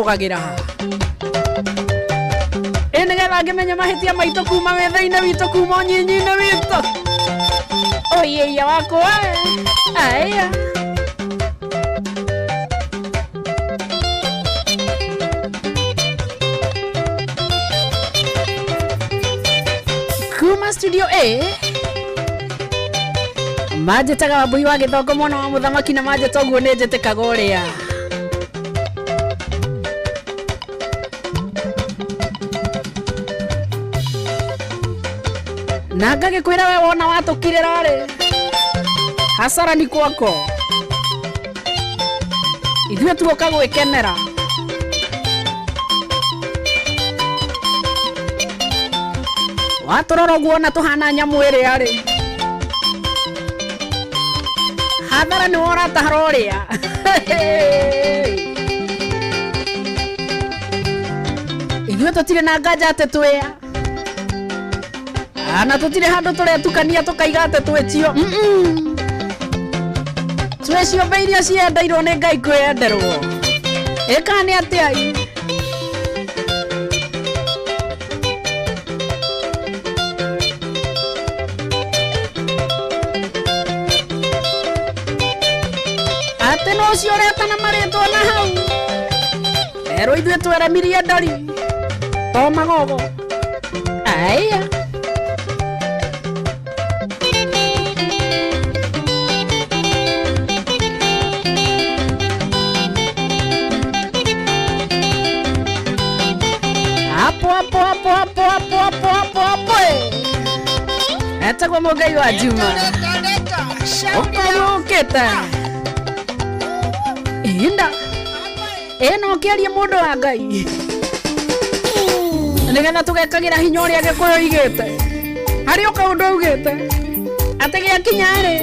Tũrogagĩra ĩ nĩgetha ngĩmenye mahĩtia maitũ kuma wĩthĩ-inĩ witũ, kuma ũnyinyi-inĩ witũ. Ũiĩia wakwa aya. Kuma studio A manjĩtaga Wambui wa Gĩthongo, mwana wa mũthamaki, na manjĩta ũguo nĩ njĩtĩkaga ũrĩa. Na ngagĩkwĩra we wona watũkirĩra rĩ, hasara ni kwako, ithuĩ tuoka gwĩkenera. Watũrora ũguo ona tũhana nyamũ ĩrĩa rĩ, hathara nĩ woratahara ũrĩa. Ithuĩ tũtirĩ na nganja atĩ twĩa na tũtirĩ handũ tũretukania tũkaiga atĩ twĩtio. Twĩ ciũmbe iria ciendeirwo nĩ Ngai kwĩyenderwo. Ĩkaa nĩ atĩa i atĩ no ũcio ũretana marĩtwa na hau erwo ithuĩ tweremirie ndari to magogo aya. Hapo hapo hapo hapo hapo hapo hapo hapo, eh. Etagwo Mũngai wa Juma ũkorũkĩte ihinda ĩno ũkĩaria mũndũ wa Ngai nĩgetha tũgekagĩra hinya ũrĩa Gĩkũyũ igĩte harĩ o kaũndũ augĩte atĩ gĩakinya rĩ,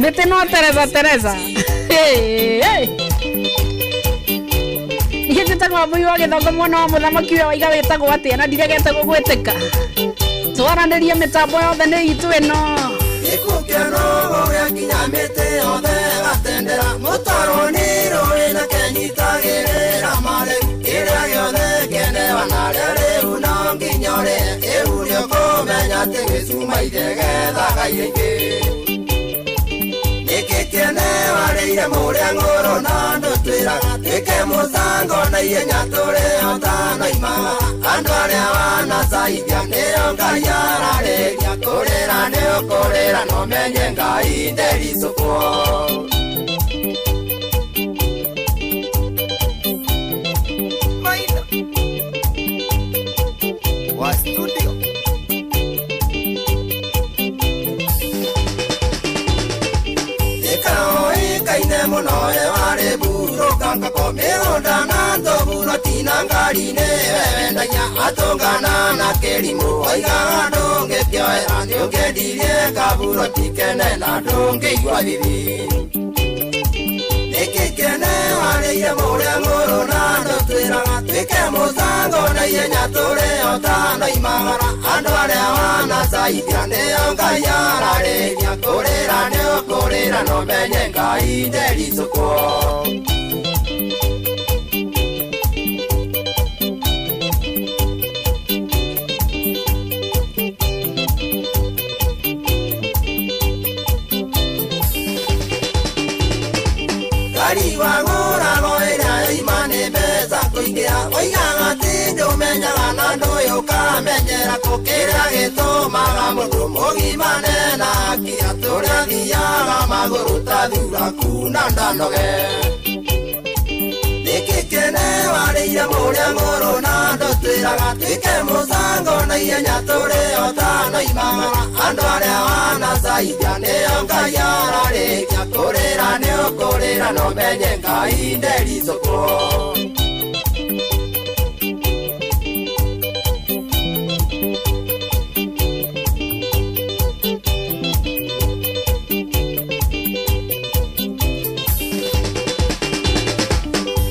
mĩtĩ no tereza tereza. Hey, hey. Niĩ njĩtagwo Wambui wa Gĩthongo, mwana wa mũthamaki. Ũrĩa waiga wĩtagwo atĩa na ndiregete gũgwĩtĩka, twaranĩrie mĩtambo yothe nĩ itũ ĩno. Gĩkũkĩano gĩakinya mĩtĩ yothe gatendera mũtwarwo nĩ rũĩ na kenyitagĩrĩra marĩ kĩrĩa gĩothe kĩenewa narĩo rĩu no nginya ũrĩe ĩu nĩ ũkũmenya atĩ gĩcuma ithegethagaga ingĩ. Nĩkĩ kĩene warĩire mũrĩa ng'ũrũ na ndũtwĩraga twĩke mũcango na ihenya tũrĩ ũtanoimaga andũ arĩa wanacaithia nĩo Ngai ararĩria kũrĩra nĩ ũkũrĩra no menye Ngai ndericũkwo. Maina wa studio. Ĩkaoĩkaine mũno warĩ mburũka ngoko mĩgũnda na ndovu tina ngari-inĩ wendagia atũngana na kĩrimũ oigaga ndũngĩkĩoera nĩũngĩendirie kaburoti kene na ndũngĩigua thithi. Nĩkĩ kĩene warĩire mũrĩa ng'ũrũ na ndũtwĩraga twĩke mũcango na ihenya tũrĩ ũtanoimagara andũ arĩa wanacaithia nĩo Ngai ararĩria kũrĩra nĩ ũkũrĩra no menye Ngai ndericũkwo. Ngari wagũrago ĩrĩa yoima nĩ mbeca kũingĩra oigaga atĩ ndũmenyaga na ndũĩ ũkamenyera kũ kĩrĩa gĩtũmaga mũndũ mũgima nena akia tũrĩa thiaga magũrũ ta thuraku na ndanoge. Nĩkĩ kĩene warĩire mũrĩa ng'ũrũ na ndũtwĩraga twĩke mũcango na ihenya tũrĩ ũtanoimagara andũ arĩa wanacaithia nĩo Ngai ararĩria kũrĩra nĩ ũkũrĩra no menye Ngai ndericũkwo.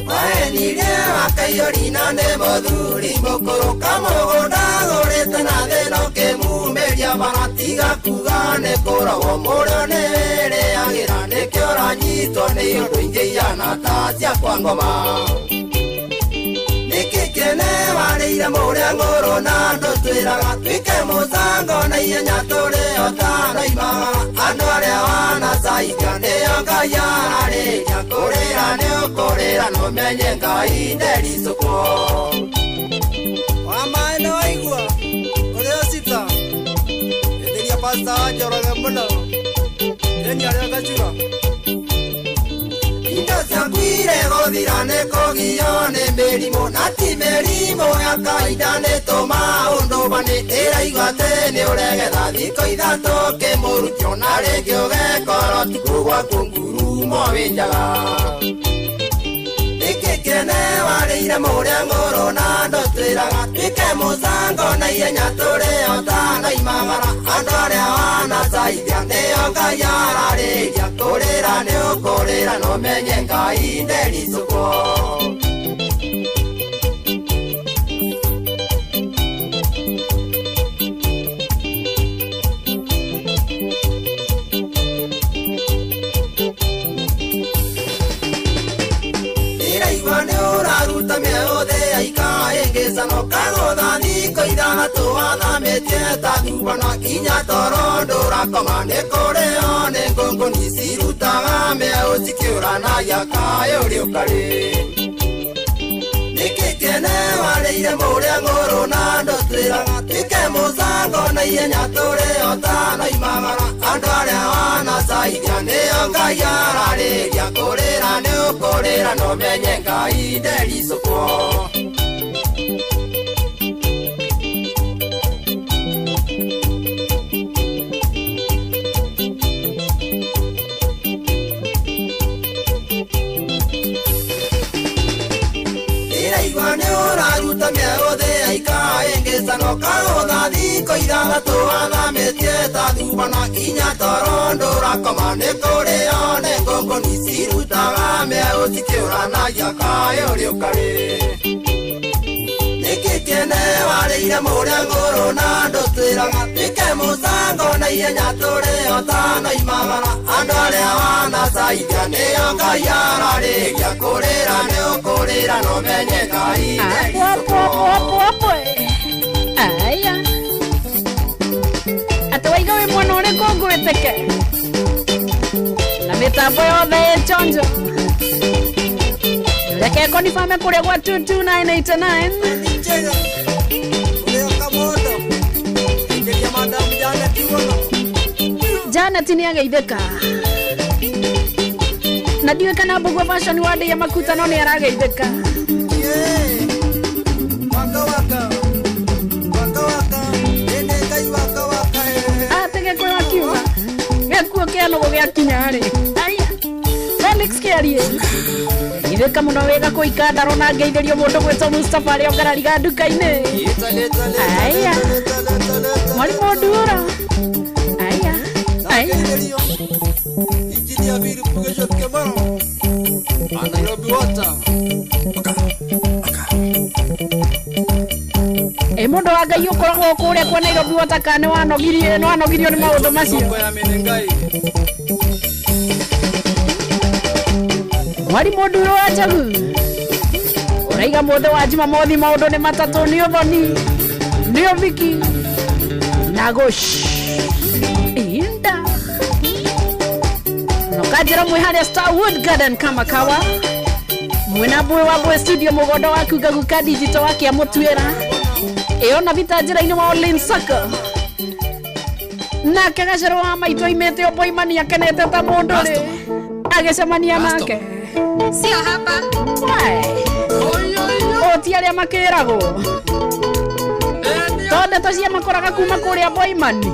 Waenirie wakaiyũrina nĩ mũthuri mũkũrũ kamũgũnda gũrĩte na thĩna ũkĩmumĩria bara tiga kuga nĩ kũrogwo mũrĩo nĩ wĩrĩagĩra nĩkĩo ũranyitwo nĩ ũndũ ingĩ ihana ta cia kwa ngoma. Ngũrũ na ndũtwĩraga twĩke mũcango na ihenya tũrĩ o tanoimaga andũ arĩa wanacaithia nĩo Ngai ararĩria kũrĩra nĩ ũkũrĩra no menye Ngai ndericũkwo. Wa maĩ nĩ waigua ũrĩa cita ĩthĩria pasta wa Njoroge mũno ĩni arĩa gacura. Indo ciakuire gũthira nĩ kũgio nĩ mĩrimũ na ti mĩrimũ ya kawaida nĩ tũmaũndũ bani ndĩraigua atĩ nĩ ũregetha thikũ ithatũ kĩmũrutio na rĩngĩ ũgekorwo ti gwaku ngurumo wĩ njaga. Nĩkĩ kĩene warĩire mũrĩa ngũrũ na ndũtwĩraga twĩke mũcango na ihenya tũrĩ o tanoimagara andũ arĩa wanacaithia nĩo Ngai ararĩria kũrĩra nĩ ũkũrĩra no menye Ngai ndericũkwo. Ndĩraigua nĩ ũraruta mĩũthĩ ĩngĩcano kagũtha thikũ ithathatũ wathamĩtie ta thubana kinya toro ndũrakoma nĩ kũrĩo nĩ ngũngũni cirutaga mĩeũ cikĩũranagia kaĩ ũrĩ ũkarĩ. Nĩkĩ kĩene warĩire mũrĩa ngũrũ na ndũtwĩraga twĩke mũcango na ihenya tũrĩ o tanoimagara andũ arĩa wanacaithia nĩo Ngai ararĩria kũrĩra nĩ ũkũrĩra no menye Ngai ndericũkwo. Ndĩraigua nĩ ũraruta mĩũthĩ ĩngĩcano kagũtha thikũ ithathatũ wathamĩtie ta thubana kinya toro ndũrakoma nĩ kũrĩo nĩ ngũngũni cirutaga mĩeũ cikĩũranagia kaĩ ũrĩ ũkarĩ. Nĩkĩ kĩene warĩire mũrĩa ngũrũ na ndũtwĩraga twĩke mũcango na ihenya tũrĩ o tanoimagara andũ arĩa wanacaithia nĩo Ngai ararĩria kũrĩra nĩ ũkũrĩra no menye Ngai Hapo hapo hapo hapo. Aya. Atĩ waiga wĩ mwena ũrĩkũ ngwĩtĩke na mĩtambo yothe ĩ chonjo reke konifame kũrĩa gwa 22989. Njega ũrĩa kamondo ĩthĩria madamu Janet mũno. Janet nĩ ageithĩka na ndiũĩ kana Mbugua Fashion wandĩia makuta no nĩ arageithĩka. Yeah. Waka waka waka waka ĩnĩ Ngai waka waka Atĩ Gĩkũyũ akiuga gĩkuũ kĩa nũgũ gĩakinya rĩ aya Felix Kĩarie ithĩka mũno wĩga kũu Ikandaro na ngeithĩrio mũndũ gwĩtwo Mustafa arĩa ũngarariga nduka-inĩ. Leta leta leta Aya. leta leta leta. Mwarimũ Ndura aya aya. Nageithĩrio Injinia Philip Gĩchot Kĩmaro a Nairobi Water. Ĩ mũndũ wa Ngai ũkoragwo kũrĩa kwa Nairobi Water kana nĩ wanogirio nĩ maũndũ macio. Songo ya Menengai. Mwarimũ Nduro wa Njogu ũraiga mũthĩ wa Jumamothi maũndũ nĩ matatũ nĩ ũthoni nĩ ũthiki na gũcinda nokanjĩra mwĩ harĩa Starwood Garden kama kawa mwĩna mbũĩ wa mbũĩ studio mũgondo waku ngaguka digital wa kĩamũtuĩra ĩyo na vita njĩra-inĩ wa Olin Sacco nake gacero wa maitũ aimĩte o Boimani akenete ta mũndũ rĩ agĩcemania nake. Sio hapa. Ũ ti arĩa makĩragwo to ndeto cia makoraga kuma kũrĩa Boimani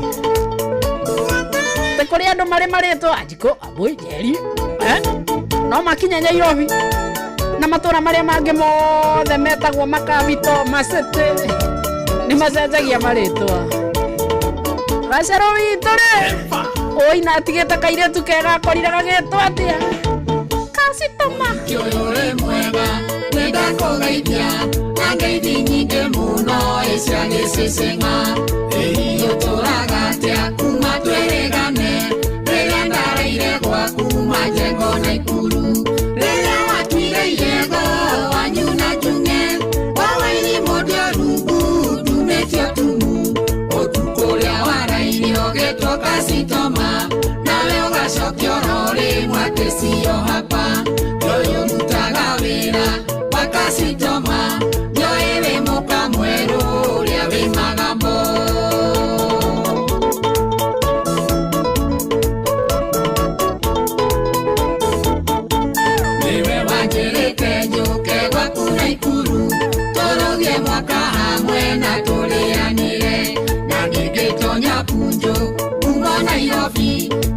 te kũrĩ andũ marĩ marĩtwo Anjikũ Ambũi Njeri no makinya Nairobi na matũra marĩa mangĩ mothe metagwo makabito macity nĩ macenjagia marĩtwa. Gacero witũ rĩ ũi na atigĩte kairĩtu kega akorire gagĩtwo atĩa kasitoma. Kĩũyũ wĩ mwega nĩndakũgeithia na ngeithi nyingĩ mũno cia gĩcĩcĩng'a ĩhiũ tũraga atĩa kuma twĩrĩgane rĩrĩa ndareire gwaku majengo na ikuru rĩrĩa watuire iego wanyu na njung'e wawairi mũndĩ rungu kasitoma nawe ũgacokia oro rĩmwe atĩ cio hapa ndũĩ ũrutaga wĩra wa kasitoma ndũĩ wĩ mũka mwerũ ũrĩa wĩ magambo. Niwe wanjĩrĩte njũke gwaku Naikuru tũrũgie mwaka hamwe na tũrĩanĩre na ningĩtonya Punjo kuma Nairobi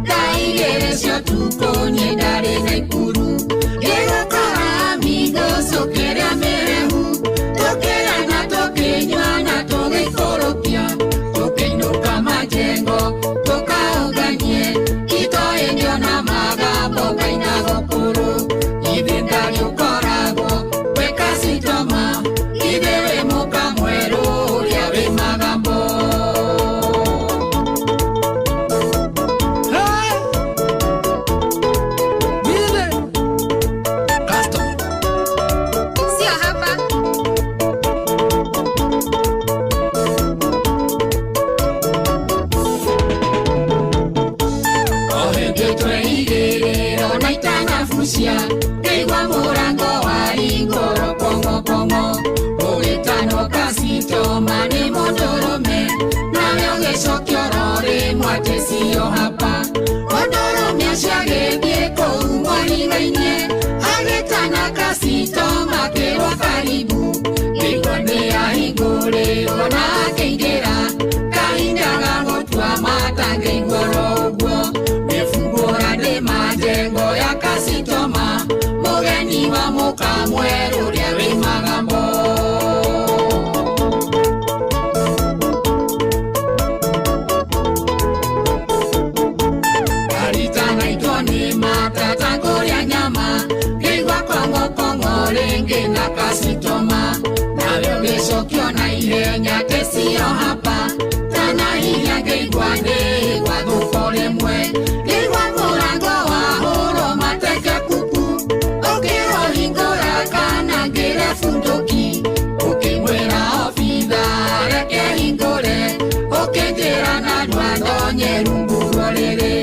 thaa igĩrĩ cia ũtukũ niĩ ndarĩ Naikuru ngĩgũkora migũcũ kĩrĩa mĩhehu tũkĩrĩa na tũkĩnyua na tũgĩikũrũkia tũkĩinũka majengo tũkaũnganie itoĩ ngĩona magambo ngainago kũrũ ithe ndagĩũkoragwo wĩ kasitoma ithe wĩ mũka mwerũ ũrĩa wĩ magambo. Sio hapa. O hĩndĩ tweigĩrĩrwo na itanabucia ngĩigua mũrango wahingũrwo kong'okong'o ũgĩtanwo kasitoma nĩ mũndũrũme nawe ũgĩcokia oro rĩmwe atĩ cio hapa mũndũrũme ũcio agĩthiĩ kũu mwarigainie agĩtana kasitoma akĩrwo karibu ngĩigua nĩ ahingũrĩrwo na akĩingĩra kahinda ga gũtua mata ngĩigua oro ũguo nĩbungũra ndĩ majengo ya kasitoma mũgeni wa mũka mwerũ ũrĩa wĩ magambo. Karitanaitwo nĩ matata kũrĩa nyama ngĩigua kong'okong'o rĩngĩ na kasitoma nawe ũgĩcokio na ihenya atĩ cio hapa tanahinya ngĩigua nĩ gwathũko rĩmwe ngĩigua mũrango wahũrwo mateke kuku ũkĩrwo hingũra kana ngĩre bunduki ũkĩmwĩra obitha reke hingũre ũkĩnjĩra na ndwandonye rungu rwa rĩrĩ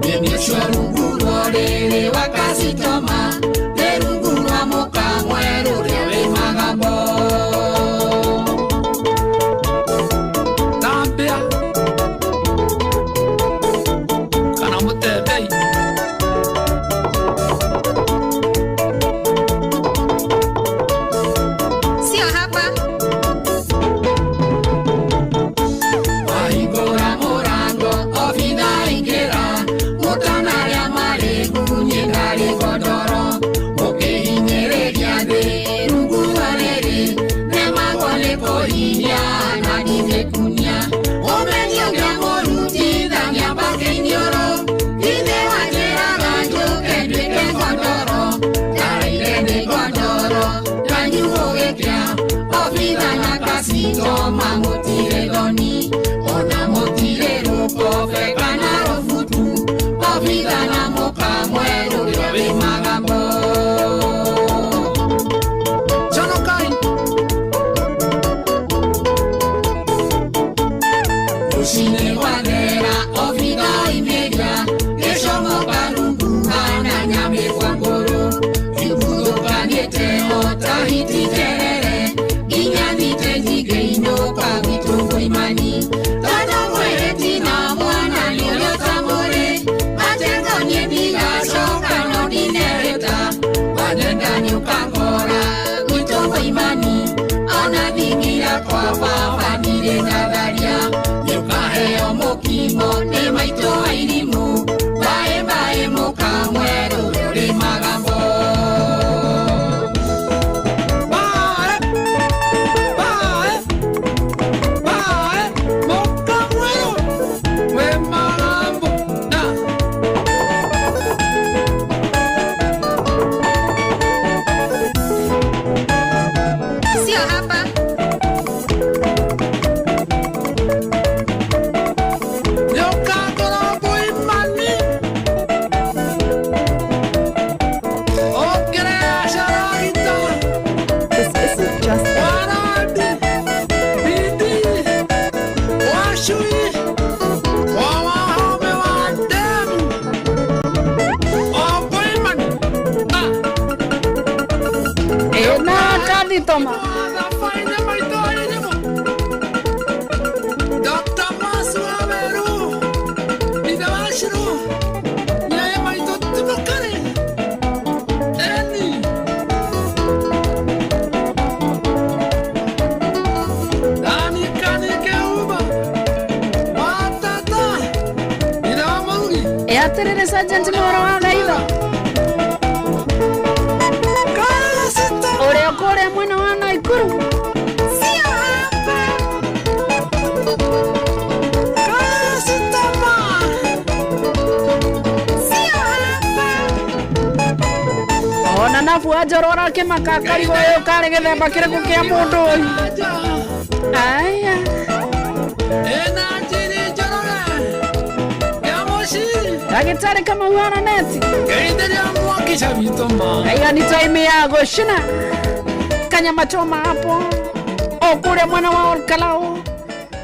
nĩniĩ ũcio rungu rwa rĩrĩ wa kasitoma nĩ rungu rwa mũka mwerũ ũrĩa wĩ magambo. Tambia kana mũtembei. Sio hapa. Wahingũra mũrango obitha aingĩra mũtanarĩa marĩgu niĩ ndarĩ gondoro mũkĩhinyĩrĩria thĩ rungu rwa rĩrĩ nemagwo nĩ kũhinya na ndingĩkunia ũmenyo ngĩamũrutithania mbake iniũrũ ithe wanjĩraga njũke nduĩke ngondoro ndareire nĩ ngondoro ndanyu gũgĩkĩa obitha na kasitoma mũtirĩ thoni ona mũtirĩ rũkobe kana rũbutu obitha na mũka mwerũ ũrĩa wĩ magambo. Conokai. Rũcinĩ gwathera obitha oimĩria gĩcomoka rungu hana nyamĩkwa ngũrũ iguthũkanĩte o ta hiti terere nginya thite nyingĩinũka gwitũ ngoimani tondũ mwĩhĩti na mwana nĩ ũrĩa ũtamũrĩ majengo niĩ ndigacoka no ndinehĩta wanyenda nĩũkangora gwitũ ngoimani ona thingira kwa baba ndirĩ ndatharia nĩũkaheo mũkimo nĩ maitũ wa irimũ mbaĩ mbaĩ mũka mwerũ ũrĩa ũrĩ magambo. Bae bae bae mũka mwerũ wĩ magambo na Sio hapa. nĩũkangora ngũimani ũkĩreacaragita This isn't just a warandi bidi wacui wa wahome wa thitoma. Thabarĩ maitũ arĩnyamo. Dr. Masu Ameru. Ithe wa Shiru. Nyaye maitũ Timokari. Eni. Dani Kani Keuma. Watata. Ithe wa Mũrugi. Ĩ atĩrĩrĩ Sergeant Mũhoro wa Gaitho. Kasita. Ũrĩa kũrĩa mwena wa Naikuru. Sio hapa. Kasitama. Sio hapa. Ona nabu wa Njoro arakĩmaka akarigwo ũyũ karĩ gĩthemba kĩrĩkũ kĩa mũndũ ũyũ. Aja. Aya. Ena Njiri Njoroge. Ya Moshi. Ndagĩtarĩ Kamau Araneti. Geithĩria mwaki Cabitoma. Aiga ni time ya goshina kanyama choma hapo o kũrĩa mwena wa Olkalou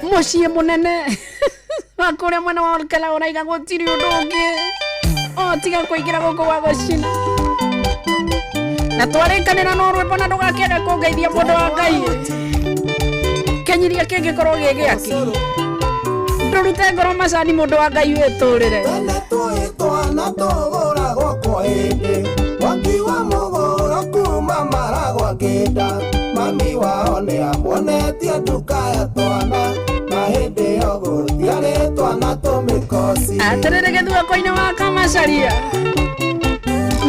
mũciĩ mũnene wa kũrĩa mwena wa Olkalou raiga gũtirĩ ũndũ ũngĩ o tiga kũingĩra gũkũ gwa gũcina na twarĩkanĩra no rwĩmbo na ndũgakĩage kũngeithia mũndũ wa Ngai kenyiria kĩngĩkorwo gĩ gĩake ndũrute ngoro macani mũndũ wa Ngai wĩtũrĩre. Tene twĩ twana tũgũragwo kwa hĩndĩ mwaki wa mũgũro kuma maragwa ngĩnda mami wao nĩamuonetie nduka ya twana na hĩndĩ ĩyo gũtiarĩ twana tũmĩkoci. Atĩrĩrĩ gĩthuoko-inĩ wa Kamacaria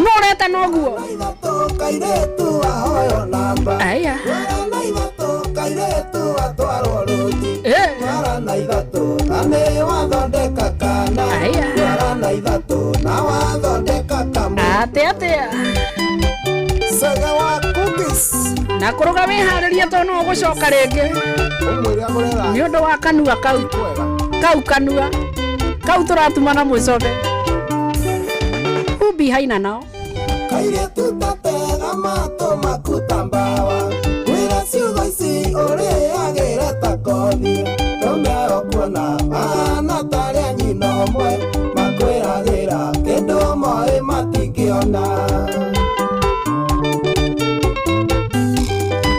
nũreta noguo. Ithatũ kairĩtu ahoywo namba. Aya. Twara na ithatũ kairĩtu atwarwo rũji. Eh. Twara na ithatũ na nĩ wathondeka kana. Aya. Twara na ithatũ na wathondeka kamũ. Atĩ atĩa Cege wa cookies. Na kũrũga wĩharĩrie tondũ no ũgũcoka rĩngĩ Ũmwĩre agũre nĩ ũndũ wa kanua kau kwega. Kau kanua kau tũratuma na mũcobe umbi haina nao. Kairĩtu tatega matũ maku ta mbawa kwĩra ciugo ici ũrĩagĩre ta kothi ndũme ũkuona mahana tarĩ a nyina ũmwe makwĩragĩra kĩndũ moĩ matingĩona.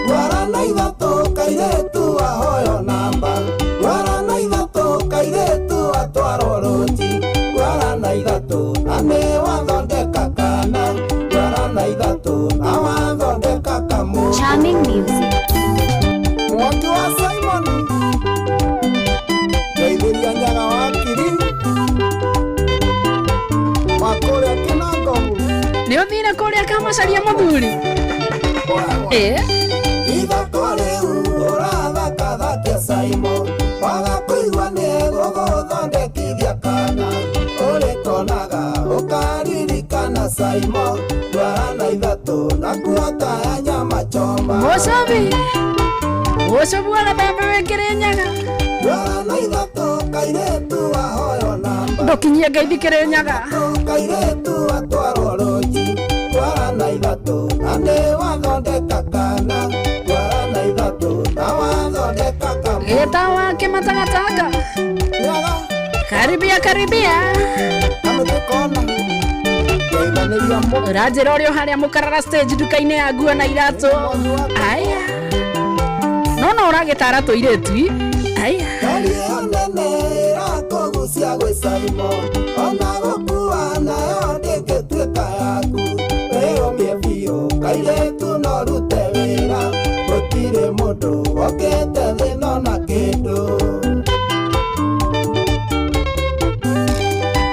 Ndwara na ithatũ kairĩtu ahoywo namba. Ndwara na ithatũ kairĩtu atwarwo rũji. Ndwara na ithatũ na nĩ wathondeka kana. Ndwara na ithatũ na wathondeka kamũ. Charming music. Mwaki wa Simon ngeithĩria nyaga wa kiri wa kũrĩa Kĩnangobu. Nĩ ũthire kũrĩa Kamacaria mũthuri ĩ. Ithako rĩu ũrathakathakia Simon waga kũigua nĩ gũgũthondekithia kana ũrĩkonaga ũkaririkana Simon ndwara na ithatũ na kuota ya nyama choma. Mũcobi mũcobi wa gathembe wĩ Kĩrĩnyaga. Ndwara na ithatũ kairĩtu ahoywo namba. Ndũkinyie ngeithi Kĩrĩnyaga. Kairĩtu atwarwo rũji. Ndwara na ithatũ na nĩ wathondeka kana. Ndwara na ithatũ na wathondeka kamũ. Gĩta wa Kĩmatagatanga. Nyaga. Karibia karibia. Kamĩtĩ kona ngeithanĩria mũ. Ũranjĩra ũrĩa harĩa mũkarara stage nduka-inĩ ya nguo na iratũ. Aya no no ũragĩtara tũirĩtu i. Aya. Ngari ĩyo nene ĩrakũgucia gwĩ Simon ona gũkua nayo ndĩngĩtuĩka yaku wĩyũmie biũ kairĩtu no rute wĩra gũtirĩ mũndũ okĩte thĩna ona kĩndũ.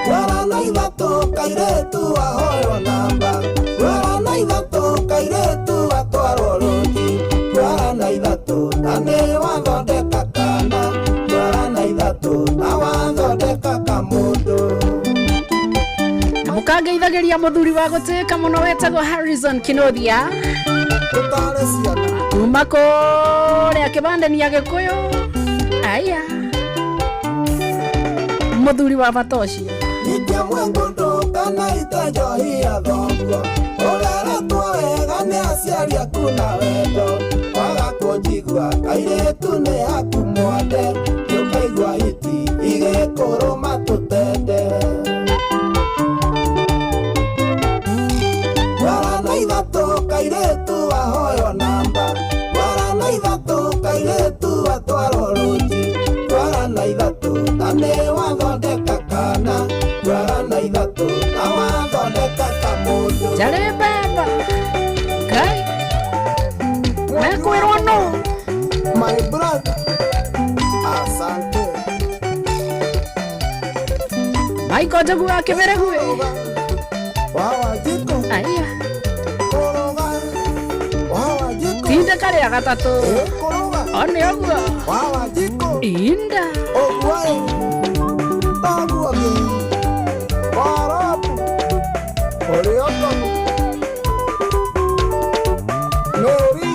Ndwara na ithatũ kairĩtu ahoywo namba. Ndwara na ithatũ kairĩtu atwarwo rũji. Ndwara na ithatũ na nĩ wathondeka kana. Ndwara na ithatũ na wathondeka kamũndũ. Na mũkangeithagĩria mũthuri wa gũtĩĩka mũno wetagwo Harrison Kinothia Tũtare ciana. Kuma kũrĩa kĩbandani ya Gĩkũyũ. Aya mũthuri wa bata ũcio. Ikia mwengũndũ kana ite njohi ya thoguo ũreretwo wega nĩ aciari aku na wendo waga kũnjigua kairĩtu nĩ aku mwande ũkaigua hiti igĩkũrũma tũtende. Ndwara na ithatũ kairĩtu ahoywo namba. Njarĩ mbemba Ngai mekwĩrwo nũ. My brother. Asante. Michael Njogu wa Kĩmĩrĩgui. Wawajiko. Aya. Kũrũga. Wawajiko. Tinde karĩa gatatũ. Kũrũga. One ũguo. Wawajiko. Inda. Ũguo. Taguo gĩ. Warabu. Ũrĩokomu. Nori.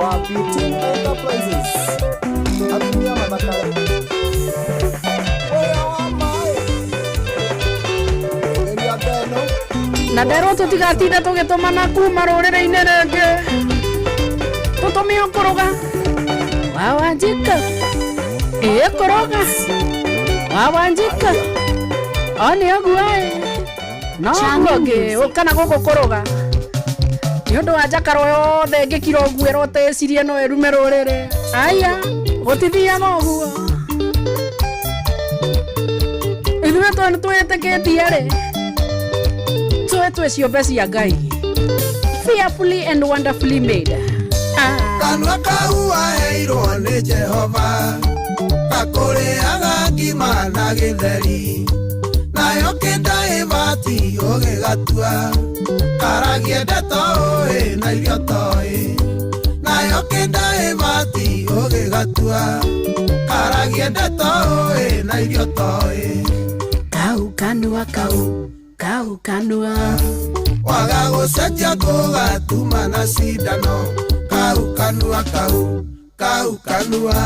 Wa Beauty Enterprises. Atumia mathakare. Ũrĩa wa maĩ. Ĩria theno. Na nderwo tũtigatinda tũgĩtũmana kuma rũrĩrĩ-inĩ rĩngĩ, tũtũme ũkũrũga Wawanjika ĩĩ kũrũga Wawanjika one ũguo ĩ no ũguo ngĩ kana gũkũ kũrũga nĩ ũndũ wa njakaro yothe ngĩkira ũguo ĩrwo tĩcirie no ĩrume rũrĩrĩ. Aya, gũtithiaga ũguo. Ithuĩ tondũ twĩtĩkĩtie rĩ, tũĩ twĩ ciũmbe cia Ngai, fearfully and wonderfully made. Ah. Kanua kau waheirwo nĩ Jehova gakũrĩaga ngima na gĩtheri, nayo kĩnda ĩbati ũgĩgatua karagie ndeto ũĩ na irio toĩ, nayo kĩnda ĩbati ũgĩgatua karagie ndeto ũĩ na irio toĩ. Kau kanua kau kau kanua waga gũcenjia gũgatuma na cindano, kau kanua kau kau kanua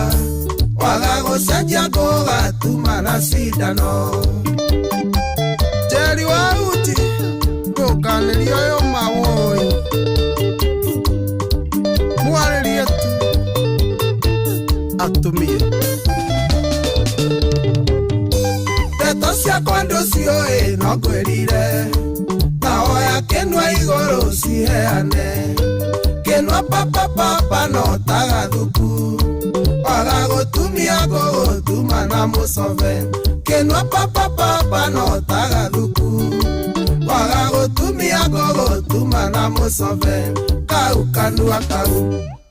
waga gũcenjia gũgatuma na cindano. Jerry wa uti ndũkanĩrio yo mawoi mwarĩrie tu atumie. Ndeto ciakwa ndũciũĩ no ngwĩrire, taoya kĩnua igũrũ ciheane, kĩnua papapapa no tagathuku, waga gũtumia gũgũtuma na mũcobe, kĩnua papapapa no tagathuku, waga gũtumia gũgũtuma na mũcobe, kau kanua kau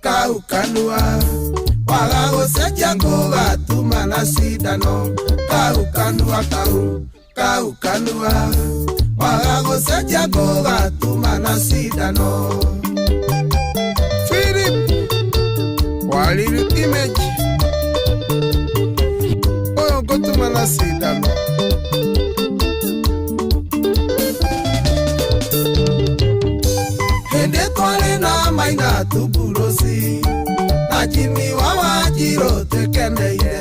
kau kanua waga gũcenjia gũgatuma na cindano, kau kanua kau kau kanua waga gũcenjia gũgatuma na cindano. Philip Waliri image ũyũ ngũtuma na cindano. Hĩndĩ twarĩ na maina tuburoci na Jimmy wa Wanjirũ twĩkeneire,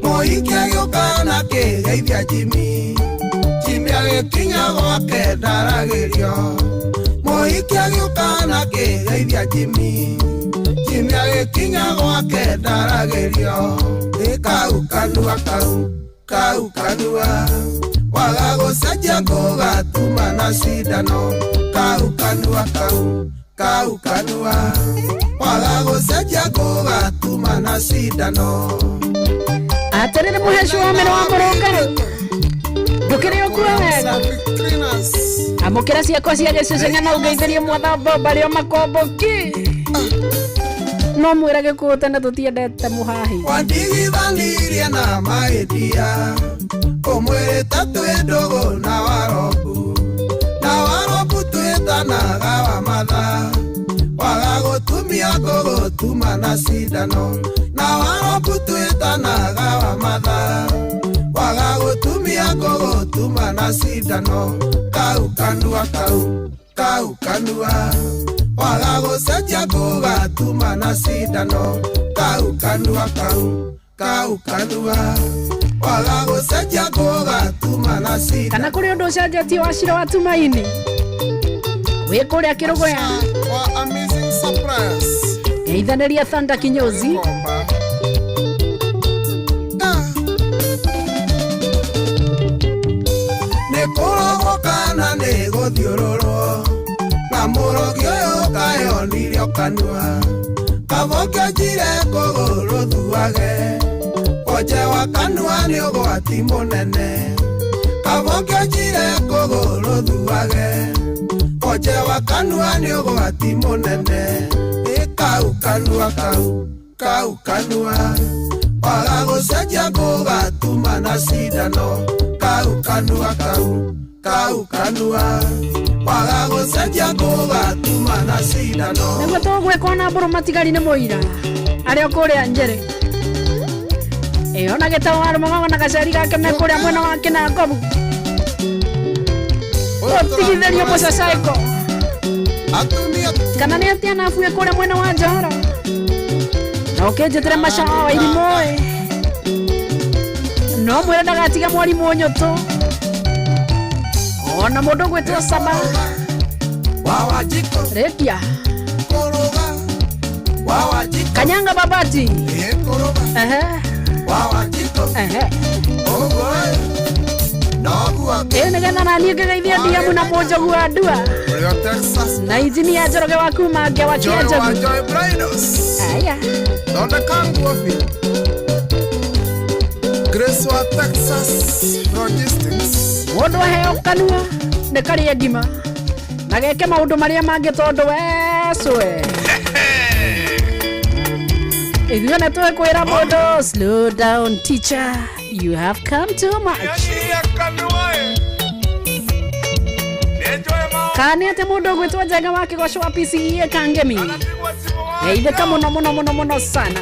mũhiki agĩũka na kĩgeithia Jimmy, Jimmy agĩkinya gwake ndaragĩrio, mũhiki agĩũka na kĩgeithia Jimmy, Jimmy agĩkinya gwake ndaragĩrio. Ĩ kau kanua kau kau kanua waga gũcenjia gũgatuma na cindano, kau kanua kau kau kanua waga gũcenjia gũgatuma na cindano. Atĩrĩrĩ mũheci wa mĩro wa mũrũngarũ, ndũkĩrĩ ũkue wega. Amũkĩra ciakwa cia gĩcuceng'a na ũngeithĩrie mwathamba barĩo makomboki. No mwĩre gĩkũyũ tene tũtiendete mũhahi. Wandigithanirie na mahĩtia, ũmwĩrĩte twĩ ndũgũ na warobu, na warobu twĩtanaga wa matha, waga gũtumia gũgũtuma na cindano, na warobu twĩtanaga wa matha, waga gũtumia gũgũtuma na cindano, kau kanua kau kau kanua waga gũcenjia gũgatuma na cindano, kau kanua kau kau kanua waga gũcenjia gũgatuma na cindano. Kana kũrĩ ũndũ ũcenjetie wa Cira wa Tumaini wĩ kũrĩa Kĩrũgũya? Wa Amazing Surprise. Ngeithanĩria Thanda Kinyozi. Nĩ kũrogwo kana nĩ gũthiũrũrwo, na mũrogi ũyũ kayonirio kanua, kavokĩnjire kũgũrũ thuage, wonje wa kanua nĩ ũgwati mũnene. Kavokejire kũgũrũ thuage Oje wa kanua nĩ ũgwati mũnene Ĩ kau kanua kau kau kanua Waga gũcenjia ngũgatuma na cindano Kau kanua kau kau kanua Waga gũcenjia ngũgatuma na cindano Nĩguo tũgwĩkwo na mbũrũ matigari nĩ mũira arĩa kũrĩa Njere ĩyo na gĩtau wa rũmagago na gaceri gake me kũrĩa mwena wa Kĩnangobu ũtigithĩrio mũcacaĩko kana nĩ atĩa na abue kũrĩa mwena wa Njoro na ũkĩnjĩtĩre macawa wa irimũ ĩ no mwĩre ndagatiga mwarimũ nyũtũ ona mũndũ ũgwĩtwo Saba Rekia Kanyanga Babati ehe ehe ĩ nĩgetha naniĩ ngĩgeithia ndiamu na mũnjogu wa ndua na injinia Njoroge wa kuma Ngewa kĩa Njogu aya Thondeka nguo biũ Grace wa Texas Logistics mũndũ aheo kanua nĩ karĩe ngima na geke maũndũ marĩa mangĩ tondũ wecwe ithuĩ nĩ twĩkwĩra mũndũ slow down teacher you have come too much kana nĩ atĩ mũndũ ũgwĩtwo Njenga wa Kĩgoco wa PCEA Kangemi geithĩka mũno mũno mũno mũno sana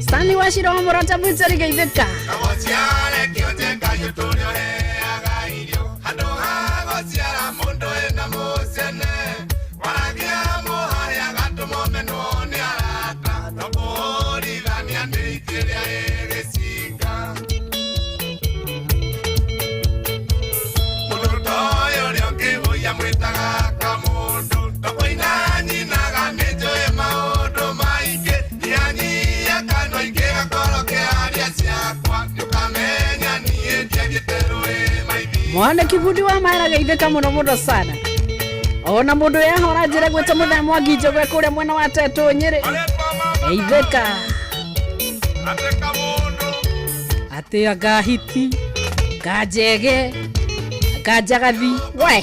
Stanley Washiro mũrata Buteri geithĩka mwana kibundi wa maera geithĩka mũno mũno sana ona mũndũ yahora njĩra gwĩtwo mũthee Mwangi Njogu e kũrĩa mwena wa Tetũ Nyĩrĩ geithĩka atĩ anga hiti anga njege anga njagathi we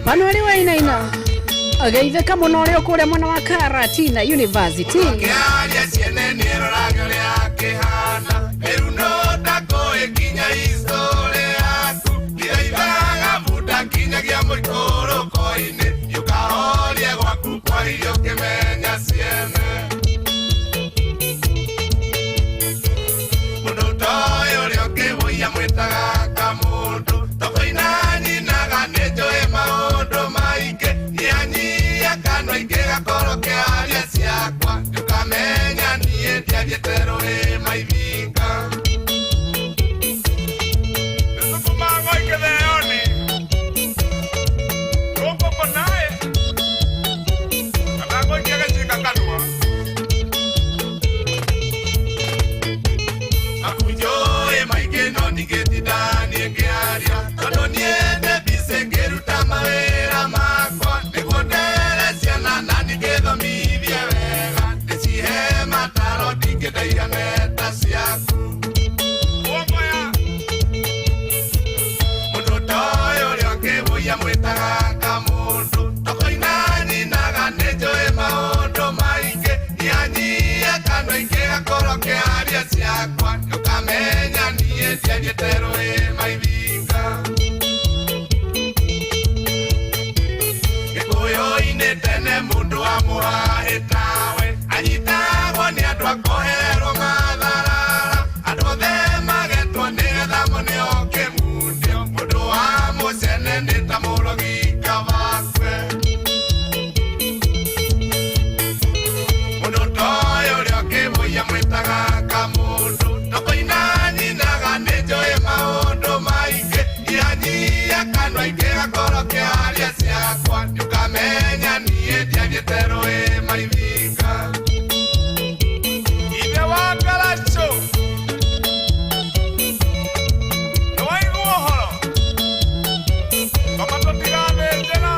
Manueli Wainaina ageithĩka mũno ũrĩa kũrĩa mwena wa Karatina University kĩaria ciakwa nĩũkamenya niĩ ndiathiĩte rũĩ maibinga. Gĩkũyũ-inĩ tene mũndũ wa mũhahĩ tawe anyitagwo nĩ andũ akoherwo matharara andũ othe magetwo nĩgetha moneo kĩmundio mũndũ wa mũcene nĩ ta mũrogi kabakwe. Mũndũ toyũ ũrĩa ũkĩmũiya mwĩtaga kamũndũ tokoina nyinaga nĩ njũĩ maũndũ maingĩ ianyia kanua ingĩgakorwo kĩaria ciakwa nĩũkamenya niĩ ndiathiĩte rũĩ maibinga. Ithe wa Karacho nĩwaigua ũhoro toma tũtigathĩnjĩra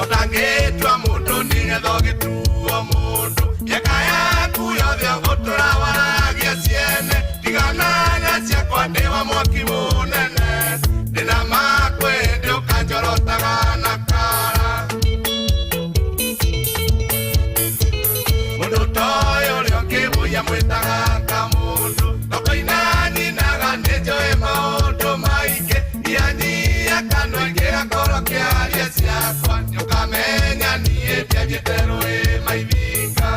ũtangĩtua mũndũ nĩgetha ũgĩtuo mũndũ mĩaka yaku yothe ũgũtũra waragia ciene tiganaga ciakwa ndĩ wa mwaki mũnene ndĩna makwĩndĩ ũkanjorotaga na kara. Mũndũ toyũ ũrĩa ũkĩmũiya mwĩtaga kamũndũ tokoina nyinaga nĩ njũĩ maũndũ maingĩ ianyia kanua ingĩgakorwo kĩaria ciakwa nĩũkamenya niĩ ndiathiĩte rũĩ maibinga.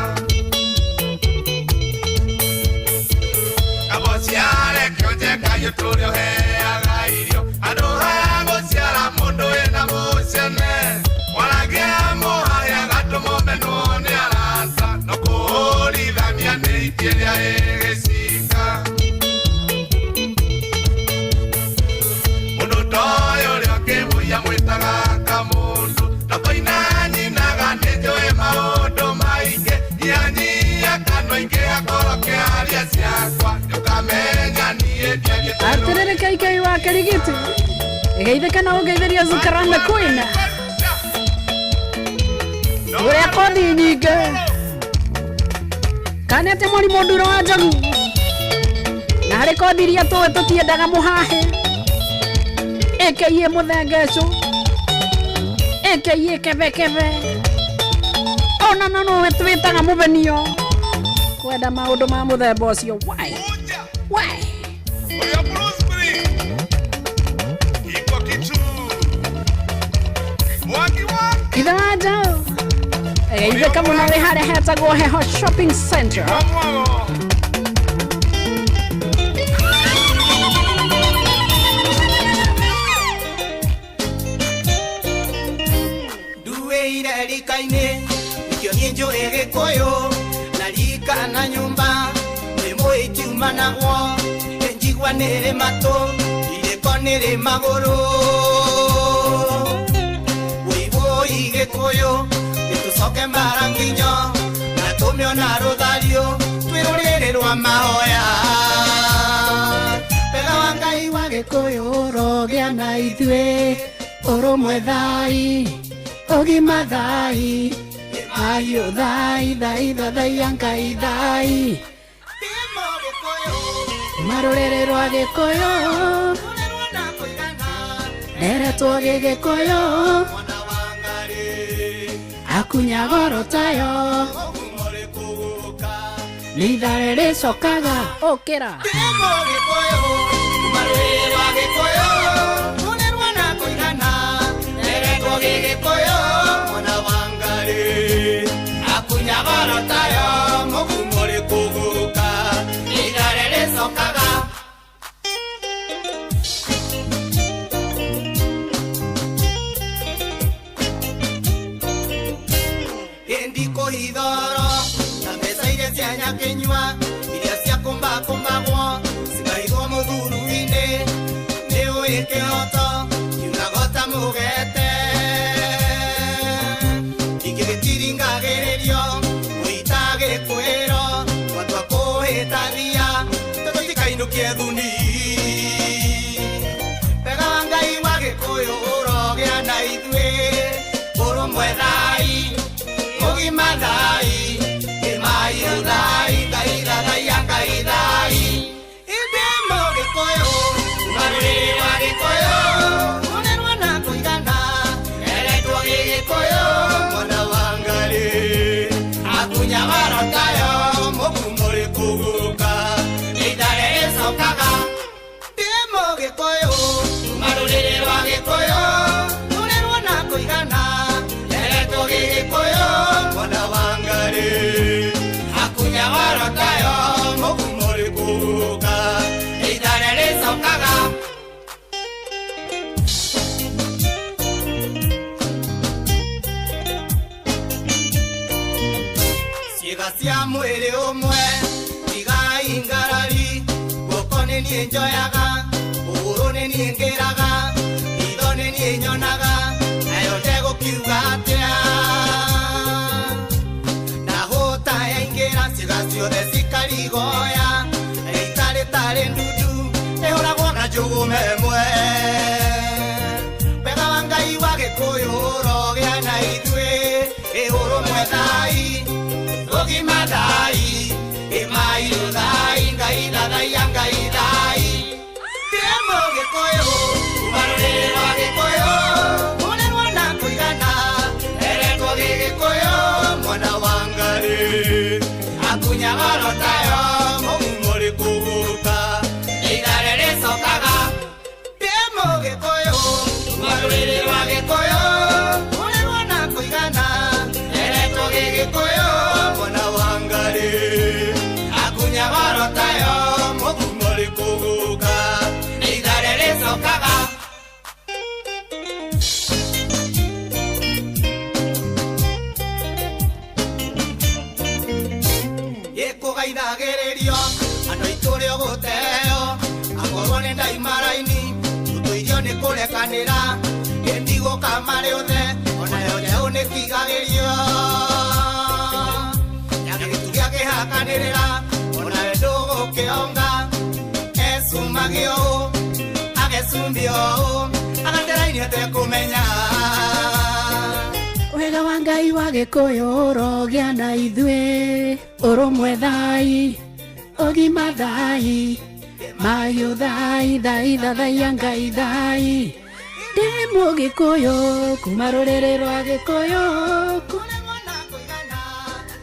Kabociare kĩonje kayũ tũrĩa ũheaga irio andũ ha gũciara mũndũ wĩna mũcene waragia mũhahĩ agatũmwo menwo nĩ arata no kũhũrithania nĩ iti ĩrĩa ĩgĩcinga. Mũndũ toyũ ũrĩa ũkĩmũiya mwĩtaga kamũndũ tokoina nyinaga nĩ njũĩ maũndũ maingĩ ianyia kanua ingĩgakorwo kĩaria ciakwa nĩũkamenya niĩ ndiathiĩte Atĩrĩrĩ KK wa Kĩrigiti geithĩka na ũgeithĩria Zukarana Queen ũrĩa kothi nyingĩ kana atĩ mwarimũ Nduro wa Njogu na harĩ kothi iria tũĩ tũtiendaga mũhahĩ aka mũthengecũ aka kebekebe ona no nũwe twĩtaga mũvenio kwenda maũndũ ma mũthemba ũcio why why. Ũrĩa Bruce Lee iko kitu mwaki wa Ithe wa Njaũ geithĩka mũno wĩ harĩa hetagwo Heho Shopping Center. Mwago. Nduĩire rika-inĩ nĩkĩo niĩ njũĩ Gĩkũyũ na rika na nyũmba nĩ itiumanagwo njigua nĩrĩ matũ irĩko nĩrĩ magũrũ wũiwũi Gĩkũyũ nĩtũcoke mara nginyo na tũmĩona rũthario twĩ rũrĩrĩ rwa mahoya wega wa Ngai wa Gĩkũyũ ũrogĩa na ithuĩ ũrũmwe thai ũgima thai mahiũ thai thai thathaiya Ngai thai marũrĩrĩ rwa Gĩkũyũ nderetwo gĩgĩkũyũ akunyagoro tayo nĩ ithare rĩcokaga ũkĩra Ndikũhithoro na mbeca iria cia nyakĩnyua iria ciakũmbakũmbagwo cikaigwo mũthuru-inĩ nĩ ũĩ kĩhoto kiugago ta mũgete ingĩgĩtiringagĩrĩrio mũitagĩkwĩro twatua kũhĩtania tũtikainũkie thuni wega wa Ngai wa Gĩkũyũ ũrogĩa na ithuĩ ũrũmwe thai ũgima thai kĩmahiũ thai Ngai thathaiya Ngai thai ithuĩ Mũgĩkũyũ marũrĩrĩ rwa Gĩkũyũ rũrĩrwa na kũigana eretwo gĩgĩkũyũ mwana wa Ngai niĩ njoyaga kũgũrũ nĩ niĩ ngĩraga itho nĩ niĩ nyonaga nayo ndegũkiuga atĩa ndahũta yaingĩra ciĩga ciothe cikarigoya ĩtarĩ tarĩ ndundu ĩhũragwo na njũgũma ĩmwe wega wa Ngai wa Gĩkũyũ ũrogĩa na ithuĩ ĩũrũmwe thai ũgima thai ĩmairũ thai Ngai thathaiya Ngai thai ndĩ Mũgĩkũyũ kuma rũrĩrĩ rwa Gĩkũyũ kũrerwo na kũigana eretwo Gĩgĩkũyũ mwana wa Ngai akunyaga rotayo mũgumo rĩkũgũka ithare rĩcokaga ndĩ Mũgĩkũyũ kuma rũrĩrĩ rwa Gĩkũyũ kũrerwo na kũigana eretwo Gĩgĩkũyũ mwana wa Ngai akunyaga rotayo mũgumo rĩkũgũka ithare rĩcokaga. Gĩkũgaithagĩrĩrio andũ aitũ ũrĩa ũgũteo akorwo nĩ ndaimaraini tũtũirio nĩ kũrekanĩra gĩtigũka marĩ othe onayo njaũ nĩ kigagĩrio nyagĩtu gĩa kĩhakanĩrĩra onawe ndũgũkĩonga ecumagio ũũ agecumbio ũũ agateraini atekũmenya. Wega wa Ngai wa Gĩkũyũ ũrogĩa na ithuĩ ũrũmwe thai ũgima thai mahiũ thai thai thathaiya Ngai thai ndĩ Mũgĩkũyũ kuma rũrĩrĩ rwa Gĩkũyũ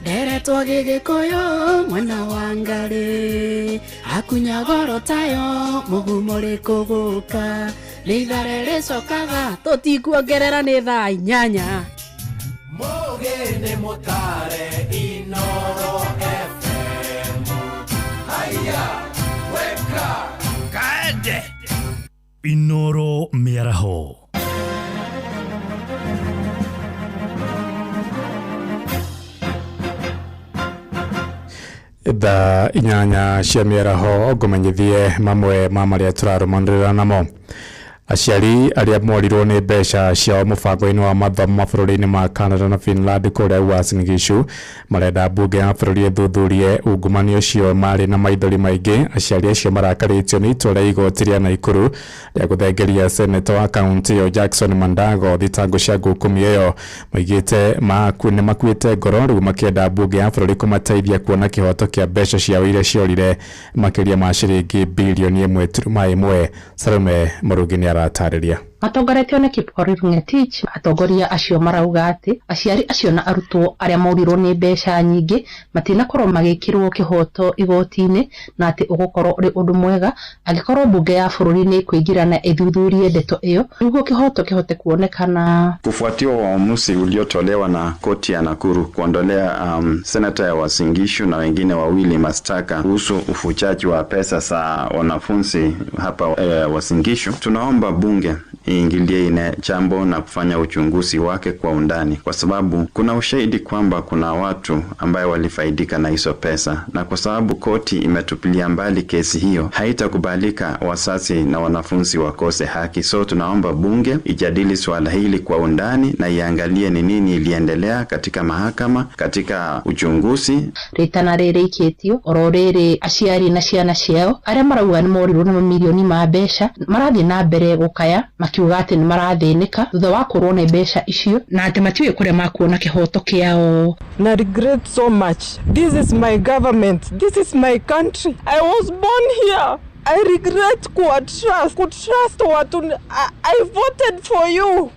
nderetwo Gĩgĩkũyũ mwana wa Ngai akunyaga rotayo mũgumo rĩkũgũka rĩithare rĩcokaga tũtikuongerera nĩ thaa 8. Mugene mutare Inoro FM. Haya, weka kaende Inoro mĩaraho. Thaa 8 cia mĩaraho ngũmenyithie mamwe ma marĩa tũrarũmanĩrĩra namo. Aciari arĩa morirwo nĩ mbeca ciao mũbango-inĩ wa mathomo mabũrũri-inĩ ma Canada na Finland kũrĩa Uasin Gishu marenda mbunge ya bũrũri ĩthuthurie ungumania ũcio marĩ na maithori maingĩ. Aciari acio marakarĩtio nĩ itua rĩa igoti rĩa Naikuru rĩa gũthengeria seneta wa kaunti ĩyo Jackson Mandago thitango cia ngũkũmi ĩyo. Maigĩte nĩ makuĩte ngoro rĩu makĩenda mbunge ya bũrũri kũmateithia kuona kĩhoto kĩa mbeca ciao iria ciorire makĩria ma ciringi bilioni 1.1. Salome Mũrugi nĩ aratarĩria. Matongoretio nĩ Kipkorir Ngetich, atongoria acio marauga atĩ aciari acio na arutwo arĩa morirwo nĩ mbeca nyingĩ matinakorwo magĩkĩrwo kĩhoto igoti-inĩ na atĩ ũgũkorwo ũrĩ ũndũ mwega angĩkorwo mbunge ya bũrũri nĩ ĩkũingĩra na ĩthuthurie ndeto ĩyo nĩguo kĩhoto kĩhote kuonekana. Kufuatia uamuzi uliotolewa na koti ya Nakuru kuondolea senata ya Uasin Gishu na wengine wawili mashtaka kuhusu ufujaji wa pesa za wanafunzi hapa Uasin Gishu, tunaomba bunge iingilie ine jambo na kufanya uchunguzi wake kwa undani, kwa sababu kuna ushahidi kwamba kuna watu ambaye walifaidika na hizo pesa, na kwa sababu koti imetupilia mbali kesi hiyo, haitakubalika wazazi na wanafunzi wakose haki. So tunaomba bunge ijadili swala hili kwa undani na iangalie ni nini iliendelea katika mahakama, katika uchunguzi. Ritana rĩrĩ ikĩtio oro rĩrĩ aciari na ciana ciao arĩa marauga nĩ morirwo nĩ mamirioni ma mbeca marathiĩ na mbere gũkaya makiuga atĩ nĩ marathĩnĩka thutha wa kũrwo nĩ mbeca icio na atĩ matiũĩ kũrĩa makuona kĩhoto kĩao. Na regret so much. This is my government. This is my country. I was born here. I regret kutrust watu. I voted for you.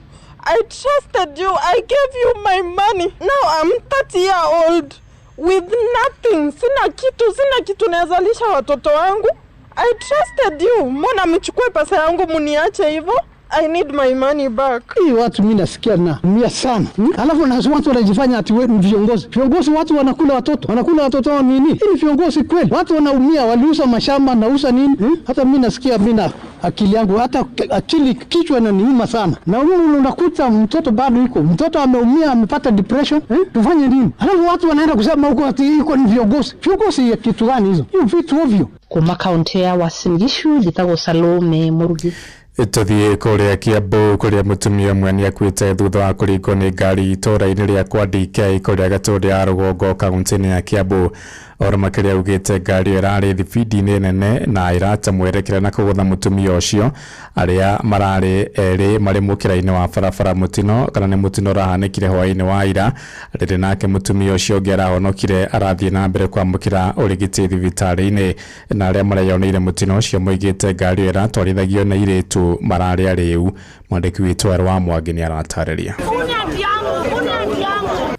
I trusted you. I gave you my money. Now I'm 30 year old with nothing. Sina kitu naweza lisha watoto wangu. I trusted you. Mbona mchukue pesa yangu muniache hivyo? I need my money back. Hii watu mimi nasikia na mia sana. Alafu na watu wanajifanya ati wewe ni viongozi. Viongozi watu wanakula watoto. Wanakula watoto wao nini? Hii ni viongozi kweli? Watu wanaumia, waliuza mashamba nauza nini? Hata mimi nasikia mimi na akili yangu hata akili kichwa inaniuma sana. Na unakuta mtoto bado yuko. Mtoto ameumia, amepata depression. Tufanye nini? Alafu watu wanaenda kusema huko ati iko ni viongozi. Viongozi ya kitu gani hizo? Hiyo vitu ovyo. Kuma kaunti ya Uasin Gishu njĩtagwo Salome Murugi. Tũthiĩ kũrĩa Kiambu kũrĩa mũtumia ũmwe nĩakuĩte thutha wa kũringwo nĩ ngari itũũra-inĩ rĩa kwa DK kũrĩa Gatũndũ ya rũgongo kaunti-inĩ ya Kiambu. Ũhoro makĩria augĩte ngari ĩyo ĩrarĩ thibindi-inĩ nene na ĩrate mwerekera na kũgũtha mũtumia ũcio arĩa mararĩ erĩ marĩ mũkĩra-inĩ wa barabara. Mũtino kana nĩ mũtino ũrahanĩkire hwaĩ-inĩ wa ira, rĩrĩ nake mũtumia ũcio ũngĩ arahonokire arathiĩ na mbere kwamũkĩra ũrigiti thibitarĩ-inĩ. Na arĩa mareyoneire mũtino ũcio moigĩte ngari ĩyo ĩratwarithagio nĩ airĩtu mararĩ arĩu. Mwandĩki witũ Werũ wa Mwangi nĩ aratarĩria.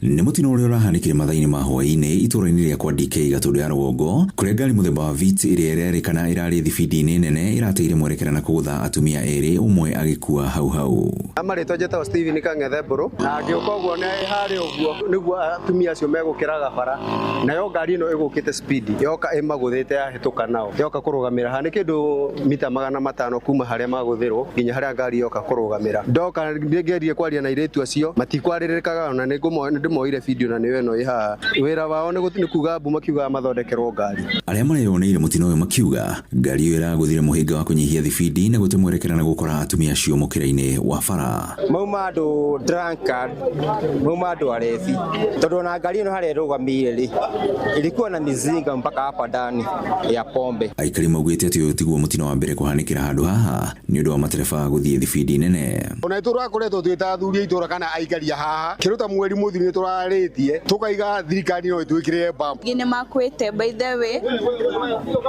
Nĩ mũtino ũrĩa ũrahanĩkire mathaa-inĩ ma hwaĩ-inĩ itũũra-inĩ rĩa kwa DK Gatũndũ ya rũgongo kũrĩa ngari mũthemba wa Vitz ĩrĩa ĩrerĩkana ĩrarĩ thibindi-inĩ nene ĩrateire mwerekera na kũgũtha atumia erĩ, ũmwe agĩkua hau hau. Marĩtwa njĩtagwo Steven Kang'ethe Mbũrũ na ngĩũka ũguo nĩ harĩ ũguo nĩguo atumia acio megũkĩraga bara, nayo ngari ĩno ĩgũkĩte speed yoka ĩmagũthĩte yahĩtũka nao yoka kũrũgamĩra haha nĩ kĩndũ mita 500 kuma harĩa magũthĩrwo nginya harĩa ngari yoka kũrũgamĩra. Ndoka ngerie kwaria na airĩtu acio matikwarĩrĩkaga ona nĩ ndĩmoire video na nĩyo ĩno ĩ haha. Wĩra wao nĩ kuga mbu makiugaga mathondekerwo ngari. Arĩa mareyoneire mũtino ũyũ makiuga ngari ĩyo ĩragũthire mũhĩnga wa kũnyihia thibindi na gũte mwerekera na gũkora atumia acio mũkĩra-inĩ wa bara. Mauma andũ drunkard, mauma andũ arebi, tondũ ona ngari ĩno harĩa ĩrũgamĩire rĩ ilikuwa na mizinga mpaka hapa ndani ya pombe. Aikari maugĩte atĩ ũyũ tiguo mũtino wa mbere kũhanĩkĩra handũ haha nĩ ũndũ wa matereba gũthiĩ thibindi nene. Ona tũrakoretwo twĩ ta athuri a itũra kana aikari a haha kĩndũ ta mweri mũthiru nĩ tũrarĩtie tukaiga thirikari no ĩtwĩkĩrĩre bump. Ngine makwete by the way,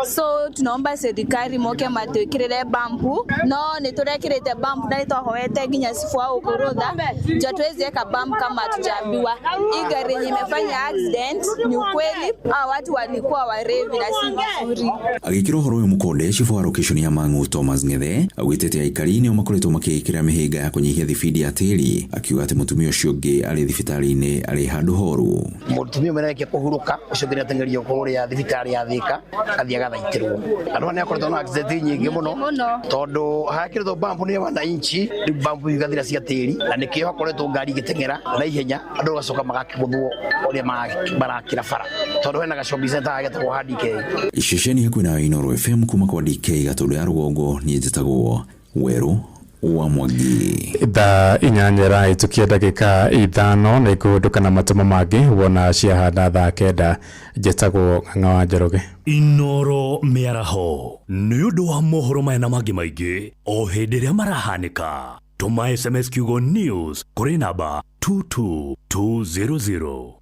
so tunaomba serikali moke matwĩkĩrĩre bump, no nĩ tũrekĩrĩte bump na nĩtwahoete nginya sifu au kurutha ndio tuwezi weka bump kama hatujaambiwa. Hii gari yenye imefanya accident ni ukweli, hawa watu walikuwa warevi na si vizuri. Agĩkĩra ũhoro ũyũ mũkonde chifu wa location ya Mang'u Thomas Ng'ethe augĩte atĩ aikari nĩo makoretwo makĩĩkĩra mĩhĩnga ya kũnyihia thibindi ya tĩri, akiuga atĩ mũtumia ũcio ũngĩ arĩ thibitarĩ-inĩ arĩ handũ horu. Mũtumia ũmwe nĩarĩkia kũhurũka, ũcio ũngĩ nĩateng'erio kũrĩa thibitarĩ ya Thika athiĩ agathaitĩrwo. Andũ aya nĩakoretwo na accident nyingĩ mũno tondũ hakĩrĩtwo bump nĩ wananchi, rĩu bump igathira cia tĩri na nĩkĩo hakoretwo ngari igĩteng'era na ihenya, andũ magacoka magakĩgũthwo ũrĩa marakĩra bara tondũ hena ga-shopping center getagwo ha DK. Ceceni hakuhĩ na Inooro FM kuma kwa DK Gatũndũ ya rũgongo, niĩ njĩtagwo Werũ wa Mwangi. Thaa 8 ĩrahĩtũkia ndagĩka 5 nĩ ngũhũndũka na matũmo mangĩ wona ciahanda thaa 9. Njĩtagwo Ng'ang'a wa Njoroge. Inooro mĩaraho nĩ ũndũ wa mohoro maya na mangĩ maingĩ o hĩndĩ ĩrĩa marahanĩka. Tũma SMS kiugo news kũrĩ namba 22200.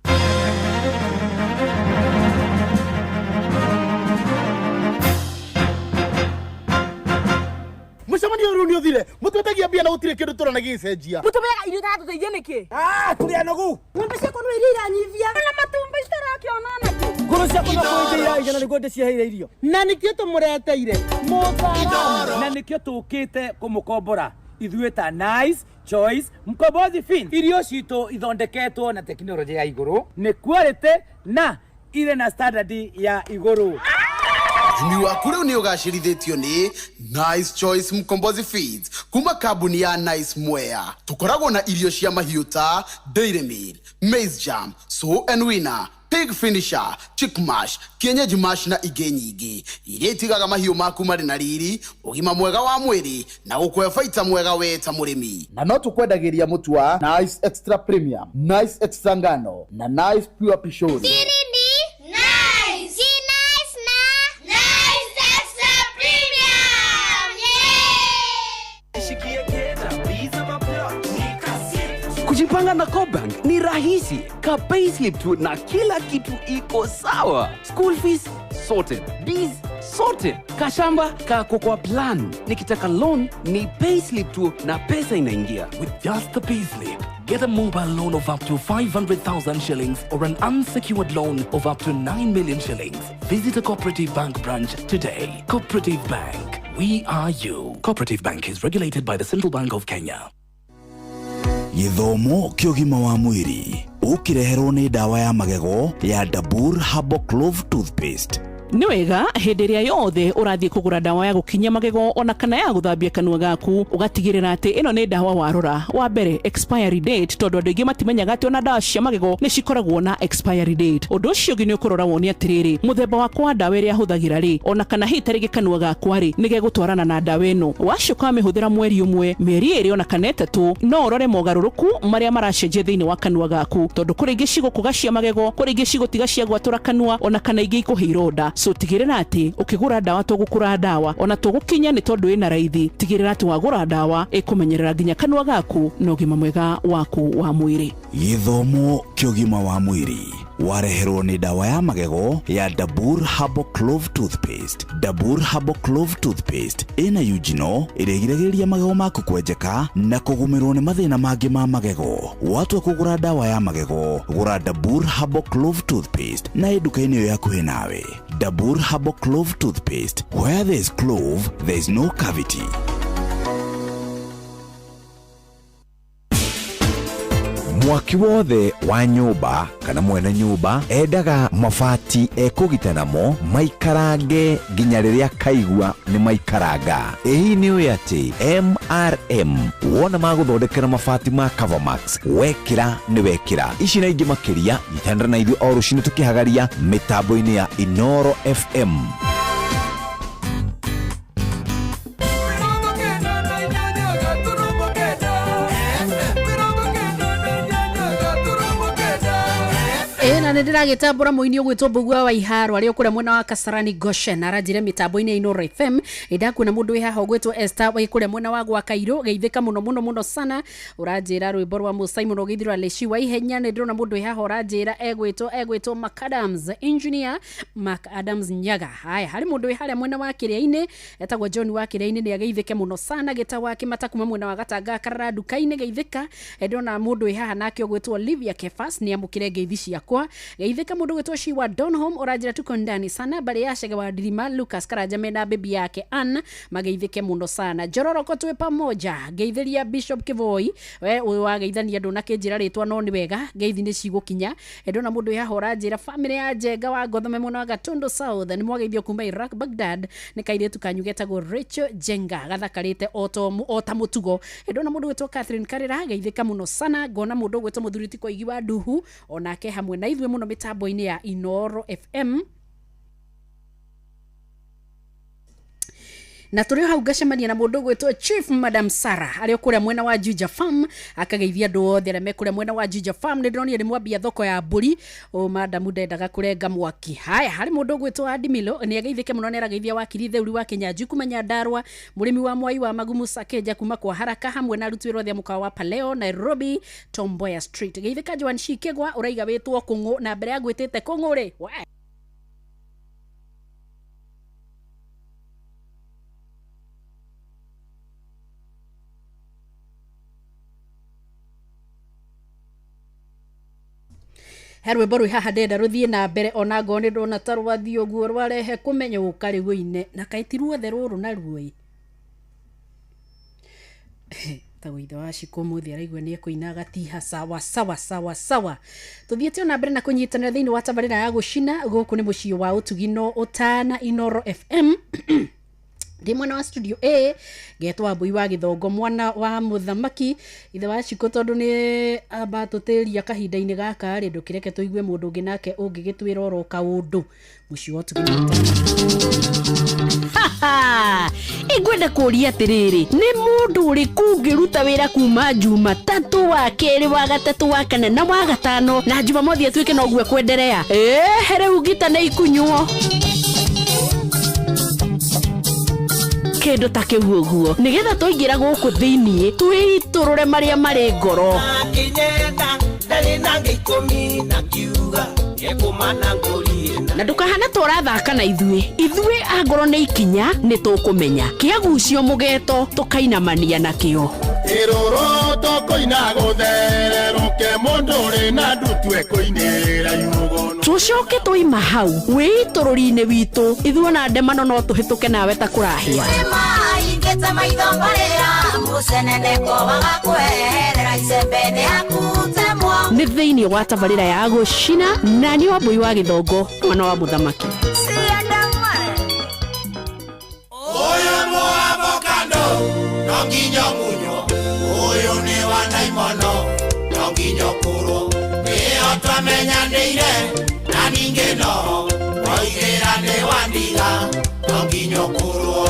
Mũcemanio ũyũ nĩ ũthire mũtwetagia mbia na gũtirĩ kĩndũ tũrona gĩgĩcenjia. Mũtũmĩaga irio itaratũteithia nĩkĩ? Tũrĩ anogu. Ng'ombe ciakwa no iria iranyivia na matumbĩ citarakĩona nakĩ. Ngũrũ ciakwa no kũenja iraigana nĩguo ndĩciheire irio. Na nĩkĩo tũmũreteire mũtaaramu. Na nĩkĩo tũkĩte kũmũkombora ithuĩ ta Nice Choice Mkombozi Fin. Irio citũ ithondeketwo na tekinoronjĩ ya igũrũ, nĩ quality na irĩ na standard ya igũrũ. Ũrĩmi waku rĩu nĩ ũgacĩrithĩtio nĩ Nice Choice Mkombozi Feeds kuma kambuni ya Nice Mwea. Tũkoragwo na irio cia mahiũ ta Dairy Meal, Maize Jam, Sow and Winner, Pig Finisher, Chick Mash, Kienyeji Mash na ingĩ nyingĩ iria itigaga mahiũ maku marĩ na riri, ũgima mwega wa mwĩrĩ na gũkũhe baita mwega we ta mũrĩmi. Na no tũkwendagĩria mũtu wa Nice Extra Premium, Nice Extra Ngano na Nice Pure Pishori. Kujipanga na CoBank ni rahisi. Ka payslip tu na kila kitu iko sawa. School fees sorted, biz sorted, kashamba kako kwa plan. Nikitaka loan ni payslip tu na pesa inaingia. With just the payslip, get a mobile loan of up to 500,000 shillings or an unsecured loan of up to 9 million shillings. Visit a Cooperative Bank branch today. Cooperative Bank, we are you. Cooperative Bank is regulated by the Central Bank of Kenya. Gĩthomo kĩa ũgima wa mwĩrĩ ũkĩreherwo nĩ ndawa ya magego ya Dabur Herbal Clove Toothpaste. Nĩ wega hĩndĩ ĩrĩa yothe ũrathiĩ kũgũra ndawa ya gũkinyia magego ona kana ya gũthambia kanua gaku, ũgatigĩrĩra atĩ ĩno nĩ ndawa warora. Wa mbere, expiry date, tondũ andũ aingĩ matimenyaga atĩ ona ndawa cia magego nĩ cikoragwo na expiry date. Ũndũ ũcio ũngĩ nĩ ũkũrora wone atĩrĩrĩ, mũthemba wakwa wa ndawa ĩrĩa hũthagĩra rĩ, ona kana hihi tarĩngĩ kanua gakwa rĩ, nĩ gegũtwarana na ndawa ĩno. Wacoka wamĩhũthĩra mweri ũmwe, mĩeri ĩrĩ ona kana ĩtatũ, no ũrore mogarũrũku marĩa maracenjia thĩinĩ wa kanua gaku, tondũ kũrĩ ingĩ cigũkũga cia magego, kũrĩ ingĩ cigũtiga cia gwatũra kanua, ona kana ingĩ ikũhe ironda. So tigĩrĩra atĩ ũkĩgũra ndawa to gũkũra ndawa, ona to gũkinya nĩ tondũ ĩna raithi, tigĩrĩra atĩ wagũra ndawa ĩkũmenyerera nginya kanua gaku na ũgima mwega waku wa mwĩrĩ. Gĩthomo kĩa ũgima wa mwĩrĩ wareherwo nĩ ndawa ya magego ya Dabur Herbal Clove Toothpaste. Dabur Herbal Clove Toothpaste ĩna eugenol ĩrĩa ĩgiragĩrĩria magego maku kwenjeka na kũgũmĩrwo nĩ mathĩna mangĩ ma magego. Watua kũgũra ndawa ya magego, gũra Dabur Herbal Clove Toothpaste na ĩ nduka-inĩ ĩyo hakuhĩ nawe. Dabur Herbal Clove Toothpaste, where there is clove, there is no cavity. Mwaki wothe wa nyũmba kana mwene nyũmba endaga mabati ekũgita namo maikarange nginya rĩrĩa kaigua nĩ maikaranga. Ĩ hihi nĩ ũĩ atĩ MRM wona magũthondekera mabati ma Covermax wekĩra nĩ wekĩra. Ici na ingĩ makĩria nyitanĩra na ithuĩ o rũcinĩ tũkĩhagaria mĩtambo-inĩ ya Inoro FM. Ĩ na nä ndä ragä tambå ra må ini å gwä two Mbugua wa Iharo arä o kå rä a mwena wa Kasarani Goshen aranjä re mä tambo-inä ya Inoro FM. Ä ndakuona må ndå wä haha å gwä two Esther wä kå rä a mwena wa gwa Kairå geithä ka må no må no må no sana å ranjä ra rwä mbo rwa Må Simon å geithirwo Leshi wa ihenya. Nä ndä rona må ndå wä haha å ranjä ra egwä two Mark Adams, engineer Mark Adams Nyaga. Haya, harä må ndå wä harĩa mwena wa kä rä a-inä etagwo John wa kä rä a-inä nä ageithä ke må no sana gä ta wa kä mata kuma mwena wa Gatanga Karara nduka-inä geithä ka. Ndĩrona må ndå wä haha nake å gwä two Olivia Kefas nä amå kä re ngeithi ciakwa. Geithĩka mũndũ gwĩtwo Shiwa Donholm ũranjĩra tuko ndani sana barĩ ya Chege wa Ndirima Lucas Karanja mena bibi yake Ann mageithĩke mũno sana. Njororoko twĩ pamoja ngeithĩria Bishop Kivoi we ũyũ wageithania ndũnakĩnjĩra rĩtwa no nĩ wega ngeithi nĩ cigũkinya. Ndĩrona mũndũ wĩ haha ũranjĩra famĩlĩ ya Njenga wa Ngothome mwena wa Gatundu South nĩ mwageithio kuma Iraq Baghdad nĩ kairĩtu kanyu getagwo Rachel Njenga gathakarĩte o ta mũtugo. Ndĩrona mũndũ gwĩtwo Catherine Karĩra geithĩka mũno sana. Ngona mũndũ gwĩtwo mũthuri ti Koigi wa Nduhu onake hamwe na ithuĩ mũno mĩtambo-inĩ ya Inoro FM. Na tũrĩ o hau ngacemania na mũndũ ũgwĩtwo Chief Madam Sarah arĩ o kũrĩa mwena wa Juja Farm akageithia andũ othe arĩa me kũrĩa mwena wa Juja Farm. Nĩ ndĩronire nĩ mwambia thoko ya mbũri, o madamu ndendaga kũrenga mwaki. Haya, harĩ mũndũ ũgwĩtwo Adimilo nĩ ageithĩke mũno, nĩ arageithia wakiri Theuri wa Kinyanjui kuma Nyandarua, mũrĩmi wa Mwai wa Magumu Sakeja kuma kwa Haraka hamwe na aruti wĩra othe a mũkawa wa Paleo Nairobi Tomboya Street. Geithĩka Joan Shikegwa ũraiga wĩtwo Kũng'ũ na mbere ya gwĩtĩte Kũng'ũ rĩ we. He rwĩmbo rwĩ haha ndĩrenda rũthiĩ na mbere ona ngorwo nĩ ndona ta rwathiĩ ũguo rwarehe kũmenyũka rĩu-inĩ na kaĩ ti ruothe rũrũ naruo ĩ tagwo ithe wa Shiko ũmũthĩ araigua nĩ ekũina agatiha sawa sawa sawa sawa. Tũthiĩte ona mbere na kũnyitanĩra thĩinĩ wa tabarĩra ya gũcina gũkũ nĩ mũciĩ wa ũtugi no ũtana Inoro FM. Ndĩ mwena wa studio A ngetwo Wambui wa Gĩthongo mwana wa mũthamaki ithe wa Shiko tondũ nĩ amba tũtĩria kahinda-inĩ gaka rĩ ndũkĩreke tũigue mũndũ ũngĩ nake ũngĩgĩtwĩra oro kaũndũ mũciĩ wa ũtugi no ũtana. Ingwenda kũria atĩrĩrĩ, nĩ mũndũ ũrĩkũ ũngĩruta wĩra kuma Jumatatũ wa kerĩ wa gatatũ wa kana na wa gatano na Jumamothi atuĩke noguo ekwenderea? Ĩĩ rĩu ngita nĩ ikunywo kĩndũ ta kĩu ũguo nĩgetha twaingĩra gũkũ thĩiniĩ twĩitũrũre marĩa marĩ ngoro. Na ndũkahana ta ũrathaka na ithuĩ, ithuĩ angorwo nĩ ikinya nĩ tũkũmenya kĩagucio mũgeto tũkainamania nakĩo. Ĩrũrũ tũkũina gũthererũke mũndũ ũrĩ na ndutu ekũinĩra yugono. Tũcoke twaima hau wĩitũrũri-inĩ witũ ithuĩ ona ndemano no tũhĩtũke nawe ta kũrahĩa. Nĩ thĩinĩ wa tabarĩra ya gũcina na nĩ Wambui wa Gĩthongo mwana wa mũthamaki. Twamenyanĩire na ningĩ noho woigĩra nĩ wandiga no nginya ũkũrwo.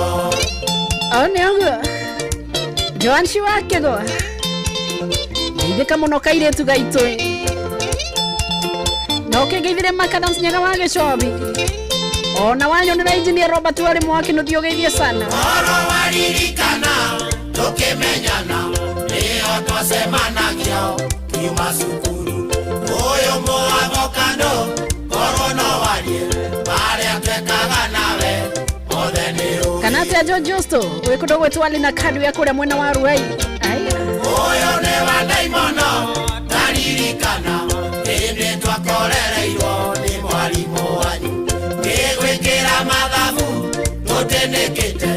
O nĩ ũguo Joanshi wa Kĩgwa, geithĩka mũno kairĩtu gaitũ ĩ. Na ũkĩngeithĩre Macadams Nyaga wa Gĩcobi, ona wanyonera engineer Robert warĩ mwaki nũthiĩ ũgeithie sana. Oro waririkana tũkĩmenyana nĩo twacemanagio kiuma cukuru ũyũ mũavokando korwo no warie marĩa twekaga nawe mothe nĩ ũĩ. Kana atĩa John Justo wĩ kũndũ gwĩtwo Ali na kadu ya kũrĩa mwena wa Ruai. Aya. Ũyũ nĩ wa ndaimono ndaririkana hĩndĩ twakorereirwo nĩ mwarimũ wanyu ngĩgwĩkĩra mathabu tũtĩnĩkĩte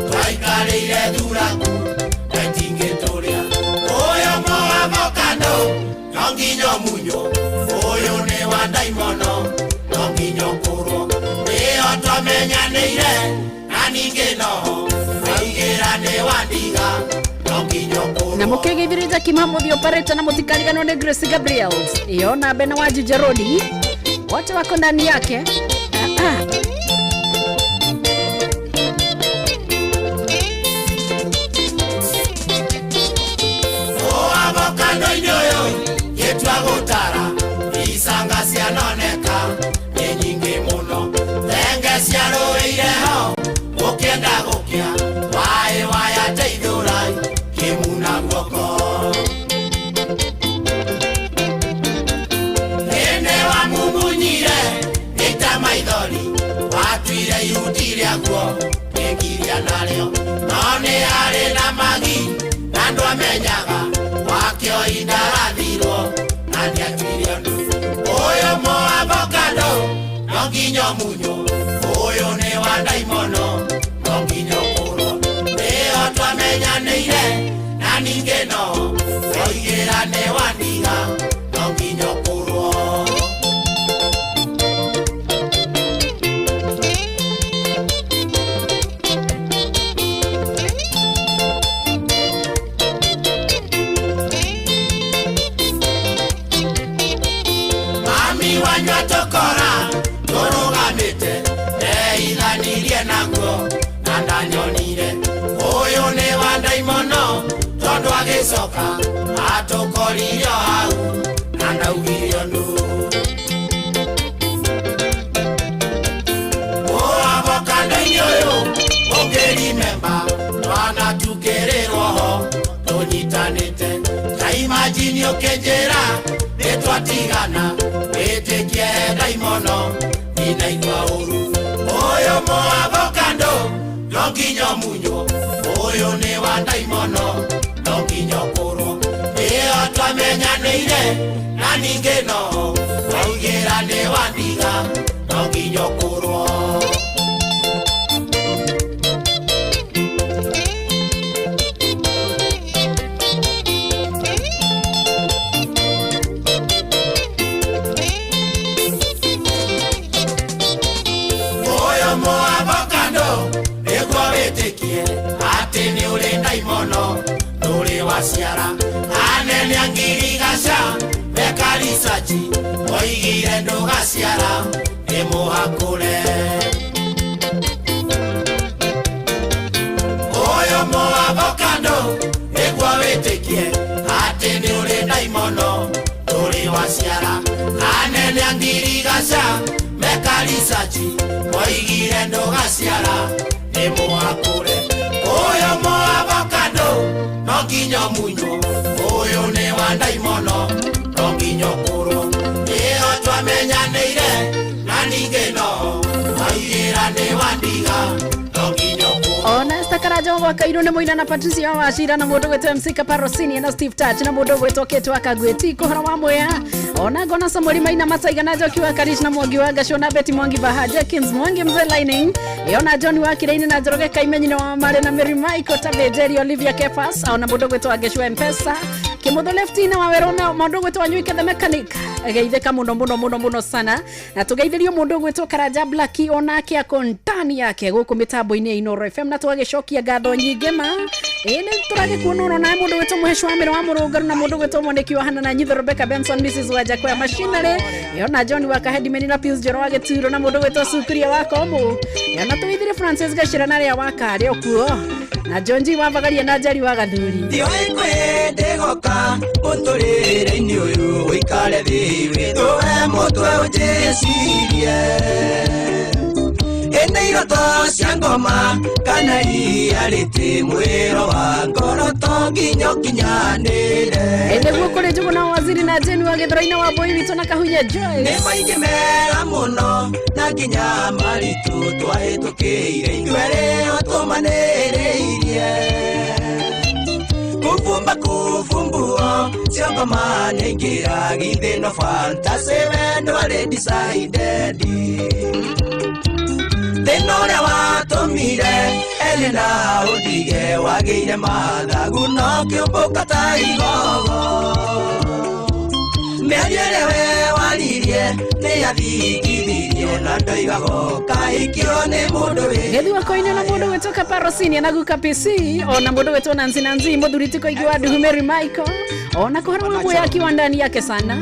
twaikarĩire thuraku ndaitingĩtũrĩa ũyũ mũavokando no nginya ũmunywo ũyũ nĩ wa ndaimono no nginya ũkũrwo nĩyo twamenyanĩire na ningĩ noho waigĩra nĩ wandiga no nginya ũkũrwo. Na mũkĩgeithĩria Jackie Mahmudi operator, na mũtikariganwo nĩ Grace Gabriels yona Bena wa Juja Road, wote wako ndani yake. Ah, ah. Avocado-inĩ ũyũ gĩtua gũtara icanga cianoneka nĩ nyingĩ mũno thenge ciarũĩire ho gũkĩenda gũkĩa waĩ waya teithũrai kĩmuna guoko hĩndĩ wamumunyire ĩta maithori watuire ihuti rĩaguo rĩkiria narĩo no nĩ harĩ na magi na ndwamenyaga wakĩo indarathirwo na ndiatuire ũndũ ũyũ mũavokado no nginya ũmunywo ũyũ nĩ wa ndaimono no nginya ũkũrwo nĩyo twamenyanĩire na ningĩ no woigĩra nĩ wandiga no nginya ũkũrwo. Mami wanyua tũkora tũrũgamĩte ndeithanirie naguo na ndanyonire ũyũ nĩ wa ndaimono tondũ agĩcoka atũkorire o hau na ndaugire ũndũ. Ũavokando-inĩ ũyũ ũngĩrimemba twana tukĩrĩrwo ho tũnyitanĩte ta imajini ũkĩnjĩra nĩ twatigana wĩtĩkie ndaimono ndinaigua ũru ũyũ mũavokando no nginya ũmunywo ũyũ nĩ wa ndaimono no nginya ũkũrwo nĩyo twamenyanĩire na ningĩ noho waugĩra nĩ wandiga no nginya ũkũrwo. Ũyũ mũavokando nĩguo wĩtĩkie atĩ nĩ ũrĩ ndaimono ndũrĩ waciara anene a ngirigaca meka ricaci oigire ndũgaciara nĩ mũhakũre. Ũyũ mũavokando nĩguo wĩtĩkie atĩ nĩ ũrĩ ndaimono ndũrĩ waciara anene a ngirigaca meka ricaci oigire ndũgaciara nĩ mũhakũre. Ũyũ mũavokando no nginya ũmunywo ũyũ nĩ wa ndaimono no nginya ũkũrwo nĩyo twamenyanĩire na ningĩ noho waigĩra nĩ wandiga no nginya ũkũrwo. Ona Esther Karaja wa Kairũ nĩ mũina na Patricia wa Wachira na mũndũ gwĩtwo MC Kaparosini na Steve Touch na mũndũ gwĩtwo Kate wa Kagweti kũhoro wa mwea ona ngona Samuel Maina Mataiga na Njoki wa Karish na Mwangi wa Gacio na Betty Mwangi Baha Jenkins Mwangi Mzee Lining yona John wa Kireini na Njoroge Kaimenyi na wa Mare na Mary Michael Tabe Jerry Olivia Kefas ona mũndũ gwĩtwo Angeci wa Mpesa Kimotho Leftina wa Werona mundu gwitwo Anyuike the mechanic geithika muno muno muno muno sana na tugeithirio mundu gwitwo Karanja Black onake ako ndani yake guku mitambo-ini ya Inoro FM na twagicokia ngatho nyingi ma ĩĩ nĩ tũragĩkuona ũno nawe mũndũ gwĩtwo Mũhecwa wa Mĩro wa Mũrũngaru na mũndũ gwĩtwo Mwanĩki wa Hana na Nyitho Rebecca Benson Mrs Wajakoya Machinery yona John wa Kahedimeni na Pius Njoro wa Gĩturo na mũndũ gwĩtwo Sukuria wa Komu yona tũgeithirie Francis Gacĩra na arĩa wa Karĩ okuo na John G wa Bagaria na Njeri wa Gathuri. Ndiũĩ kwĩ ndĩgoka mũtũrĩre-inĩ ũyũ ũikare thĩ wĩthũe mũtwe ũnjĩcirie ĩnĩ iroto cia ngoma kana ria rĩtĩ mwĩro wa ngoro to nginya ũkinyanĩre. Nĩguo kũrĩ Njũgũna wa Waziri na Jane wa Gĩthũrai-inĩ wa Mbũi witũ na Kahunya Joyce. Nĩ maingĩ mega mũno na nginya maritũ twahĩtũkĩire ithuerĩ ũtũmanĩrĩirie. Kufumba kufumbua cia ngoma nĩingĩra githĩ no fantasy wendo arĩ decided. Thĩna ũrĩa watũmire Elena ũndige wagĩire mathagu no kĩũmbũka ta igogo. Mĩario ĩrĩa we waririe nĩyathingithirio na ndoigago kahikio nĩ mũndũ wĩ Gĩthua koine na mũndũ gwĩtwo Kaparosini na Guka PC ona mũndũ gwĩtwo Nancy Nancy mũthuri ti koigi wa Nduhu Mary Michael ona kũhoro wa muya akiwa ndani yake sana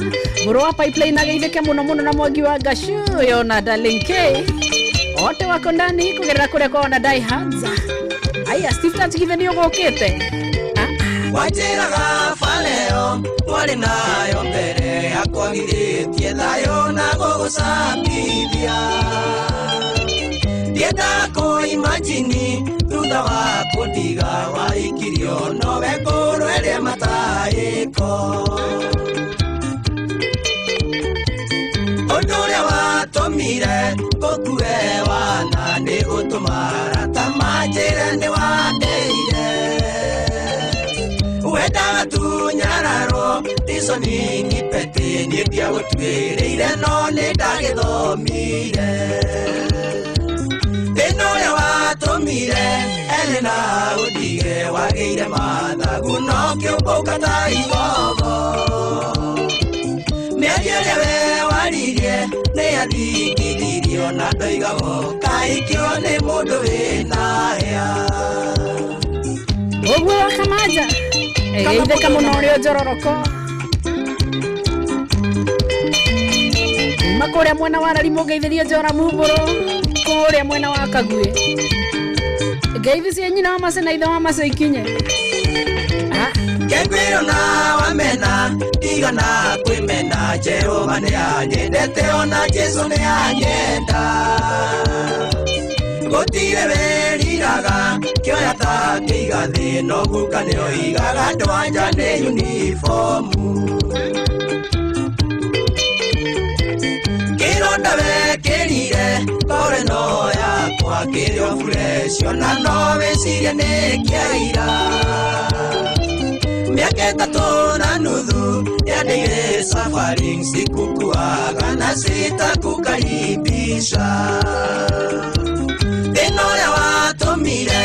mũrũ wa Pipeline ageithĩke mũno mũno na Mwangi wa Gashu yona Darling K wote wako ndani kugerera kuria kwa ona diehards. Aya Steve Touch githe ni ugukite wanjĩraga baleo twarĩ nayo mbere akwagithĩtie thayũ na gũgũcambithia ndiendaga kũimajini thutha wa kũndiga waikirio nowe ngũrũ ĩrĩa mataĩko. Ũndũ ũrĩa watũmire ngũkue wana nĩ gũtũma arata manjĩre nĩ wandeire. Wendaga tu nyararwo ticoni nipete niĩ ndiagũtuĩrĩire no nĩ ndagĩthomire. Thĩna ũrĩa watũmire Elena ũndige wagĩire mathagu no kĩũmbũka ta igogo. Mĩario ĩrĩa we waririe nĩyathingithirio na ndoigago kahikio nĩ mũndũ wĩna hĩa. Ũguo wa Kamaja geithĩka mũno ũrĩa njororoko kuma kũrĩa mwena wa Rarimũ ngeithĩrie Njora Mumbũrũ kũrĩa mwena wa Kaguĩ ngeithi cia nyina wa Mace na ithe wa Mace ikinye. Kengwĩrwo na wamena ndigana kwĩmena Jehova nĩanyendete ona Jesũ nĩanyenda. Gũtirĩ wĩriraga kĩoya ta kĩiga thĩ no guka nĩoigaga ndwanja nĩ unifomu. Kĩronda wekĩrire ngoro ĩno yakwa kĩrĩ o fresh ona no wĩcirie nĩ kĩa ira. Miaka ĩtatũ na nuthu yandĩire safari sikukuaga na sitakukaribisha. Thĩna ũrĩa watũmire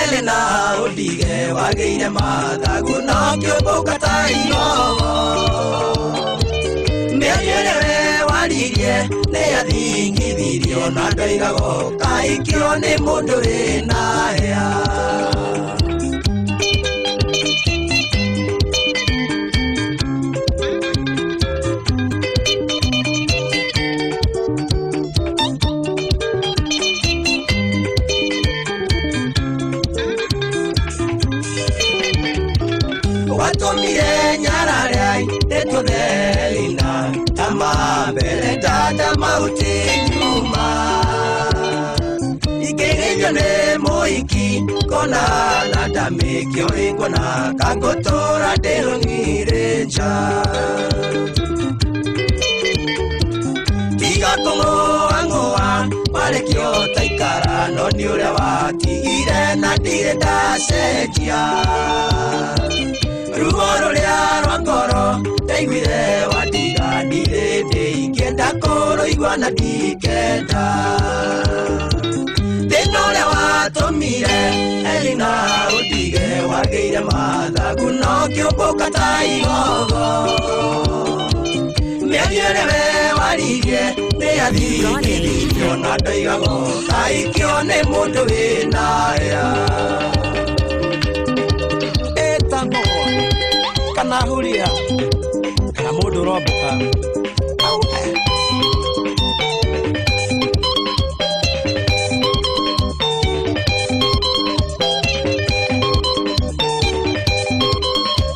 Elena ũndige wagĩire mathagu no kĩũmbũka ta igogo. Mĩario ĩrĩa we waririe nĩyathingithirio na ndoigago kahikio nĩ mũndũ wĩna hĩa. Watũmire nyarare nĩtũthelina tama mbere tata mauti nyuma. Ikĩgeithio nĩ mũhiki kona na ndamĩkio ĩkuona kangũtũra ndĩrũng'ire nja. Tiga kũng'ũang'ũa warekio taikara no nĩ ũrĩa watigire na ndirĩ ndacenjia. Ruo rũrĩa rwa ngoro ndaiguire wandiga ndirĩ ndĩingĩenda kũrũigua na ndikenda. Thĩna ũrĩa watũmire Elena ũndige wagĩire Wathire mathagu no kĩũmbũka ta igogo. Mĩario ĩrĩa we waririe nĩ yathingithirio na ndoigagwo kaikio nĩ mũndũ wĩna hĩa. Ĩtagwo kana huria kana mũndũ ũrombũka.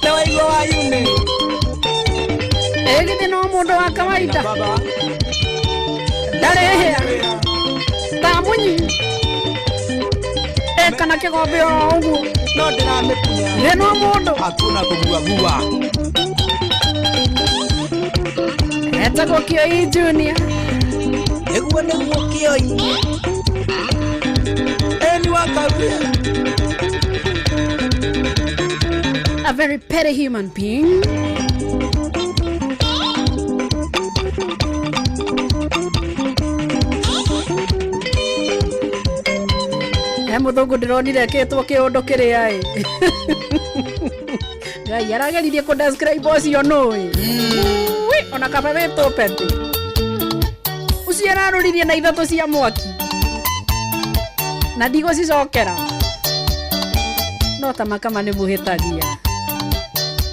Nĩ waigua wayune. Ĩ githĩ no mũndũ wa kawaida ndarĩ hĩa ta munyi ĩ kana kĩgombe o ũguo no ndĩramĩkunya. Ĩ no mũndũ hakuna kũguagua. Etagwo Kĩoi Junior. Nĩguo nĩguo Kĩoi. Eni wa Kauria. A very petty human being. He mũthũngũ ndĩronire ekĩtwo kĩũndũ kĩrĩa ĩ. Ngai arageririe kũ describe ũcio nũĩ. Ui, ona kaba wĩtwo petty. Ũcio ararũririe na ithatũ cia mwaki. Na ndigũcicokera. No ta makama nĩ mũhĩtagia.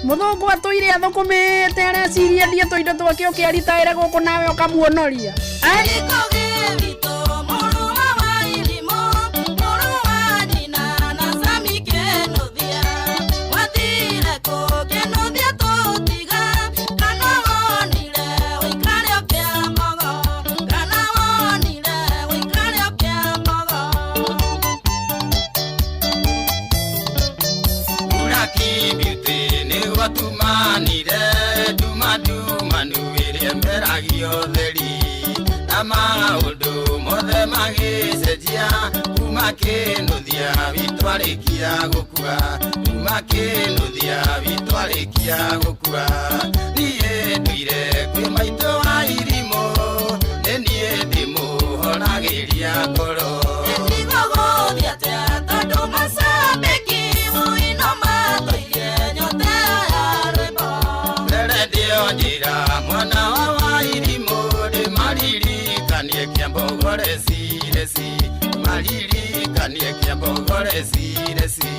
Mũthũngũ atũire athũkũmĩte areciria thiĩ tũindo twake ũkĩaritaĩre gũkũ nawe ũkamuonoria. Ai? Tumanire nduma-ndumanu ĩrĩa ĩmeragio theri na maũndũ mothe magĩcenjia kuma kĩnũthia witũ arĩkia gũkua kuma kĩnũthia witũ arĩkia gũkua. Niĩ nduire kwĩ maitũ wa irimũ nĩ niĩ ndĩmũhoragĩria ngoro. Njira mwana wa wairimũ ndĩmaririkanie kĩambogore cireci maririkanie kĩambogore cireci.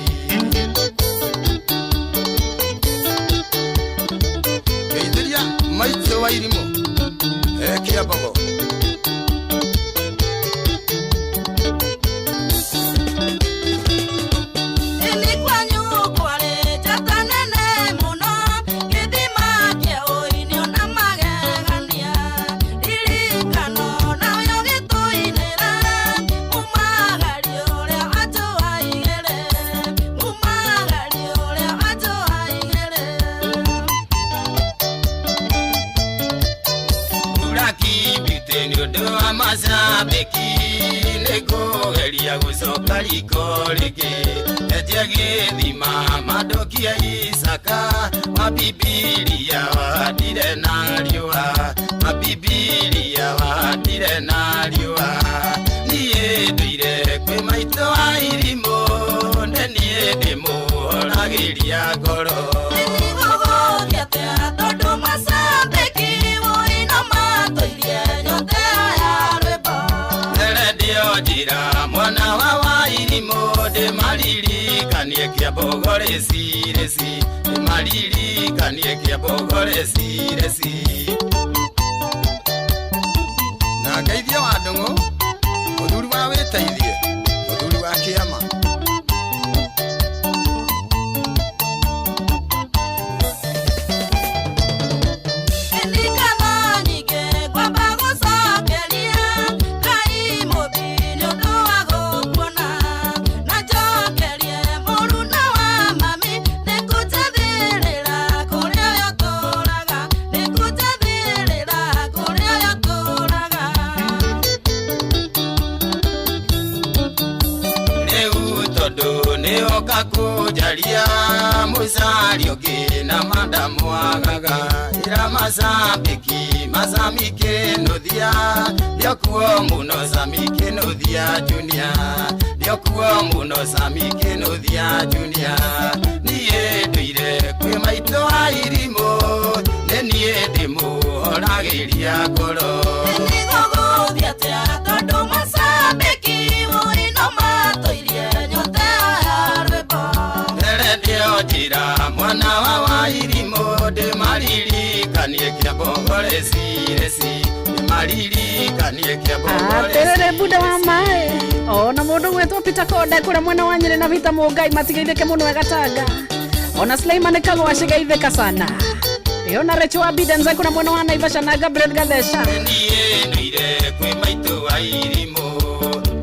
Geithĩria maitũ wa irimũ e kĩambogo. Macabĩki nĩngũgeria gũcoka riko rĩngĩ enje gĩthima mandokie Isaka wa Bibilia wahandire na riũa wa Bibilia wahandire na riũa. Niĩ nduire kwĩ maitũ wa irimũ nĩ niĩ ndĩmũhoragĩria ngoro. Njira mwana wa wairimũ ndĩmaririkanie kĩambogore cireci ndĩmaririkanie kĩambogore cireci. Na ngeithie wa Ndung'u mũthuri wa wĩteithie mũthuri wa kĩama. Nĩoka kũnjaria mũcari ũngĩ na mandamwagaga ĩra macambĩki macamike nũthia ndĩokuo mũno camike nũthia Junior ndĩokuo mũno camike nũthia Junior. Niĩ Nĩndũire kwĩ maitũ wa irimũ nĩ niĩ ndĩmũhoragĩria ngoro. Nĩgũgũthiĩ atĩa tondũ macambĩki wũino matũirie nyote ya rwĩmbo. Mbere ndĩo njĩra mwana wa Wairimũ ndĩmaririkanie kĩambogoreci ndĩmaririkanie Atĩrĩrĩ bunda wa maĩ ona mũndũ gwĩtwo Peter Konde kũrĩa mwena wa Nyĩrĩ na Vita Mũngai matigeithĩke mũno e Gatanga ona Suleiman Kagwa acigeithĩka sana ĩona Rachel wa Bidenza kũrĩa mwena wa Naivasha na Gabriel Gatheca. Niĩ ndũire kwĩ maitũ wa irimũ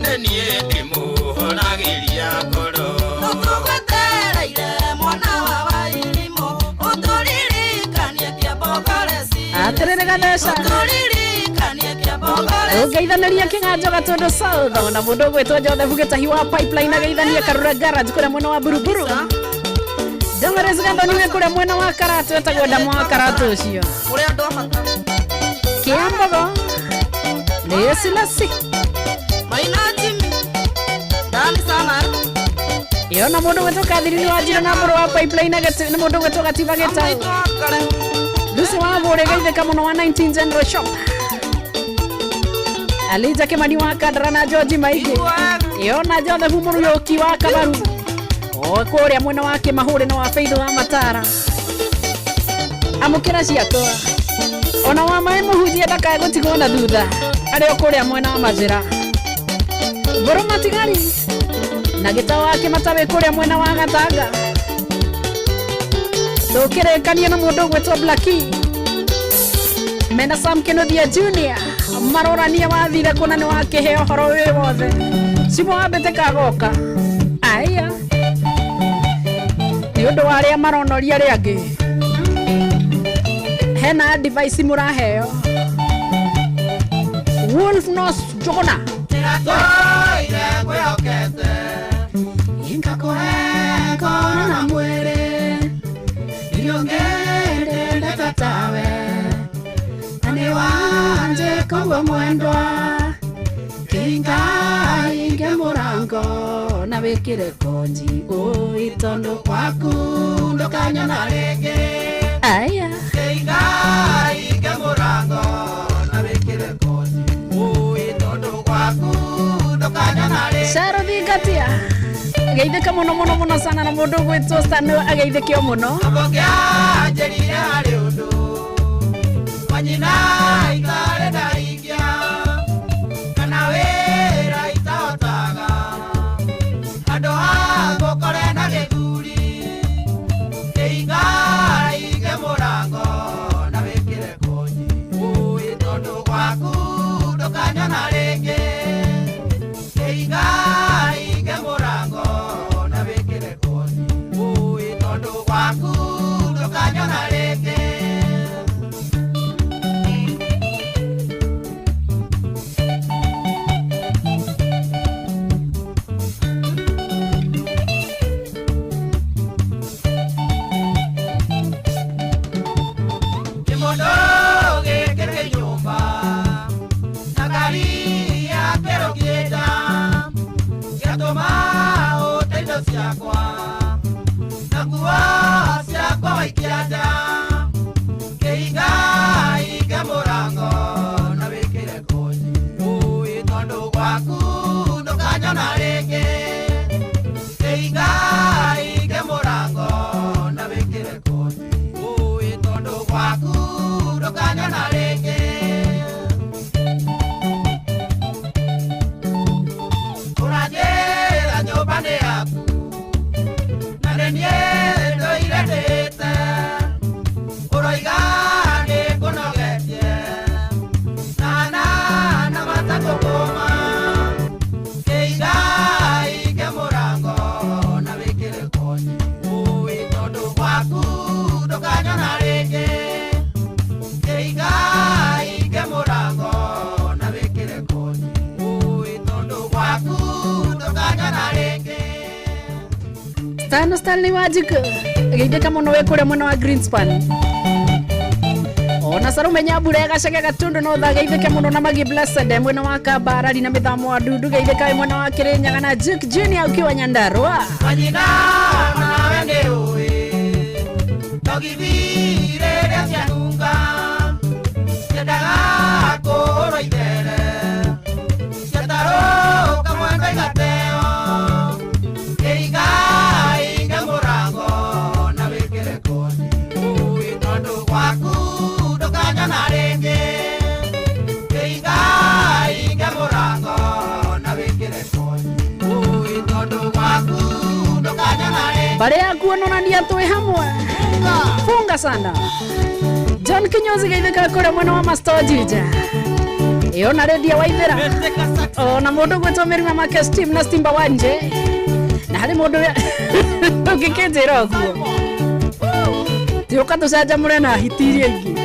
nĩ niĩ ndĩmũhoragĩria ngoro. Tũgwetereire mwana wa Wairimũ ũtũririkanie kĩambogoreci. Atĩrĩrĩ Gatheca. Ũtũririkanie kĩambogoreci. Ũngeithanĩria kĩng'anjo Gatũndũ South ona mũndũ ũgwĩtwo Joseph Gĩtahi wa Pipeline ageithanie Karura Garage kũrĩa mwena wa Buruburu. Damaris Gathoni wĩ kũrĩa mwena wa Karatu etagwo Ndama wa Karatu ũcio. Kũrĩ andũ a bata. Kĩambogo nĩ Silasi. Maina Jimmy ndani sana. Ĩona mũndũ ũgwĩtwo Catherine wa Njira na mũrũ wa Pipeline nĩ mũndũ ũgwĩtwo Gatiba Gĩtau. Lucy wa Bũrĩ geithĩka mũno wa 19 General Shop. Alija Kimani wa Kandara na George Maingĩ. Ĩona Joseph Mũrũyũki wa Kabaru. O kũrĩa mwena wa Kĩmahũrĩ na wa Faith wa Matara. Amũkĩra ciakwa. Ona wa maĩ mũhunjia ndakae gũtigwo na thutha. Arĩ o kũrĩa mwena wa Majĩra. Mbũrũ matigari. Na gĩtau wa Kĩmatawi kũrĩa mwena wa Gatanga. Tũkĩrĩkania na mũndũ ũgwĩtwo Blackie. Mena Sam Kĩnuthia Junior marorania wathire kũna nĩ wakĩheo ũhoro wĩ wothe. Cimo wambĩte kagoka. Aya. Nĩ ũndũ wa arĩa maronoria arĩa angĩ. Hena device mũraheo. Wolf Nos Jogona. Ndĩratũire ngwĩhokete ingakũhe ngoro na mwĩrĩ ndiongĩndendete tawe na nĩ wanje koguo mwendwa kĩinga inge mũrango na wĩkĩre konji ũi tondũ kwaku ndũkanyona rĩngĩ. Aya. Kĩinga inge mũrango na wĩkĩre konji ũi tondũ kwaku ndũkanyona rĩngĩ. Caro thingatia. Ageithĩka mũno mũno mũno sana na mũndũ ũgwĩtwo Stano ageithĩkio mũno. Ũngĩanjĩrire harĩ ũndũ manyina itarĩ ndahingia kana wĩra itahotaga handũ ha ngũkore na gĩthuri kĩinga inge mũrango na wĩkĩre konji ũĩ tondũ gwaku ndũkanyona rĩngĩ kĩinga inge mũrango na wĩkĩre konji ũĩ tondũ gwaku ndũkanyona rĩngĩ. Kĩmondo gĩkĩ kĩ nyũmba na ngari ya kĩro kĩnda gĩatũma ũte indo ciakwa na nguo ciakwa waikia nja kĩinga inge mũrango na wĩkĩre konji ũĩ tondũ gwaku ndũkanyona rĩngĩ kĩinga inge mũrango na wĩkĩre konji ũĩ tondũ gwaku ndũkanyona rĩngĩ. Ũranjĩra nyũmba nĩ yaku na nĩ niĩ ndũire ndĩte ũroiga nĩ ngũnogetie na na na matakũkũma kĩinga inge mũrango na wĩkĩre konji ũĩ tondũ gwaku ndũkanyona rĩngĩ kĩinga inge mũrango na wĩkĩre konji ũĩ tondũ gwaku ndũkanyona rĩngĩ. Stano Stanley Wanjikũ geithĩka mũno wĩ kũrĩa mwena wa Greenspan. Ona Sarume Nyambura gacege Gatundu no thageithĩke mũno na Magi Blessed mwena wa Kambarari na mĩthamo wa Ndundu geithĩka wĩ mwena wa Kirinyaga na Juke Junior ukiwa Nyandarua. Manyina nawe nĩ ũĩ kũrwo ithere ciatarũka mwanga igateo kĩiga inga mũrango na wĩkĩre koni ũĩ tondũ gwaku ndũkanyona rĩngĩ kĩiga inga mũrango na wĩkĩre koni ũĩ tondũ gwaku ndũkanyona rĩngĩ Bare ya kuonania twĩ hamwe. Funga sana. John Kinyozi geithĩka kũrĩa mwena wa Master Juja. Ĩyo na redia waithĩra. Ona mũndũ gwĩtwo Mĩrima make Steam na Stimba Wanje. Na harĩ mũndũ ũngĩkĩnjĩra ũguo. Tiũka tũcanjamũre na hiti iria ingĩ.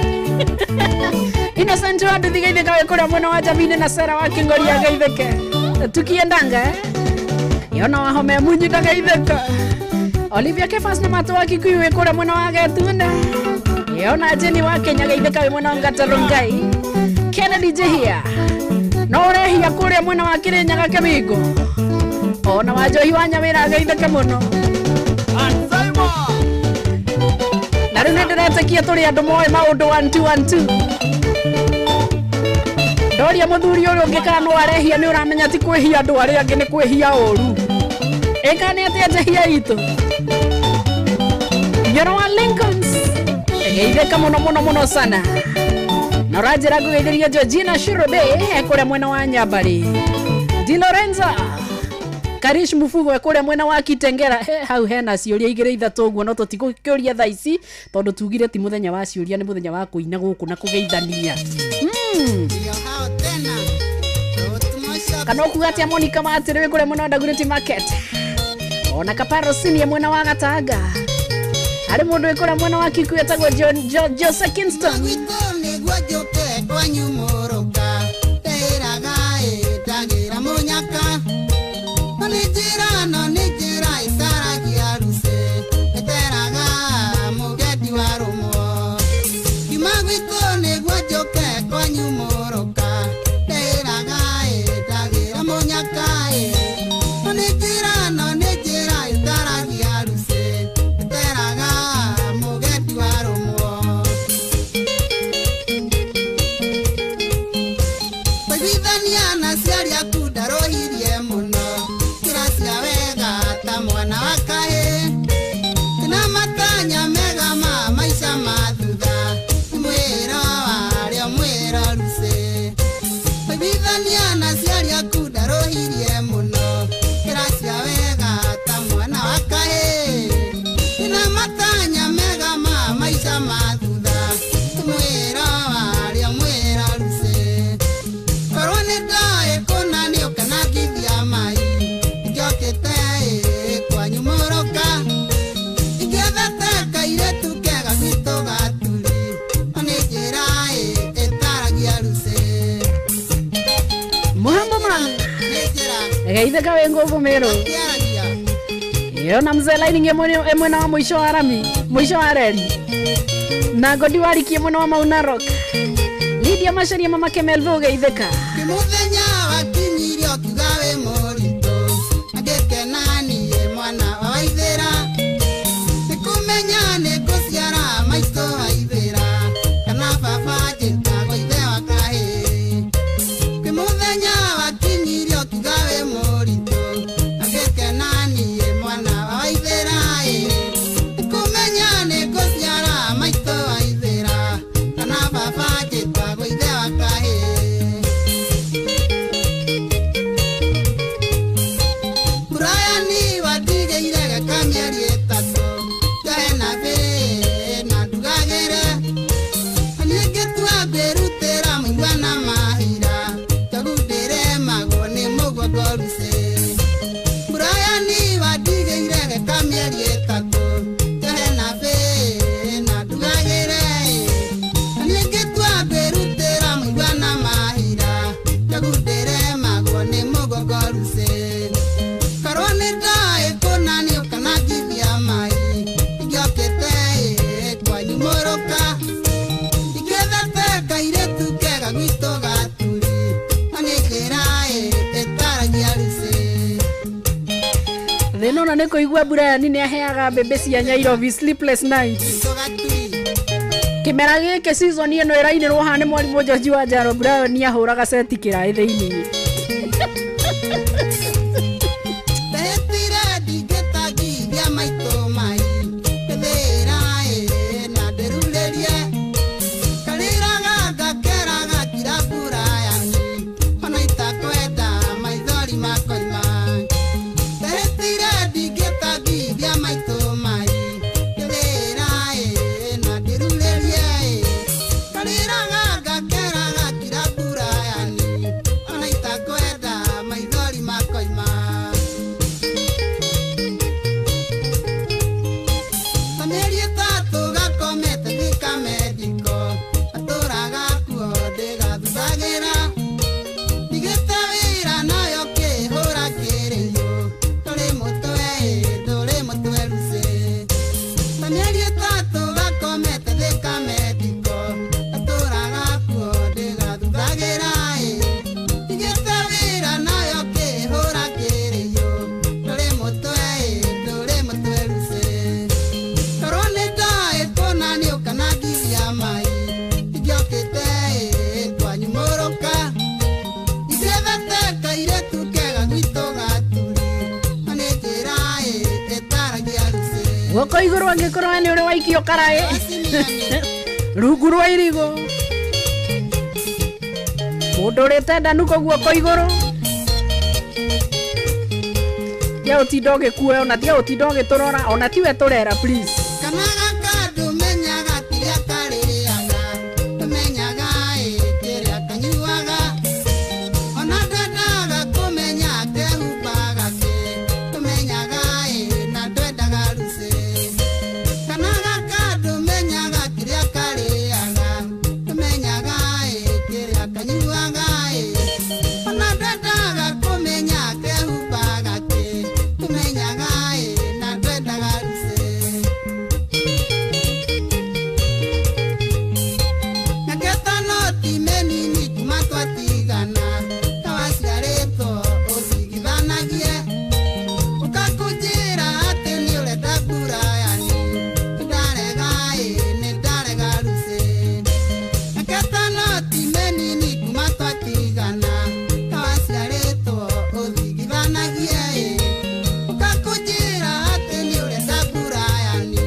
Innocent wa nduthi geithĩka wĩ kũrĩa mwena wa Jamini na Sera wa Kĩng'oria geithĩke. Tukiendanga eh? Yona wahome munyi ndagaithĩka. Olivia Kefas na Mato wa Kikuyu wĩ kũrĩa mwena wa Gatunda. Yona Jenny wa Kenya geithĩka wĩ mwena wa Ngatarũngai. Kennedy Jehia. No ũrehia kũrĩa mwena wa Kĩrĩnyaga Kĩmingo. Ona wa Njohi wa Nyawĩra geithĩke mũno. Na rĩu nĩndĩretĩkia tũrĩ andũ moĩ maũndũ 1 2 1 2. Ndoria mũthuri ũrĩa ũngĩ kana no arehia nĩ ũramenya ti kwĩhia andũ arĩa angĩ nĩ kwĩhia ũru. Ĩka nĩ atĩa njehia itũ. Nyoro wa Lincolns geithĩka mũno mũno mũno sana. Na ũranjĩra ngũgeithĩria Georgina Shirobe e kũrĩa mwena wa Nyambarĩ. Di Lorenza Karish Mufugo e kũrĩa mwena wa Kitengera. He, hau hena ciũria igĩrĩ ithatũ ũguo no tũtigũkĩũria thaa ici tondũ tugire ti mũthenya wa ciũria nĩ mũthenya wa kũina gũkũ na kũgeithania. Kana ũkuga atĩa Monica Matĩrĩ wĩ kũrĩa mwena wa Dagoretti Market. Ona Kaparo Senior mwena wa Gatanga. Harĩ mũndũ wĩ kũrĩa mwena wa Kikuyu etagwo Jose Kingston. Nĩguo njũke kwanyu mũrũka ndĩraga ĩndagĩra mũnyaka no nĩ njĩra no nĩ njĩra ĩtaragia rucĩ ĩteraga mũgendi wa rũmwo kiuma gwitũ nĩguo njũke kwanyu mũrũka ndĩraga ĩndagĩra mũnyaka no nĩ njĩra no nĩ njĩra ĩtaragia rucĩ ĩteraga mũgendi wa rũmwo. Kũiguithania na aciari aku ndarũhirie mũno kĩracia wega ta mwana wa kahĩĩ na matanya mega ma maica ma thutha nĩ mwĩro warĩo mwĩro rucĩ. Kũiguithania na aciari aku ndarũhirie mũno kĩracia wega ta mwana wa kahĩĩ na matanya mega ma maica ma thutha nĩ mwĩro warĩo mwĩro rucĩ. Korwo nĩ ndoĩ kũna nĩ ũkanangithia mai ingĩokĩte kwanyu mũrũka ingĩethete kairĩtu kega gwitũ gaturi no nĩ njĩra ĩtaragia rucĩ. Muhambo ma geithĩka wĩ ngũbũ Meru. Yona mzee lining e mwena wa mũico wa rami mũico wa reri na Godi warikie mwena wa Mau Narok. Lydia Macharia mama Kemelvo geithĩka. Mũthenya wakinyirie ũkiuga wĩ mũritũ angĩkena niĩ mwana wa waithĩra nĩkũmenya nĩngũciara maitũ waithĩra kana baba njĩtagwo ithe wa kahĩĩ. Kwĩ mũthenya wakinyirie ũkiuga wĩ mũritũ angĩkena niĩ mwana wa waithĩra nĩkũmenya nĩngũciara maitũ waithĩra kana baba njĩtagwo ithe wa kahĩĩ. Brian watigĩire geka mĩeri ĩtatũ njohe na bĩ na ndugagĩre na niĩ ngĩtua ngwĩrutĩra mũigua na mahira njogu ndĩremagwo nĩ mũguongo rucĩ. Brian watigĩire geka mĩeri ĩtatũ njohe na bĩ na ndugagĩre na niĩ ngĩtua ngwĩrutĩra mũigua na mahira njogu ndĩremagwo nĩ mũguongo rucĩ. Korwo nĩ ndoĩ kũna nĩ ũkanangithia mai ingĩokĩte kwanyu mũrũka ingĩethete kairĩtu kega gwitũ gaturi no nĩ njĩra ĩtaragia rucĩ. Thĩna ona nĩ kũigua Brian nĩ aheaga mbembe cia Nairobi sleepless nights. Kĩmera gĩkĩ season ĩno ĩrainĩrwo haha nĩ mwarimũ George wa Njaro Brian ahũraga seti kĩraĩ thĩinĩ. Ndehĩtire ndingĩtangithia maitũ mai ndĩthĩra ĩ na ndĩrurĩrie karĩraga ngakeraga kira mbura yani ona itakwenda maithori makoima. Ndehĩtire ndingĩtangithia maitũ mai ndĩthĩra ĩ na ndĩrurĩrie karĩraga ngakeraga kira mbura yani ona itakwenda maithori makoima. Ta mĩeri ĩtatũ gakomete Thika Medical, atũraga kuo ndĩgathuthagĩra. Ndigĩte wĩra nayo kĩhũra kĩrĩyũ, ndũrĩ mũtwe ĩ, ndũrĩ mũtwe Lucy. Ta mĩeri ĩtatũ gakomete Thika Medical, atũraga kuo ndĩgathuthagĩra ĩ. Ndigĩte wĩra nayo kĩhũra kĩrĩyũ, ndũrĩ mũtwe ĩ, ndũrĩ mũtwe Lucy. Korwo nĩ ndaĩ kuona nĩ ũkanangithia mai ingĩokĩte ĩ kwanyu mũrũka ingĩethete kairĩtu kega gwitũ gaturi na nĩ njĩra ĩ ĩtaragia Lucy. Guoko igũrũ angĩkorwo we nĩ ũrĩ waikio karaĩ rungu rwa irigũ. Mũndũ ũrĩte ndanuko guoko igũrũ. Tia ũtinda ũgĩkua ona tia ũtinda ũgĩtũrora ona tiwe tũrera please. Kana gaka ndũmenyaga kĩrĩa karĩaga ndũmenyaga ĩ kĩrĩa kanyuaga ona ndendaga kũmenya kehumbaga kĩ ndũmenyaga ĩ na ndwendaga Lucy. Kana gaka ndũmenyaga kĩrĩa karĩaga ndũmenyaga ĩ kĩrĩa kanyuaga ĩ ona ndendaga kũmenya kehumbaga kĩ ndũmenyaga ĩ na ndwendaga Lucy. Ngeta noti mĩnini kuma twatigana ta waciarĩtwo ũcigithanagie ũkakũnjĩra atĩ nĩ ũrenda mbura yani nĩndarega ĩ nĩndarega Lucy. Ngeta noti mĩnini kuma twatigana ta waciarĩtwo ũcigithanagie ĩ ũkakũnjĩra atĩ nĩ ũrenda mbura yani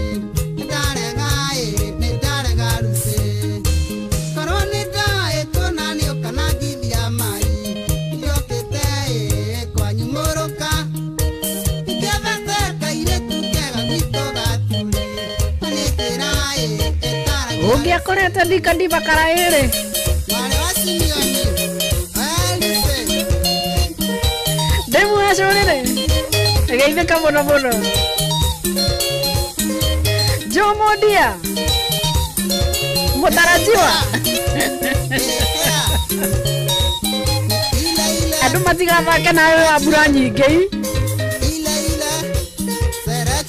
nĩndarega ĩ nĩndarega Lucy. Korwo nĩ ndaĩ kuona nĩ ũkanangithia mai ingĩokĩte ĩ kwanyu mũrũka ingĩethete kairĩtu kega gwitũ gaturi na nĩ njĩra ĩ ĩtaragia Ũngĩakorete Thika Diva karaĩ rĩ. Mwarĩ wa Simeoni Lucy. Ndĩmuacũrĩre geithĩka mũno mũno. Jomo Dia mũtarajiwa andũ matigathake nawe wa mbura nyingĩ i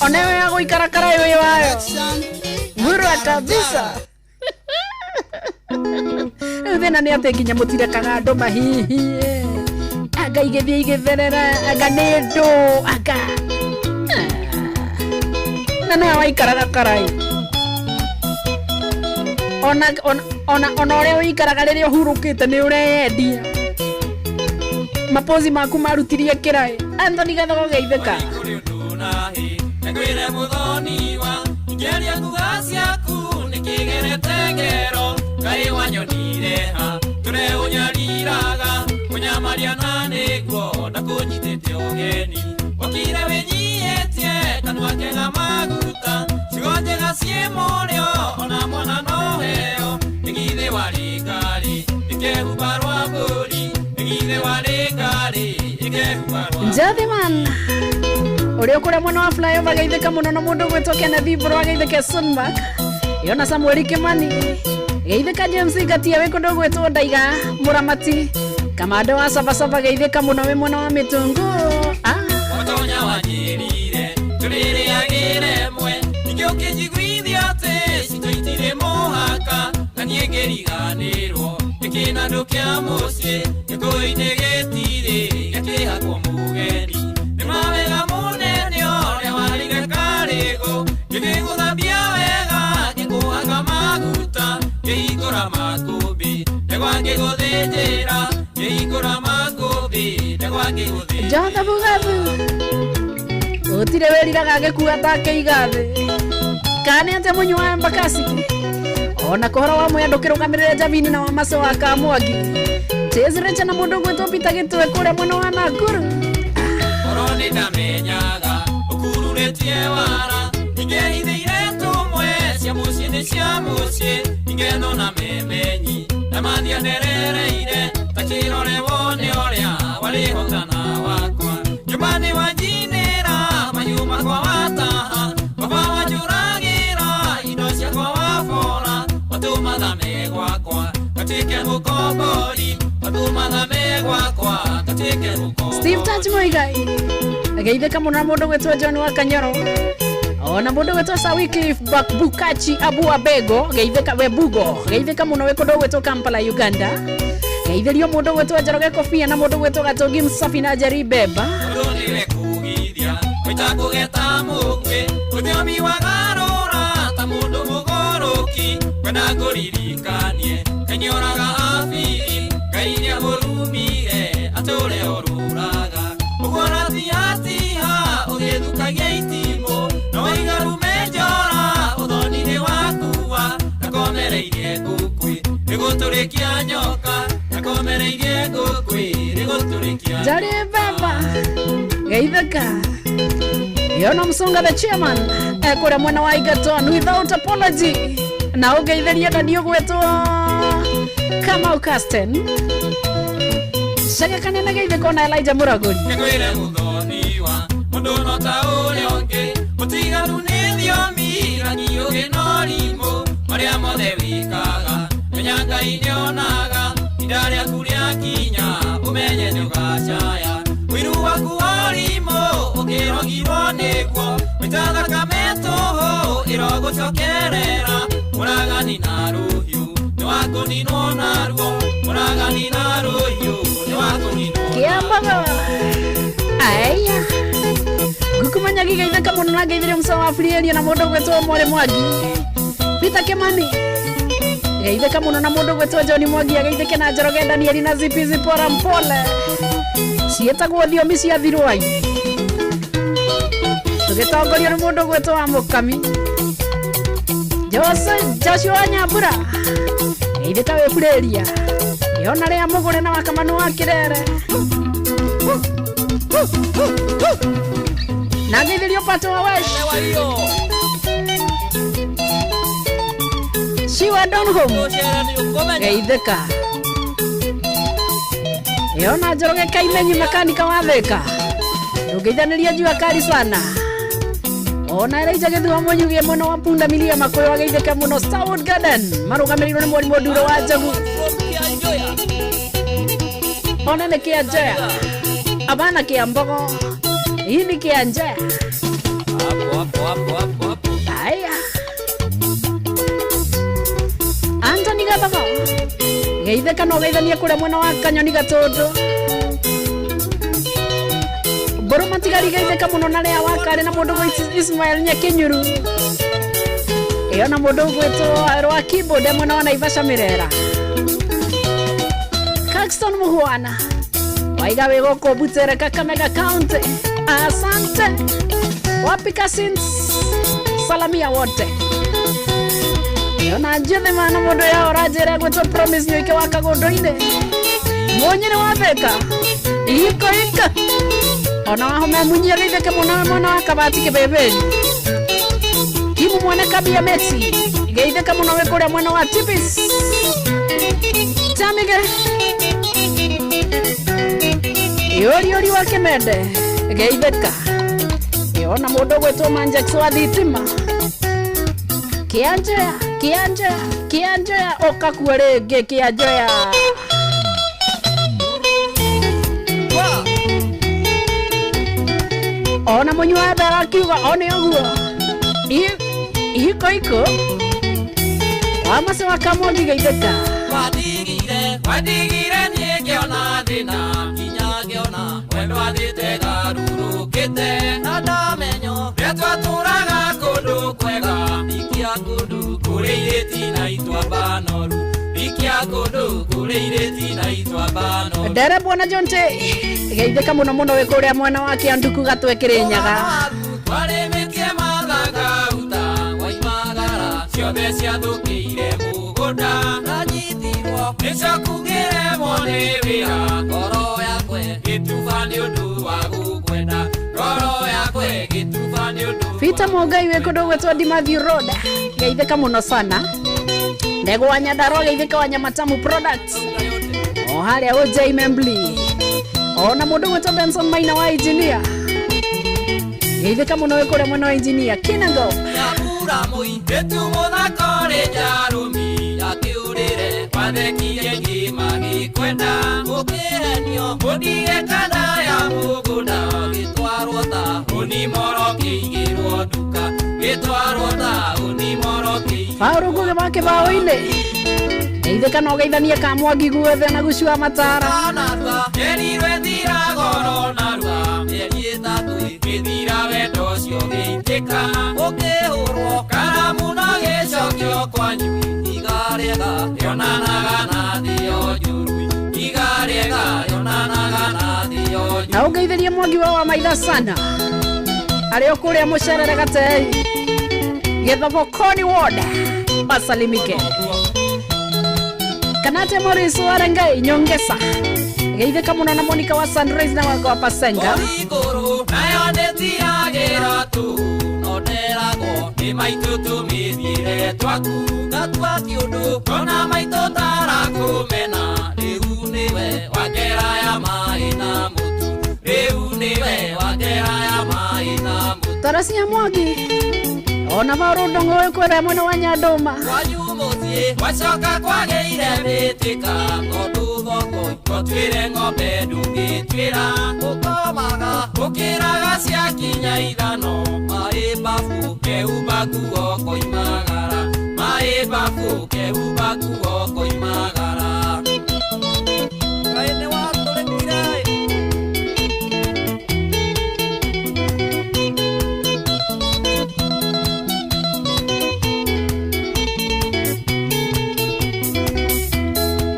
onewe ya gũikara karaĩ wĩ wayo murwa kabisa. Rĩu thĩna nĩ atĩ nginya mũtirekaga andũ mahihie anga igĩthiĩ igĩtherera anga nĩ ndũ anga na nĩwe waikaraga karaĩ ona ona ona ona ũrĩa ũikaraga rĩrĩa ũhurũkĩte nĩ ũreyendia mapozi maku marutirie kĩraĩ. Anthony Gathogo geithĩka. Ngwĩre mũthoniwa ingĩaria nguga ciaku nĩkĩgerete ngero kaĩ wanyonire ha tũre ũnyariraga kũnyamaria na nĩguo ndakũnyitĩte ũgeni wakire wĩnyihĩtie kanua kega maguta ciugo njega ciĩ mũrĩo ona mwana no heo nĩgithĩ warĩ ngari ĩkehumba rwa mbũri nĩgithĩ warĩ ngari ĩkehumba rwa Njathiman ũrĩa ũkũrĩa mwena wa flyover geithĩka mũno na mũndũ ũgwĩtwo Kenneth Mburu ageithĩke Sunmark Yona Samuel Kimani geithĩka James Ngatia wĩ kũndũ gwĩtwo Ndaiga Mũramati Kamando wa Sabasaba geithĩka mũno wĩ mwena wa Mĩtũngũ. Mũtonya wanjĩrire tũrĩrĩagĩre mwe ningĩ ũkĩnjiguithia atĩ citũ itirĩ mũhaka na niĩ ngĩriganĩrwo nĩ kĩnandũ kĩa mũciĩ gĩkũyũ-inĩ gĩtirĩ gĩkĩhakwo mũgeni nĩ mawega mũnene ũrĩa warĩire karĩgũ ngĩgĩgũthambia wega ngĩkũhaka maguta njĩra ngĩhingũra makũmbĩ ndegwa ngĩgũthĩ. Jotha Bugathu gũtirĩ wĩriraga agĩkua atakĩiga thĩ kana nĩ atĩa mũnyua wa Embakasi ona kũhoro wa mwea ndũkĩrũgamĩrĩre Javini na Wamaso wa Kamwangi Chezrecha na mũndũ ũgwĩtwo Peter Gĩtwe kũrĩa mwena wa Nakuru. Korwo nĩ ndamenyaga ũkururĩtie wara ingehithĩire tũmwe cia mũciĩ nĩ cia mũciĩ ingeno na memenyi na mathia nderereire ta kĩrore wone ũrĩa warĩhotana wakwa nyũmba nĩ wanjinĩra mahiũ makwa wataha baba wanjũragĩra indo ciakwa wabora watũma thame gwakwa gatuĩke mũkombori watũma thame gwakwa gatuĩke mũkombori. Steve Taj Muigai ageithĩka mũno na mũndũ gwĩtwo John wa Kanyoro ona mũndũ gwĩtwo Sir Wycliffe Bukachi Abu Abego geithĩka Webugo geithĩka mũno wĩ kũndũ gwĩtwo Kampala Uganda geithĩrio mũndũ gwĩtwo Njoroge Kobia na mũndũ gwĩtwo Gatũngi Msafi na Jerry Beba. Ũndũ nĩwe kugithia gwĩta kũgeta mũgwĩ ũthiomi wagarũra ta mũndũ mũgũrũki kwenda ngũririkanie Ngai nĩoraga abiri Ngai nĩagũrumire atũre ũrũraga ũguo ratiatiha ũgĩthukagia itimũ no waiga rume njora ũthoni nĩ wakua ndakomereirie ngũkwĩ rĩgũtũrĩkia nyoka ndakomereirie ngũkwĩ rĩgũtũrĩkia. Jerry Beba geithĩka Yona Msunga the chairman ekũrĩa mwena wa Egerton without apology na ũgeithĩrie na ũgwĩtwo Kamau Casten Shagakane na geithĩka ona Elijah Mũragũri. Nĩngwĩre mũthoniwa mũndũ no ta ũrĩa ũngĩ mũtiganu nĩ thiomi rangi ũgĩ no rimũ marĩa mothe wĩkaga menya Ngai nĩonaga ihinda rĩaku rĩakinya ũmenye nĩũgacaya ũiru waku wa rimũ ũkĩrogirwo nĩguo gwĩta thakame tũhũ ĩrogũcokerera mũragani na rũhiũ nĩwakũninwo naruo mũragani na rũhiũ nĩwakũninwo. Kĩambaga aya ngukumanyagi geithĩka mũno na ngeithĩrio mũca wa Frieria na mũndũ ũgwĩtwo Mwari Mwangi Peter Kimani geithĩka mũno na mũndũ ũgwĩtwo John Mwangi ageithĩke na Njoroge Danieli na Zipi Zipora Mpole ciĩtagwo thiomi cia thirwai tũgĩtongorio nĩ mũndũ ũgwĩtwo wa Mũkami Joshua Nyambura geithĩka wĩ Frieria yona rĩa mũgũre na wakamanu wa Kĩrere na ngeithĩrio Pato wa Wesh Shiwa Donholm geithĩka yona Njoroge Kaimenyi makanika wa Thĩka ndũngĩithanĩria jua kali sana ona Elijah Gĩthua Mũnyugie mwena wa Punda Milia Makũyũ ageithĩke mũno Starwood Garden marũgamĩrĩirwo nĩ mwarimũ Nduro wa Njogu ona nĩ Kĩanjoya abana Kĩambogo hii ni Kĩanjoya. Aya Anthony Gathogo geithĩka no geithanie kũrĩa mwena wa Kanyoni Gatũndũ Mbũrũ matigari geithĩka mũno na rĩa wakarĩ na mũndũ gwĩtwo Ismail Nyakinyuru ĩyo na mũndũ ũgwĩtwo Rwa Keyboard mwena wa Naivasha Mirera Caxton Muhuana waiga wĩ gũkũ Butere Kakamega County asante wapi Cousins salamia wote yona njĩthĩ mana mũndũ ya ũranjĩra gwĩtwo Promise Nyoike wa Kagũndũ-inĩ mũnyĩrĩ wa Thĩka iko iko ona wahome munyia geithĩke mũno mwena wa Kabati Kĩbĩbĩri Kimu mwene Kabia Meti geithĩka mũno wĩ kũrĩa mwena wa Tipis Tamige Yori wa Kĩmende geithĩka yona mũndũ ũgwĩtwo Manjax wa thitima Kĩanjoya Kĩanjoya Kĩanjoya ũkakua rĩngĩ Kĩanjoya. Ona mũnyua mbere akiuga one ũguo iko iko Wamase wa Kamwangi geithĩka Wandigire niĩ ngĩona thĩna nginya ngĩona mwendwa athĩte ngarurũkĩte na ndamenyo rĩrĩa twatũraga kũndũ kwega ikia kũndũ kũrĩ irĩti na ituamba noru. Ikia kũndũ kũrĩ irĩti na itwambano Ndere bwana Jonte geithĩka mũno mũno wĩ kũrĩa mwena wa Kĩanduku Gatwe Kĩrĩnyaga. Warĩmĩtie mathangauta waimagara ciothe ciathũkĩire mũgũnda nanyitirwo nĩcokugĩremwo nĩ wĩra ngoro yakwe gĩtuba nĩ ũndũ wa gũkwenda ngoro yakwe gĩtuba nĩ ũndũ Peter Mũngai wĩ kũndũ gwĩtwo Dimatthew Road geithĩka mũno sana. Ndegwa wa Nyandarua geithĩka wa Nyamatamu Products o harĩa OJ Membli ona mũndũ gwĩtwo Benson Maina wa engineer geithĩka mũno wĩ kũrĩa mwena wa engineer Kinango. Nyambura mũirĩtu mũthaka ũrĩ njarũmi akĩũrĩre wathekirie ngĩma gĩkwenda ũkĩhenio ũndige kanda ya mũgũnda gĩtwarwo ta ũnimoro kĩigĩrwo nduka gĩtwarwo ta ũnimoro kĩigĩrwo Paũrũ Ngugi wa kĩbaũ-inĩ geithĩka na ũgeithanie Kamwangi guothe na gucua matara. Njerirwe thira goro narua mĩeri ĩtatũ ĩgĩthira wendo ũcio ũgĩitĩka ũkĩhũrwo karamu na gĩcokio kwanyu ihiga rĩega rĩonanaga na thĩo njũru ihiga rĩega rĩonanaga na thĩo njũru. Na ũngeithĩrie Mwangi wa Wamaitha sana arĩ o kũrĩa mũcerere Gatei Gĩthobokoni ward wasalimike. Kanate Morris Warengai Nyongesa geithĩka mũno na Monica wa Sunrise na wako wa Pasenga. Igũrũ nayo ndĩtiragĩra tu no nderagwo nĩ maitũ tũmĩthiĩre twaku gatua kĩũndũ ona maitũ tarakũmena rĩu nĩwe wangera ya maĩ na mũtu rĩu nĩwe wangera ya maĩ na mũtu. Taracia Mwangi ona Maũrũ Ndong'o wĩ kũrĩa mwena wa Nyandũma. Kwanyu mũciĩ gwacoka kwagĩire mĩtĩka tondũ thoko gũtuĩre ng'ombe ndũngĩtuĩra ũkomaga ũkĩraga ciakinya ithano maĩ babu kehumba nguo koimagara maĩ babu kehumba nguo koimagara. Kaĩ nĩwatũrĩkire ĩ?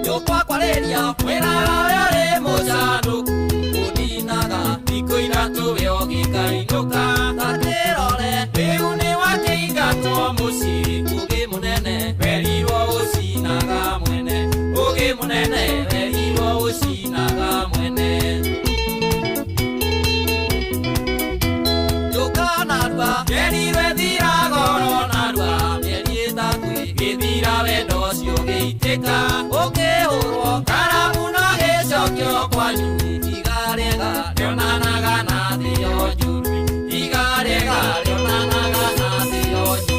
Nyũkwa kwarĩria wĩraga ũrĩa ũrĩ mũcanũku ũninaga thikũ ithatũ we ũgĩkainũka ta kĩrore rĩu nĩwakĩingatwo mũciĩ ũgĩ mũnene werirwo ũcinaga mwene ũgĩ mũnene werirwo ũcinaga mwene. Njũka narua njerirwe thira goro narua mĩeri ĩtatũ ĩgĩthira wendo ũcio ũgĩitĩka ũkĩhũrwo karamu na gĩcokio kwanyu ihiga rĩega rĩonanaga na thĩo njũru ihiga rĩega rĩonanaga na thĩo njũru.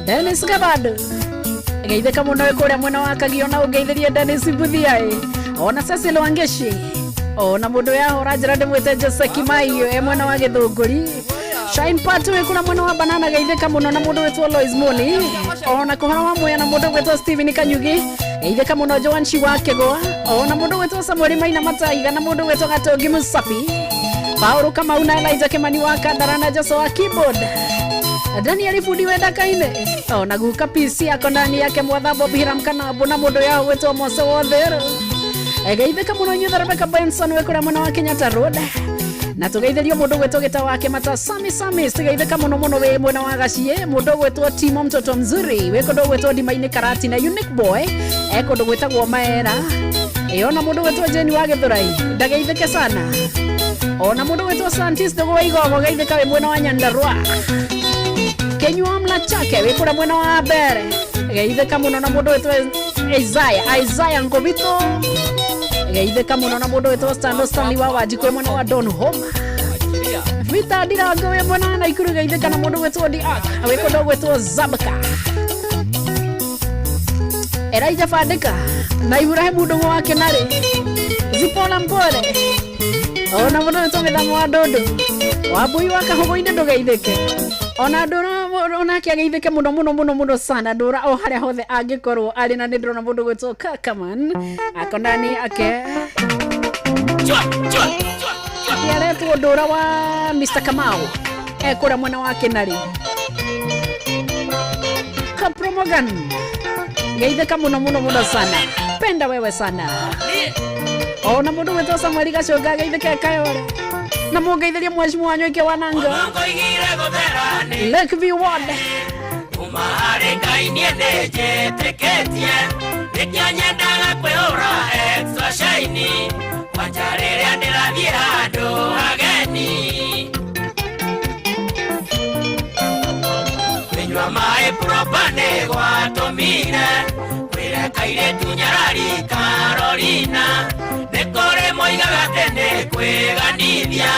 Dennis Gabado geithĩka mũno wĩ kũrĩa mwena wa Kagio na ũngeithĩrie Dennis Mbuthiaĩ ona Cecil Wangeshi ona mũndũ yahũra njĩra ndĩmwĩte Jose Kimaiyo e mwena wa Gĩthũngũri. Shine Pat wĩ kũrĩa mwena wa Banana geithĩka mũno na mũndũ wĩtwo Lois Moni ona kũhoro wa Mwea na mũndũ wĩtwo Steven Kanyugi geithĩka mũno Joan Shiwa Kĩgwa ona mũndũ wĩtwo Samuel Maina Mataiga na mũndũ wĩtwo Gatongi Musafi Paũrũ Kamau na Elijah Kimani wa Kandara na Joshua wa keyboard Daniel Fundi wenda kaine ona guka PC ako ndani yake mwatha Bob Hiram kana na mũndũ yao wĩtwo Mose Wothero geithĩka mũno inyuothe Rebecca Benson wĩ kũrĩa mwena wa Kenyatta Road na tũgeithĩrio mũndũ gwĩtwo gĩta wake mata Sami Sami tũgeithĩka mũno mũno wĩ mwena wa Gaciĩ mũndũ gwĩtwo Timo mtoto mzuri wĩ kũndũ gwĩtwo Ndima-inĩ Karati na Unique Boy e kũndũ gwĩtagwo Maera ona mũndũ gwĩtwo Jane wa Gĩthũrai ndageithĩke sana ona mũndũ gwĩtwo Santis Ndũgũ wa Igogo geithĩka wĩ mwena wa Nyandarua. Kenyua mlachake wĩ kũrĩa mwena wa mbere geithĩka mũno na mũndũ wĩtwo Isaiah Isaiah Ngobito geithĩka mũno na mũndũ wĩtwo Stano Stanley wa Wanjikũ mwena wa Don Homa Vita Ndirango wĩ mwena wa Naikuru geithĩka na mũndũ wĩtwo Diak wĩ kũndũ gwĩtwo Zabka Elijah Fandika na Ibrahim Ndung'u wa Kinari Zipona Mpore ona mũndũ wĩtwo Gĩthamo wa Ndũndũ Wambui wa Kahũgũ-inĩ ndũgeithĩke ona ndũra onake ageithĩke mũno mũno mũno mũno sana ndũra o harĩa hothe angĩkorwo arĩ na nĩ ndĩrona mũndũ gwĩtwo Kakaman akonani ake aretwo ndũra wa Mr Kamau ekũrĩa mwena wa Kinari Kapromogan geithĩka mũno mũno mũno sana penda wewe sana ona mũndũ gwĩtwo Samuel Gacũnga geithĩke Kayore na mũngeithĩrie mheshimiwa Wanyoike Wananga Lakeview Ward kuma harĩ Ngai niĩ nĩnjĩtĩkĩtie nĩkĩo nyendaga kwĩhũra extra shine kwanja rĩrĩa ndĩrathiĩ handũ hageni kũnyua maĩ proper nĩgwatũmire kwĩre kairĩtu nyarari Carolina nĩ kũrĩ moigaga atĩ nĩ kwĩganithia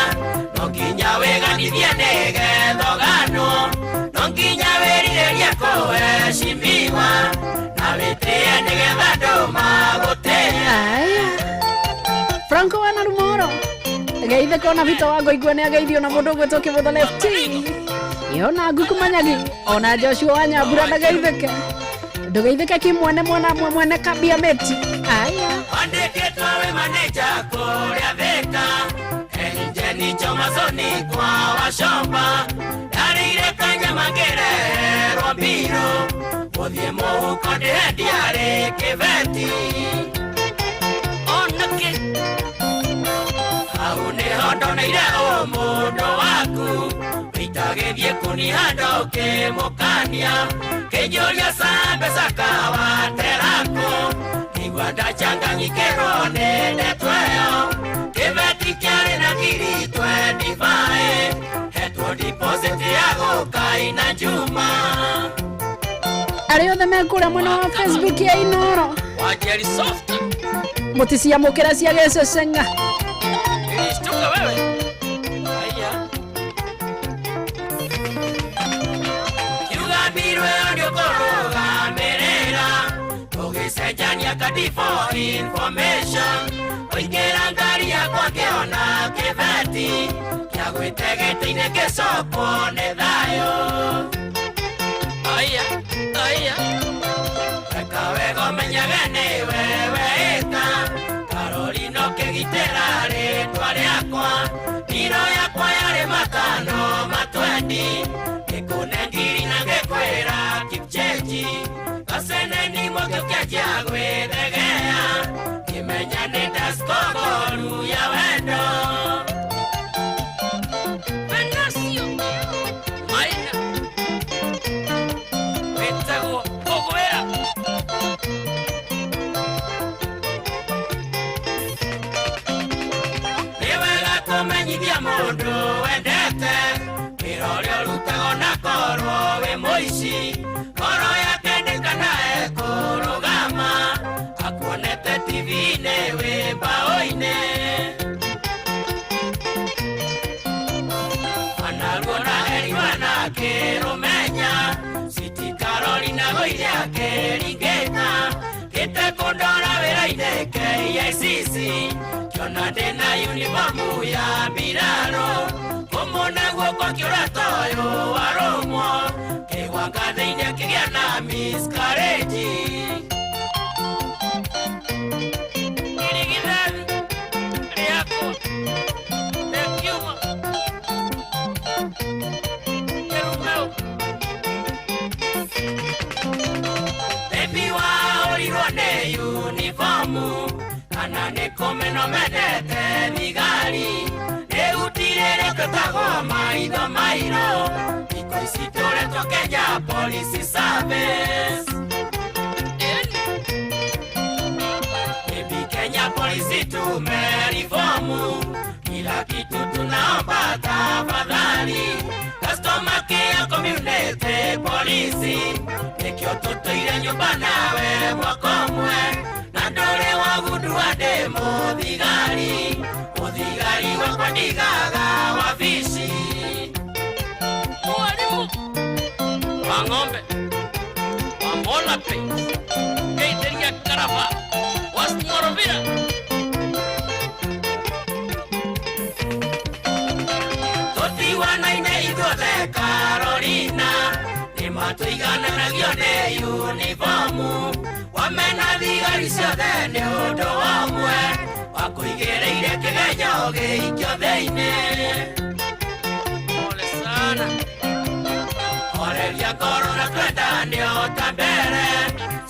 no nginya wĩganithie nĩgetha ũganwo no nginya wĩrirĩrie kũheshimiwa na wĩtĩe nĩgetha andũ magũtĩe. Aya Franco wana Rumoro geithĩka ona Vita wa Ngoigua nĩ ageithio na mũndũ ũgwĩtwo Kĩbũtha Lefty yona Nguku Manyagi ona Joshua wa Nyambura ndageithĩke ndũgeithĩke kimwene mwana mwene kabia meti. Aya Andĩkĩtwo wĩ maneja kũrĩa Thĩka enjeni Chomasoni kwa Washomba ndarĩire kanyama ngĩreherwo mbirũ gũthiĩ mũhuko ndĩrendiarĩ kĩbeti onakĩ hau nĩho ndoneire ũmũndũ waku itagĩthiĩ kũniha ndũkĩmũkania kĩnjũria ca mbeca kawaterako igua ndachanganyikĩrwo nĩ ndeto ĩyo kĩbeti kĩarĩ na ngiri 25 hetwo deposit ya gũkaina Juma arĩa othe me kũrĩa mwena wa Facebook ya Inoro Wajeri soft mũticiamũkĩra cia gĩcecenga nilishtuka wewe. Haya kiugambirwe nĩũkũrũgamĩrĩra tũgĩcenjania kadi for information ũingĩra ngari yakwa ngĩona kĩbeti kĩa gwĩte gĩtĩ-inĩ gĩcokwo nĩ thayũ. Aya aya reka wega ũmenyage nĩwe weĩka Karolino kĩgitĩra rĩtwa rĩakwa ndiro yakwa yarĩ matano matwendi ngĩkũne ngiri na ngĩkwĩra keep change gaceneni mũngĩũkĩanjia gwĩthegea ngĩmenya nĩ ndaskogoru ya wendo Venasio Maina wĩtagwo Kũgwĩra nĩ wega kũmenyithia mũndũ wendete wĩra ũrĩa ũrutaga onakorwo wĩ mũici ngoro yake ndĩkana ekũrũgama akuonete TV-inĩ wĩ mbaũ-inĩ anaruona eriwana akĩrũmenya Citi Carolina gũire akĩringĩka gĩte kũndora wĩra-inĩ KICC kĩona ndĩna uniformu ya mbirarũ kũmũna guoko kĩũra toyũ warũmwo kĩgwa ngathĩ-inĩ akĩgĩa na miscarriage irigithathi rĩakwa rĩa kiuma kĩrumeu Baby wahũrirwo nĩ uniformu kana nĩ kũmeno mendete thigari rĩu twĩtagwo maitho mairũ thikũ ici tũretwo Kenya Police Service Baby Kenya Police tumerifomu kila kitu tunaomba tafadhali customer care community polisi nĩkĩo tũtũire nyũmba nawe mwaka ũmwe na ndũrĩ wagundua ndĩ mũthigari mũthigari wakwa ndigaga wabici mwalimu wa ng'ombe wa Mola Paint Keiteria Karaba wa Smorovira tũtiwanaine ithuothe Carolina nĩmatũigananagio nĩ unifomu wamena thigari ciothe nĩ ũndũ ũmwe wakũigĩrĩire kĩgenyo gĩikio thĩinĩ pole sana horeria ngoro na twendane o ta mbere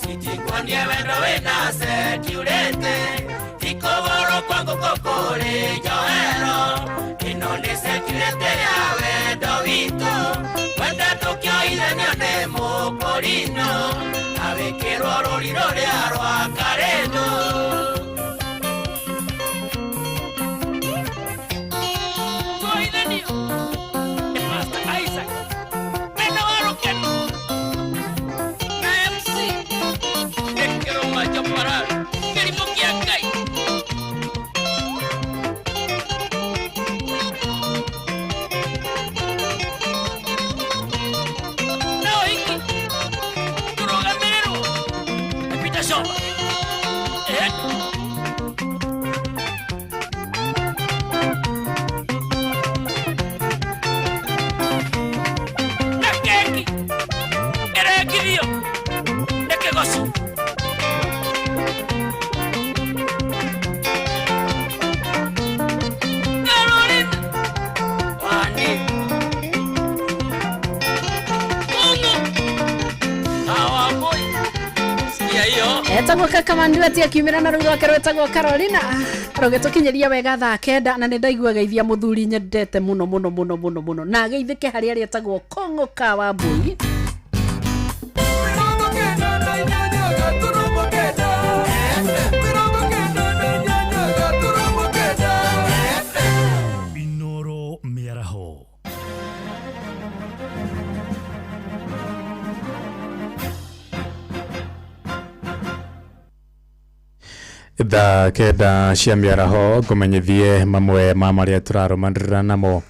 citikuonie wendo wĩna security ti kũgũrũ kwa ngũkũ kũrĩ njohero ĩno nĩ security ya wendo witũ twende tũkĩoithanio nĩ mũkũrinũ na wĩkĩrwo rũri rũrĩa rwa karĩndũ Tuoithanio nĩ Pastor Isaac mena wa Rũkeno na MC Gĩkĩrũma Chaparral kĩrimũ kĩa Ngai na ũhiki tũrũgamĩrĩrwo nĩ Peter Shomba na keki ĩrengithio nĩ kĩgoci Carolina Wani Mungu Hawaboi sikia hiyo Etagwo Kakamandu ati akiumĩra na rũi rwake rwĩtagwo Carolina rũgĩtũkinyĩria wega thaa 9 na nĩ ndaigua geithia mũthuri nyendete mũno mũno mũno mũno mũno na ageithĩke harĩa arĩa etagwo Kong'o ka Wambui. Inoro Mĩaraho Thaa 9 cia mĩaraho ngũmenyithie mamwe ma marĩa tũrarũmanĩrĩra namo.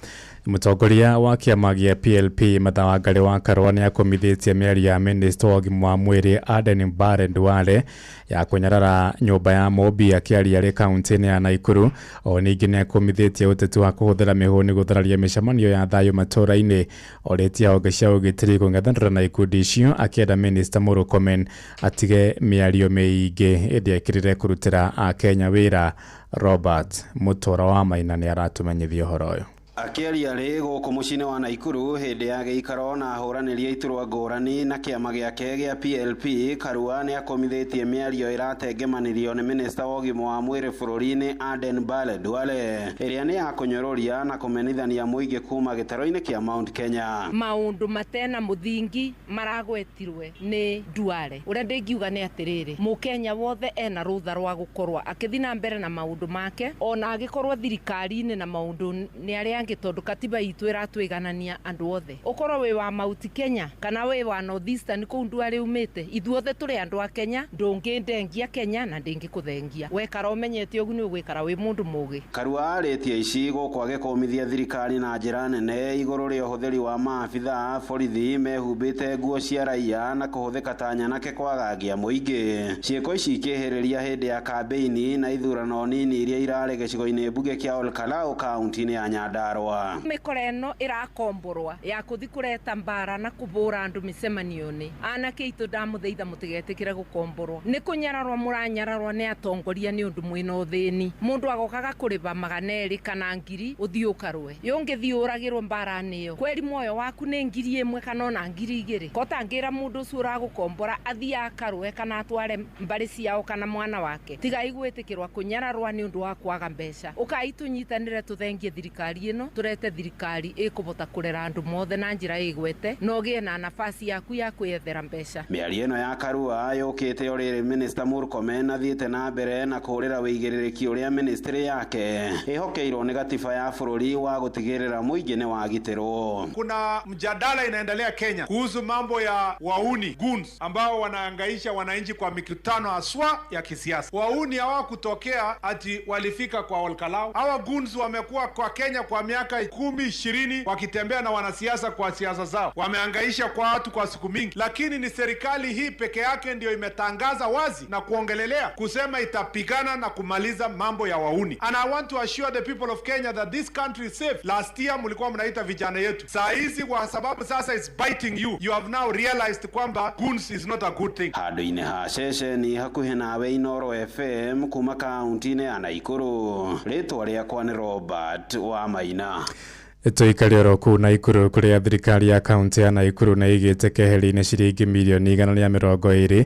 Mũtongoria wa kĩama gĩa PLP Martha Wangari wa Karua nĩ akomithĩtie mĩario ya minista wa ũgima wa mwĩrĩ Aden Mbare Duale ya kũnyarara nyũmba ya Mũmbi akĩaria arĩ kaunti-inĩ ya Naikuru. O ningĩ nĩ akomithĩtie ũteti wa kũhũthĩra mĩhũni gũthararia mĩcemanio ya thayũ matũũra-inĩ orĩtie honge cia ũgitĩri kũng'ethanĩra na ikundi icio akĩenda minista Murkomen atige mĩario mĩingĩ ĩndĩ ekĩrĩre kũrutĩra akenya wĩra. Robert Mũtũra wa Maina nĩ aratũmenyithia ũhoro ũyũ. Akĩaria rĩ gũkũ mũciĩ-inĩ wa Naikuru hĩndĩ ya gĩikaro na ahũranĩri a iturwa ngũrani na kĩama gĩake gĩa PLP Karua nĩ akomithĩtie mĩario ĩratengemanirio nĩ minista wa ũgima wa mwĩrĩ bũrũri-inĩ Aden Mbale Duale ĩrĩa nĩ ya kũnyũrũria na kũmenithania mũingĩ kuma gĩtarũ-inĩ kĩa Mount Kenya. Maũndũ matena mũthingi maragwetirwe nĩ Duale ũrĩa ndĩngiuga nĩ atĩrĩrĩ mũkenya wothe ena rũtha rwa gũkorwo akĩthiĩ na mbere na maũndũ make ona agĩkorwo thirikari-inĩ na maũndũ nĩ arĩa angĩ tondu katiba itu iratwiganania andu othe ukorwo wi wa Mount Kenya kana wi wa North Eastern kuu Duale umite ithuothe turi andu a Kenya ndũngĩndengia Kenya na ndĩngĩkũthengia wekara ũmenyete ũguo nĩ ũgwĩkara wĩ mũndũ mũgĩ. Karua arĩtie ici gũkũ agĩkũmithia thirikari na njĩra nene igũrũ rĩa ũhũthĩri wa maabitha a borithi mehumbĩte nguo cia raia na kũhũthĩka ta nyanake kwagagia mũingĩ. Ciĩko ici ikĩhĩrĩria hĩndĩ ya kambĩini na ithurano nini iria irarĩ gĩcigo-inĩ mbunge kĩa Olkalau kaunti-inĩ ya Nyandarua. Mĩkora ĩno ĩrakomborwa ya kũthi kũreta mbara na kũbũra andũ mĩcemanio-inĩ anake itũ ndamũthaitha mũtigetĩkĩre gũkomborwo nĩ kũnyararwo mũranyararwo nĩ atongoria nĩ ũndũ mwĩna ũthĩni mũndũ agokaga kũrĩba 200 kana 1000 ũthiĩ ũkarũe yũngĩthiĩ ũragĩrwo mbara-inĩ ĩyo kweri muoyo waku nĩ 1000 kana ona 2000 kotangĩra mũndũ ũcio ũragũkombora athiĩ akarũe kana atware mbarĩ ciao kana mwana wake tigai gwĩtĩkĩrwa kũnyararwa nĩ ũndũ wa kwaga mbeca ũkai tũnyitanĩre tũthengie thirikari ĩno Tũrete thirikari ĩkũbota kũrera andũ mothe na njĩra ĩgwete na ũgĩe na nafasi yaku ya kwĩyethera mbeca. Mĩario ĩno ya Karua yũkĩte o rĩrĩ Minister Murkomen athiĩte na mbere na kũhũrĩra wĩigĩrĩrĩki ũrĩa ministry yake ĩhokeirwo nĩ gatiba ya bũrũri wa gũtigĩrĩra mũingĩ nĩ wagitĩrwo. Kuna mjadala inaendelea Kenya kuhusu mambo ya wauni goons ambao wanaangaisha wananchi kwa mikutano haswa ya kisiasa. Wauni hawakutokea ati walifika kwa Olkalau. Hawa goons wamekuwa kwa Kenya kwa miaka 10, 20 wakitembea na wanasiasa kwa siasa zao. Wameangaisha kwa watu kwa siku mingi, lakini ni serikali hii peke yake ndio imetangaza wazi na kuongelelea kusema itapigana na kumaliza mambo ya wauni. And I want to assure the people of Kenya that this country is safe. Last year mlikuwa mnaita vijana yetu. Saa hizi kwa sababu sasa it's biting you. You have now realized kwamba goons is not a good thing. Handũ-inĩ ha ceceni hakuhĩ nawe Inoro FM kuma kaunti-inĩ ya Naikuru, rĩtwa rĩakwa nĩ Robert wa Maina. Tũikare oro kũu Naikuru kũrĩa thirikari ya kaunti ya Naikuru nĩ ĩigĩte keheri-inĩ ciringi mirioni 120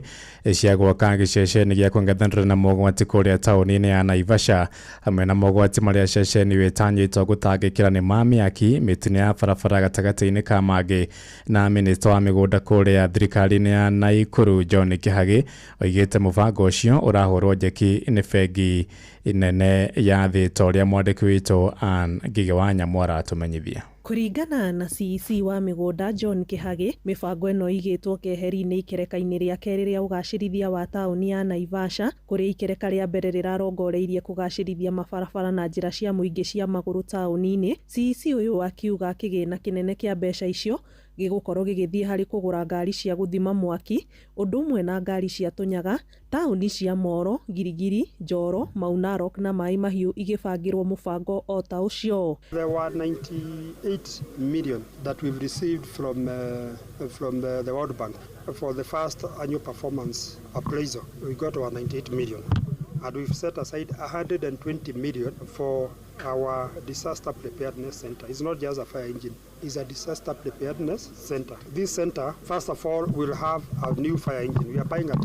cia gwaka gĩceceni gĩa kũng'ethanĩra na mogwati kũrĩa taũni-inĩ ya Naivasha, hamwe na mogwati marĩa ceceni ĩtanyĩtwo gũtangĩkĩra nĩ ma mĩaki, mĩtino ya barabara gatagatĩ-inĩ ka mangĩ. Na minista wa mĩgũnda kũrĩa thirikari-inĩ ya Naikuru John Kĩhagĩ oigĩte mũbango ũcio ũrahũrwo njeki nĩ bengi nene ya thĩ ta ũrĩa mwandĩki witũ Ann Ngigĩ wa Nyamũ aratũmenyithia. Kũringana na CEC wa mĩgũnda John Kĩhagĩ, mĩbango ĩno ĩigĩtwo keheri-inĩ ikereka-inĩ rĩa kerĩ rĩa ũgacĩrithia wa taũni ya Naivasha, kũrĩa ikereka rĩa mbere rĩrarongoreirie kũgacĩrithia mabarabara na njĩra cia mũingĩ cia magũrũ taũni-inĩ. CEC ũyũ akiuga kĩgĩna kĩnene kĩa mbeca icio gĩgũkorwo gĩgĩthiĩ harĩ kũgũra ngari cia gũthima mwaki, ũndũ ũmwe na ngari cia tũnyaga. Taũni cia Moro, Girigiri, Njoro, Mau Narok na Mai Mahiũ igĩbangĩrwo mũbango o ta ũcio. There were 98 million that we've received from the World Bank for the first annual performance appraisal. We got our 98 million, and we've set aside 120 million for our disaster preparedness center. It's not just a fire engine, it's a disaster preparedness center. This center, first of all, will have a new fire engine. We are buying a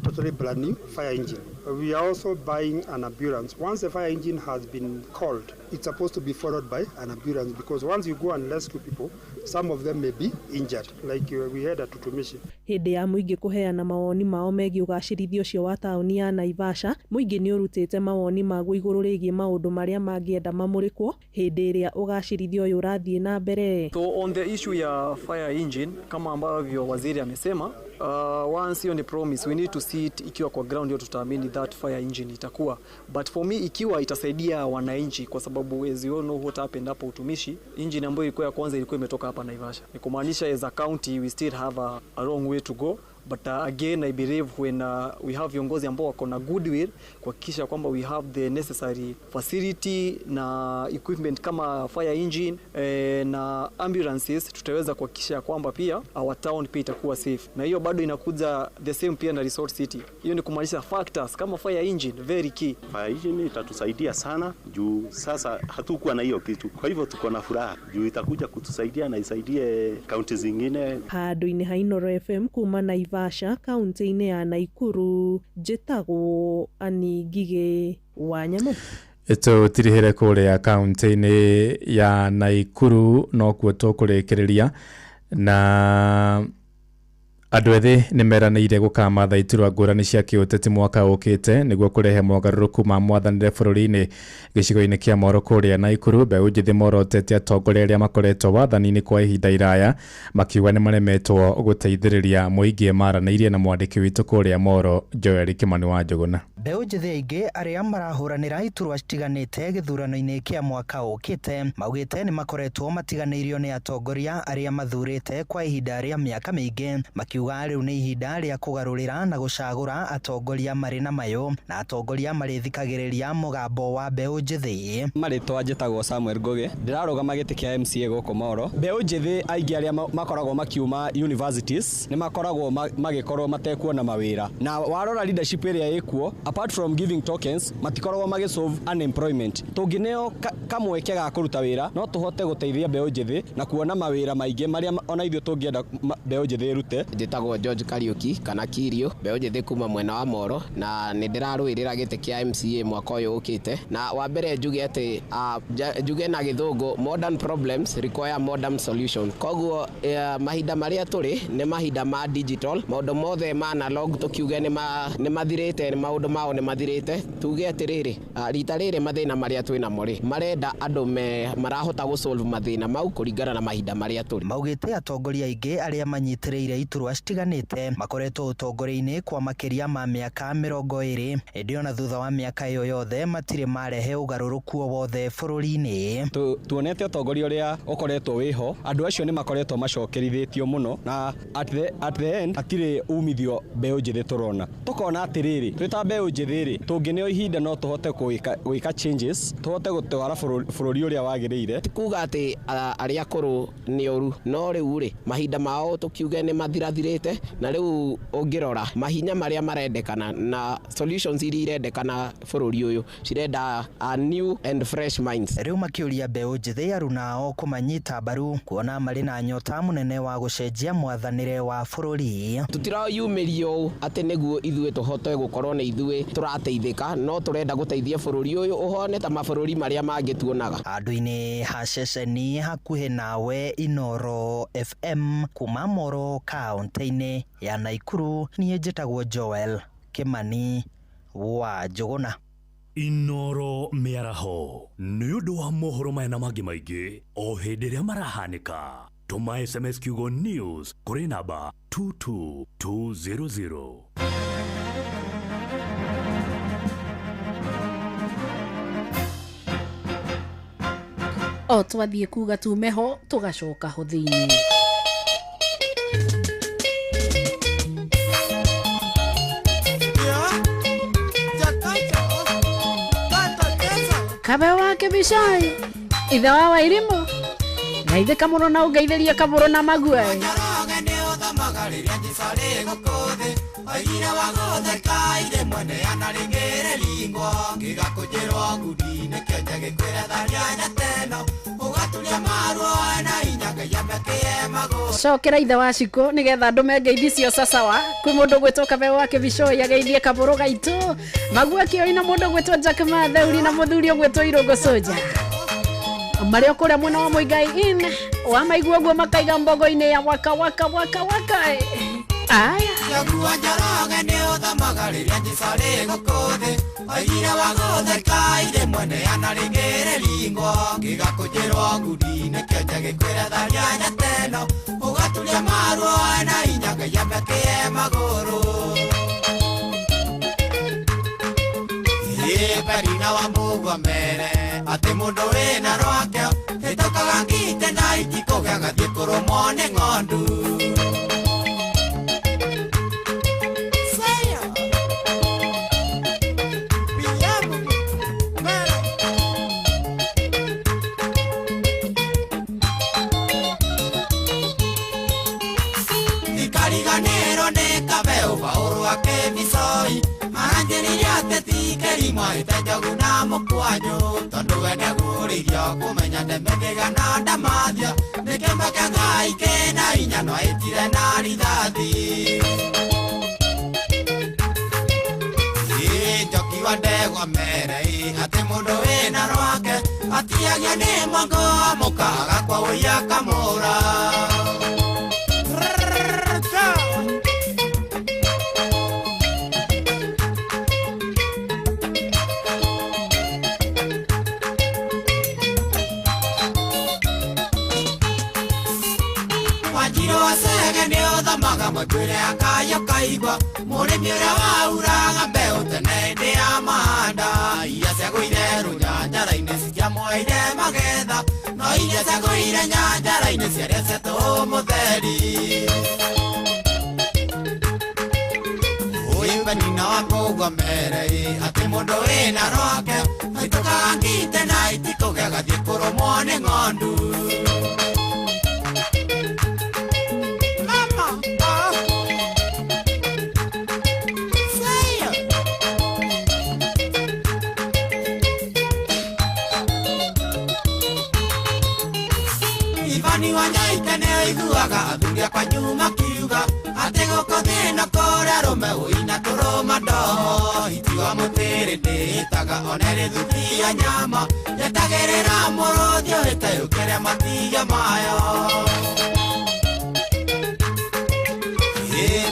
totally brand new fire engine. We are also buying an ambulance. Once the fire engine has been called, it's supposed to be followed by an ambulance, because once you go and rescue people, some of them may be injured, like we had at Tutumishi. Hĩndĩ ya mũingĩ kũheana mawoni mao megiĩ ũgacĩrithia ũcio wa taũni ya Naivasha, mũingĩ nĩ ũrutĩte mawoni maguo igũrũ rĩgiĩ maũndũ marĩa mangĩenda mamũrĩkwo hĩndĩ ĩrĩa ũgacĩrithia ũyũ ũrathiĩ na mbere. So on the issue ya fire engine, kama ambavyo waziri amesema, once hiyo ni promise, we need to see it ikiwa kwa ground, ndio tutaamini that fire engine itakuwa. But for me, ikiwa itasaidia wananchi, kwa sababu as you all know what happened hapo Utumishi, engine ambayo ilikuwa ya kwanza ilikuwa imetoka hapa Naivasha. Ni kumaanisha as a county we still have a long way to go. But again, I believe when we have viongozi ambao wako na goodwill kuhakikisha kwamba we have the necessary facility na equipment kama fire engine na ambulances, tutaweza kuhakikisha kwamba pia our town pia itakuwa safe. Na hiyo bado inakuja the same pia na resort city. Hiyo ni kumaanisha factors kama fire engine very key. Fire engine itatusaidia sana juu sasa hatukuwa na hiyo kitu. Kwa hivyo tuko na furaha juu itakuja kutusaidia na isaidie kaunti zingine. Handũ-inĩ ha Inoro FM kuma Naivasha kaunti-inĩ ya Naikuru, njĩtagwo Ann Ngigĩ wa Nyamũ. Tũtirihĩre kũrĩa kaunti-inĩ ya Naikuru nokuo tũkũrĩkĩrĩria na andũ ethĩ nĩ meranĩire gũkamatha iturwa ngũrani cia kĩũteti mwaka ũkĩte nĩguo kũrehe mogarũrũku ma mwathanĩre bũrũri-inĩ. Gĩcigo-inĩ kĩa Moro kũrĩa Naikuru, mbeũ njĩthĩ morotete atongoria arĩa makoretwo wathani-inĩ kwa ihinda iraya makiuga nĩ maremetwo gũteithĩrĩria mũingĩ. Maranĩirie na mwandĩki witũ kũrĩa Moro, Joel Kĩmani wa Njũgũna. Mbeũ njĩthĩ aingĩ arĩa marahũranĩra iturwa citiganĩte gĩthurano-inĩ kĩa mwaka ũkĩte maugĩte nĩ makoretwo matiganĩirio nĩ atongoria arĩa mathurĩte kwa ihinda rĩa mĩaka mĩingĩ, makiuga rĩu nĩ ihinda rĩa kũgarũrĩra na gũcagũra atongoria marĩ na mayũ na atongoria marĩthikagĩrĩria mũgambo wa mbeũ njĩthĩ. Marĩtwa njĩtagwo Samuel Ngugi, ndĩrarũgama gĩtĩ kĩa MCA gũkũ Moro. Mbeũ njĩthĩ aingĩ arĩa makoragwo makiuma universities nĩ makoragwo magĩkorwo matekuona mawĩra, na warora leadership ĩrĩa ĩkuo, apart from giving tokens, matikoragwo magĩsolve unemployment. Tũngĩneo kamweke ga kũruta wĩra no tũhote gũteithia mbeũ njĩthĩ na kuona mawĩra maingĩ marĩa ona ithuĩ tũngĩenda mbeũ njĩthĩ ĩrute. Njĩtagwo George Kariuki kana Kirio, mbeũ njĩthĩ kuma mwena wa Moro, na nĩ ndĩrarũĩrĩra gĩtĩ kĩa MCA mwaka ũyũ ũkĩte. Na wa mbere njuge atĩ njuge na gĩthũngũ, modern problems require modern solution. Koguo mahinda marĩa tũrĩ nĩ mahinda ma digital, maũndũ mothe ma analog tũkiuge nĩ mathirĩte, maũndũ mao nĩ mathirĩte. Tuge atĩrĩrĩ, rita rĩrĩ mathĩna marĩa twĩ namo rĩ, marenda andũ marahota gũ solve mathĩna mau kũringana na mahinda marĩa tũrĩ. Maugĩte atongoria aingĩ arĩa manyitĩrĩire iturwa citiganĩte makoretwo ũtongoria-inĩ kwa makĩria ma mĩaka 20, ĩndĩ ona thutha wa mĩaka ĩyo yothe matirĩ marehe ũgarũrũku o wothe bũrũri-inĩ. Tuonete ũtongoria ũrĩa ũkoretwo wĩho, andũ acio nĩ makoretwo macokerithĩtio mũno, na at the end hatirĩ umithio mbeũ njĩthĩ tũrona. Tũkona atĩrĩrĩ, twĩ ta mbeũ njĩthĩ rĩ, tũngĩneo ihinda no tũhote gwĩka changes, tũhote gũtwara bũrũri ũrĩa wagĩrĩire. Ti kuga atĩ arĩa akũrũ nĩ ũru, no rĩu rĩ, mahinda mao tũkiuge nĩ mathirathirĩte, na rĩu ũngĩrora mahinya marĩa marendekana na solutions iria irendekana bũrũri ũyũ cirenda a new and fresh minds. Rĩu makĩũria mbeũ njĩthĩ arunao kũmanyita mbaru kuona marĩ na nyota mũnene wa gũcenjia mwathanĩre wa bũrũri. Tũtirayumĩrio ũũ atĩ nĩguo ithuĩ tũhote gũkorwo nĩ ithuĩ tũrateithĩka, no tũrenda gũteithia bũrũri ũyũ ũhone ta mabũrũri marĩa mangĩ tuonaga. Andũ-inĩ ha ceceni hakuhĩ nawe Inoro FM kuma Moro kaunti-inĩ ya Naikuru, niĩ njĩtagwo Joel Kimani wa Njũgũna. Inoro mĩaraho nĩ ũndũ wa mohoro maya na mangĩ maingĩ o hĩndĩ ĩrĩa marahanĩka. Tũma SMS kiugo news kũrĩ namba 22200. O twathiĩ kuga tume ho tũgacoka ho thĩinĩ. Kabe wake bicai ithe wa Wairimu ngaithĩka mũno na ũngeithĩrie kabũrũ na mague. Cokera ithe wa Cikũ nĩgetha andũ mengeithi cio sasawa. Kwĩ mũndũ ũgwĩtwo Kabe wa Kĩbicoi ageithie kabũrũ gaitũ mague kĩoi, na mũndũ ũgwĩtwo Jack Matheuri na mũthuri ũgwĩtwo Irũngũ Soja marĩa kũrĩa mwena wa Muigai Inn wamaigua ũguo makaiga mbogo-inĩ ya waka waka waka waka. Aya Nyaguo Njoroge nĩ ũthamaga rĩrĩa Jesũ arĩ gũkũ thĩ, oigire wa gũtheka irĩ mwene anarĩngĩre ringwo, gĩgakũnjĩrwo ngundi nĩkĩo njagĩkwĩra tharia nyateno, ũgaturia maruo na hinya Ngai amekĩe magũrũ. Ĩ Penina wa Mũgwa mere atĩ mũndũ wĩna rwake hĩtũkaga ngite na itikũgĩa gathiĩ kũrũmwo nĩ ng'ondu. Ikariganĩrwo nĩ kabeu Paũlũ akĩbicoi aranjĩrire ateti kĩrimũ ahĩte njogu na mũkwanjũ, tondũ we nĩagurĩirio kũmenya ndemethĩga na ndamathia, nĩ kĩama kĩa Ngai kĩna hinya no ahĩtire na rithathi. Ĩ Njoki wa ndegwa mere atĩ mũndũ wĩna rwake atiagio nĩ mwango amũkaga kwa ũiya akamũra. Mwĩkwĩre akayo kaigua mũrĩmi ũrĩa wauraga mbeũ tene hĩndĩ ya mahanda, iria ciagũire rũnyanjara-inĩ citiamũheire magetha, no iria ciagũire nyanjara-inĩ ciarecetwo mũtheri. Ũyũ Penina wa Mũgwa mere atĩ mũndũ wĩna rwake ahĩtũkaga ngite na itikũgĩa gathiĩ kũrũmwo nĩ ng'ondu. Mwathani wa nyaite nĩ aiguaga athuri akwa nyuma kiuga atĩ gũkũ thĩna kũrĩa arũme ũina tũrũma ndoho itiwa mũtĩrĩ ndĩĩtaga one rĩthuthia nyama yetagĩrĩra mũrũthi ũhĩte ũkĩrĩa matiga mayo.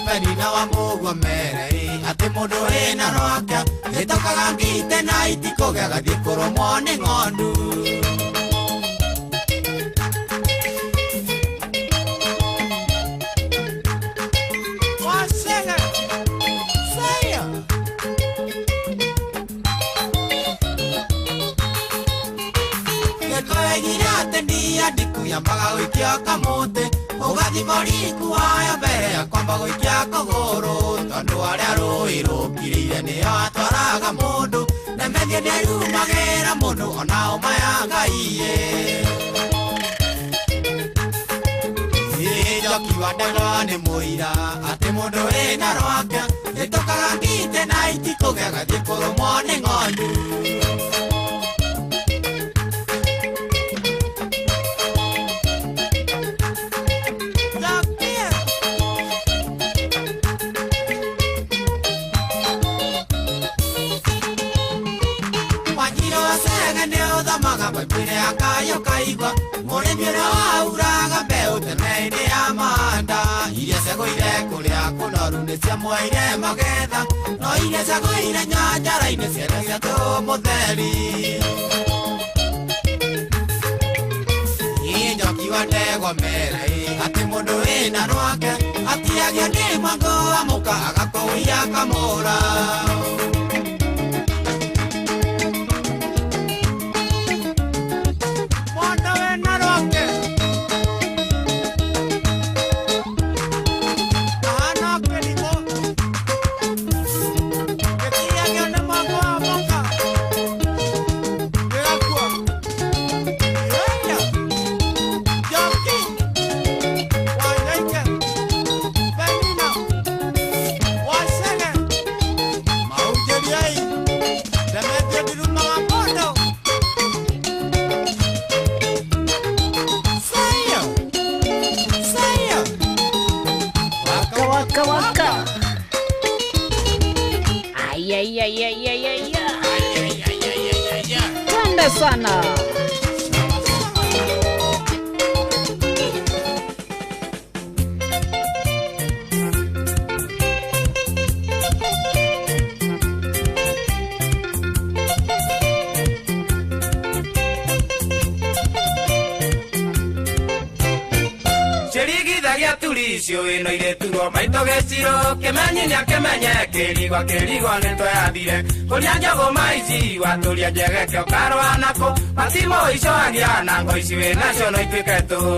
Penina wa mũguo mere atĩ mũndũ wĩna rwake ĩtokaga ngite na itikũgĩa gathiĩ kũrũmwo nĩ ng'ondu. Yambaga gũikia kamũtĩ ũgathima ũriku wayo mbere ya kwamba gũikia kũgũrũ tondũ arĩa rũĩ rũkirĩire nĩo atwaraga mũndũ nemethio nĩarumagĩra mũndũ ona ũma ya Ngai. Njoki wa ndegwa nĩ mũira atĩ mũndũ wĩna rwake ĩtũkaga ngite na itikũgĩa gathiĩ kũrũmwo nĩ ng'ondu. Kaigua mũrĩmi ũrĩa wauraga mbeũ tene hĩndĩ ya mahanda iria ciagũire kũrĩa kũnoru nĩciamwoire magetha no iria ciagũire nyanjara-inĩ ciarĩ cia tũmũtheri. Njoki wa ndegwa mere atĩ mũndũ wĩna rwake atiagio nĩ mwango wa mũka agakũũia akamũra. Sana. Ĩno irĩturwo maitũ gĩciro kĩmenyi nĩakĩmenye kĩrigwa kĩrigwa nĩtweathire kũrĩa njũgũma ici watũria njegeke ũkarũa nakũ matimũ icoagia na ngo ici wĩnacio no ituĩke tũhũ.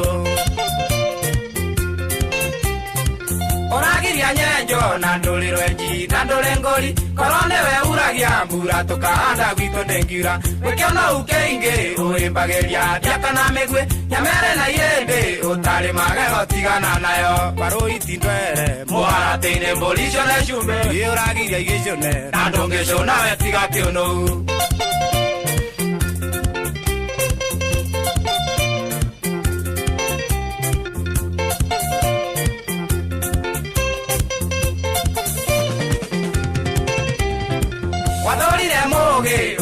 Ũragiria nyenjo na ndũrĩ rwenji na ndũrĩ ngũri korwo nĩwe uragia mbura tũkahanda gwitũ ndĩngiura wĩkĩona ũkĩingĩ ũĩmbagĩria thiaka na mĩguĩ nyamere na irĩndĩ ũtarĩ magego tigana nayo barũi ti ndwere mũharatĩ-inĩ mbũri icũne cumbĩ ĩ ũragiria igĩcũne na ndũngĩcũna we tiga kĩũnũhu.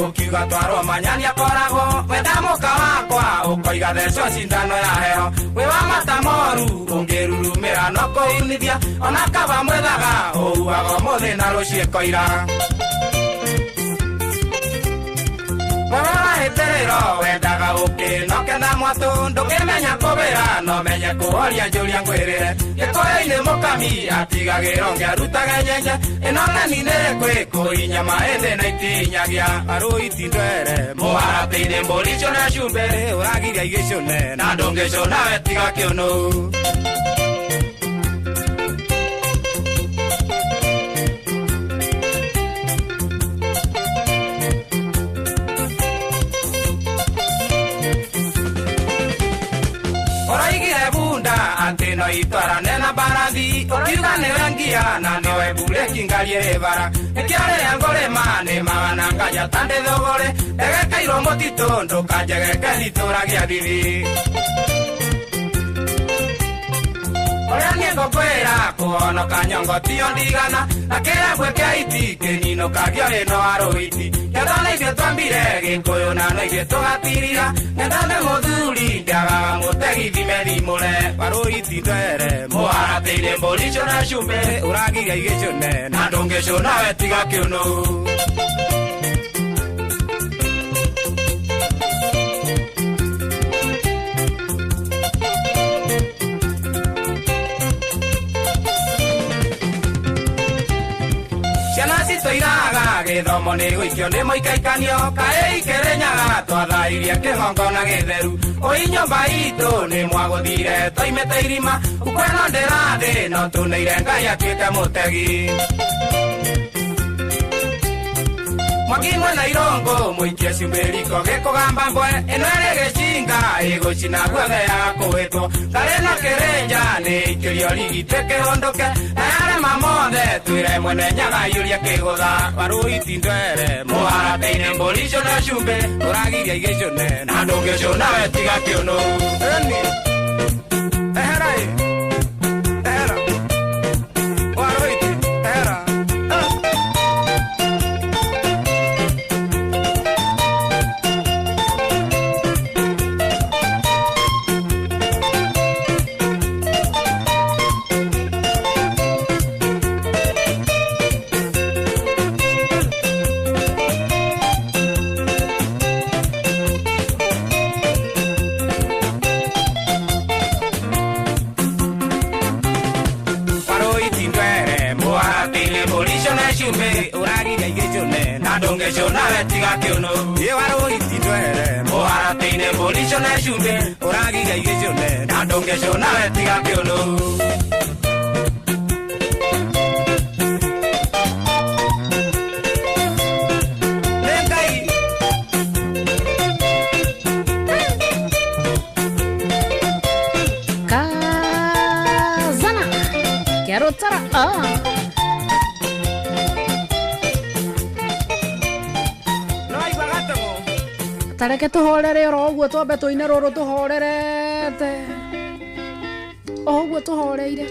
Ũkiuga twarwo manyani akoragwo wenda mũka wakwa ũkoiga thecwo cindano ya heho wĩ wa mata moru ũngĩrurumĩra no kũunithia ona kaba mwethaga ũuaga ũmũthĩ na rũciĩ koira. Wewe wahĩtĩrĩro wendaga ũkĩ no ketha mwatũ ndũngĩmenya kũbĩra no menye kũhoria njũria ngwĩrĩre gĩkũyũ-inĩ mũkami atigagĩrwo ngĩarutage nyenje ĩno ng'eni nĩ kwĩkũi nyama ĩndĩ na itinyagia arũi ti ndwere mũharatĩ-inĩ mbũri icũne cumbĩ ũragiria igĩcũne na ndũngĩcũna we tiga kĩũnũhu. Atĩ no itwarane na mbarathi ũkiuga nĩwe ngia na nĩwe mburĩki ngari ĩrĩ bara nĩkĩo rĩrĩa ngũrĩma nĩmaga na nganja ta ndĩ thũgũrĩ ndegekeirwo mũtitũ ndũkanjegeke itũragia thithi. Ngũkwĩra kũhonoka nyongo tiyo ndigana na kĩrabwe kĩa iti kĩninũkagio ĩno arũiti ngethana ithuĩ twambire gĩkũyũ na no ithuĩ tũgatirira ngethane mũthuri ndiagaga mũtegi thime thimũre warũiti ndwere mũharatĩire mbũri cũna cumbĩ ũragiria igĩcũne na ndũngĩcũna we tiga kĩũnũ. Tũiraga gĩthomo nĩ gũikio nĩ mũikaikanio kaĩ ikĩrĩnyaga twathairie kĩgongona gĩtheru ũi nyũmba itũ nĩ mwagũthire twaimĩte irima ukweno ndĩrathĩ no tũneire Ngai atuĩke mũtegi. Mwaki mwena irũngũ mũikie cumbĩ riko gĩkũgamba mbwe ĩno ĩrĩ gĩcinga ĩgũcina guothe yakũĩtwo ngarĩ na kĩrĩnja nĩ ikĩrio rigitĩ kĩhũndũke na yarema mothe twĩre mwene nyaga iyũrie kĩgũtha warũiti ndwere mũharatĩinĩ mbũri cũna cumbĩ ũragiria igĩcũne na ndũngĩcũna we tiga kĩũnũ. Ehera ĩ ehera warũiti ehera. Kazana Kerotara Tareke tuhorere oro ũguo twambe tũine rũrũ tũhorerete o ũguo tũhoreire.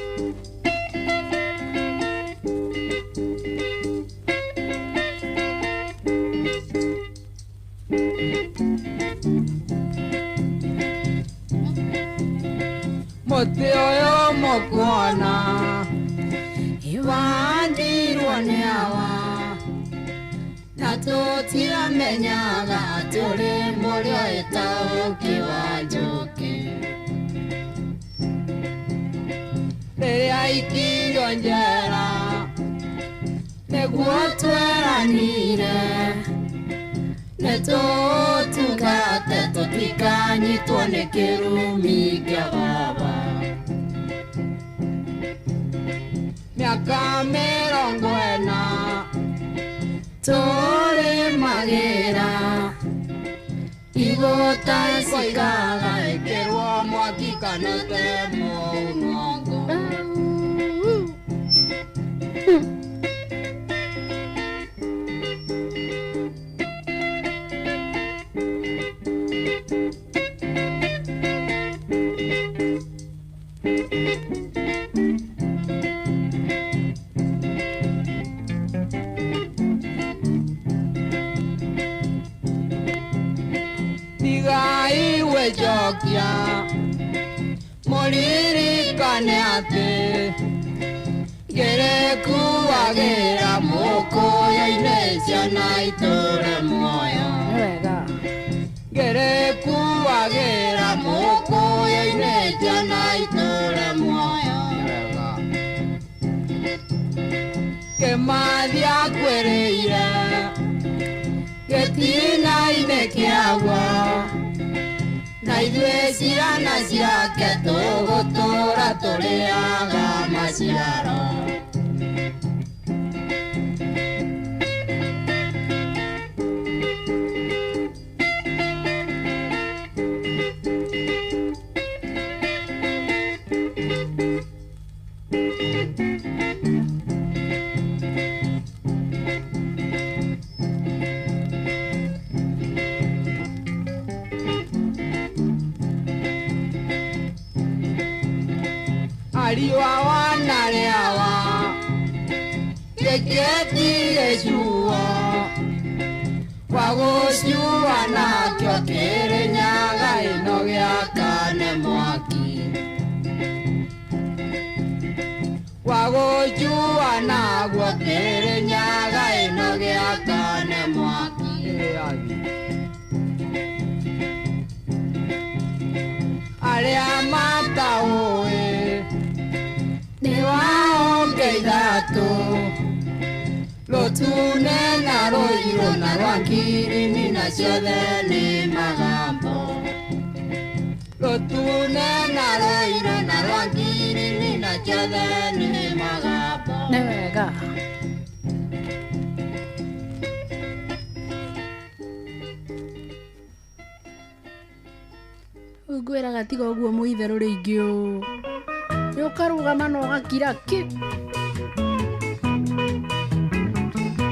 Mũtĩ ũyũ mũkuona iwandirwo nĩ awa na tũtiramenyaga tũrĩ mũrĩo ĩtaũki wa njũkĩ rĩrĩa aikirio njera nĩguo tweranire nĩtũtungate tũtikanyitwo nĩ kĩrumi kĩa baba mĩaka 40 tũrĩ magĩra igũta cikaga ĩkĩrwo mwaki kana temwo ng'ongo. Jokia mũririkane atĩ ngĩrĩkuagĩra mũkũyũ-inĩ ciana itũre muoyo ngĩrĩkuagĩra mũkũyũ-inĩ ciana itũre muoyo Kĩmathi akwĩrĩire gĩtina-inĩ kĩagwo na ithuĩ ciana ciake tũgũtũũra tũrĩaga maciaro. Ariũ a wanarĩawa gĩkĩtire cuo kwa gũcua nakĩo Kĩrĩnyaga ĩno gĩakane mwaki kwa gũcua naguo Kĩrĩnyaga ĩno gĩakane mwaki arĩa mataũĩ nĩ waonge ithatũ rũtune na rũirũ na rwa ngirini na ciothe nĩ magambo rũtune na rũirũ na rwa ngirini na ciothe nĩ magambo. Nĩ wega. Ngwĩraga tiga ũguo mũitherũ rĩingĩ ũũ nĩ ũkarũgama na ũgakira kĩ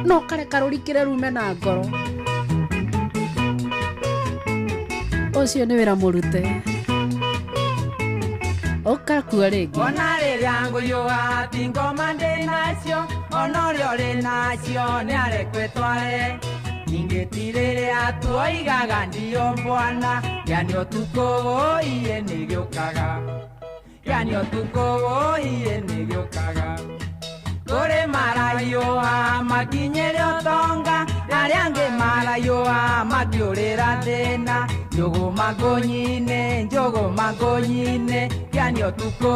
no ũkareka rũrikĩre rume na ngoro. Ũcio nĩ wĩra mũrute ũkakua rĩngĩ. Ona rĩrĩa ngũiyũa ti ngoma ndĩ nacio ona ũrĩa ũrĩ nacio nĩ arekwo ĩtware ningĩ ti rĩrĩa tuoigaga ndio bwana yani ũtukũ ũiye nĩ gĩũkaga yani ũtukũ ũiye nĩ gĩũkaga kũrĩ maraiũa makinyĩre ũtonga arĩa angĩ maraiũa makĩũrĩra thĩna njũgũma ngũnyinĩ njũgũma ngũnyinĩ yani ũtukũ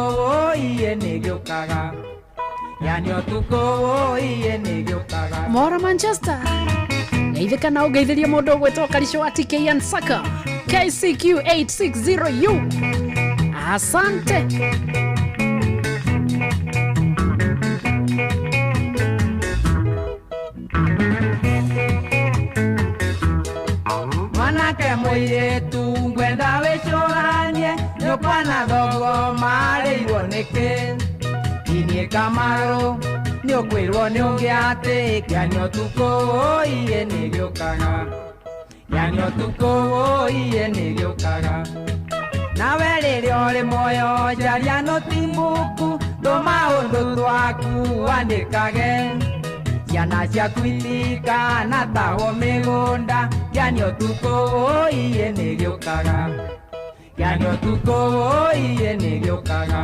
ũiye nĩ gĩũkaga yani ũtukũ ũiye nĩ gĩũkaga. Mora Manchester ngeithĩka na ũngeithĩrie mũndũ ũgwĩtwo Karisho wa TKN Saka KCQ 860U. Asante. Mwanake mũirĩtu ngwenda wĩcũranie nyũkwa na thogo marĩirwo nĩkĩ inie Kamarũ nĩ ũkwĩrwo nĩ ũngĩ atĩ kĩani ũtukũ ũiye nĩ gĩũkaga yani ũtukũ ũiye nĩ gĩũkaga nawe rĩrĩa ũrĩ muoyo njaria nũtimbuku tũmaũndũ twaku wandĩkage ciana ciaku itikanatahwo mĩgũnda yani ũtukũ ũiye nĩ gĩũkaga yani ũtukũ ũiye nĩ gĩũkaga.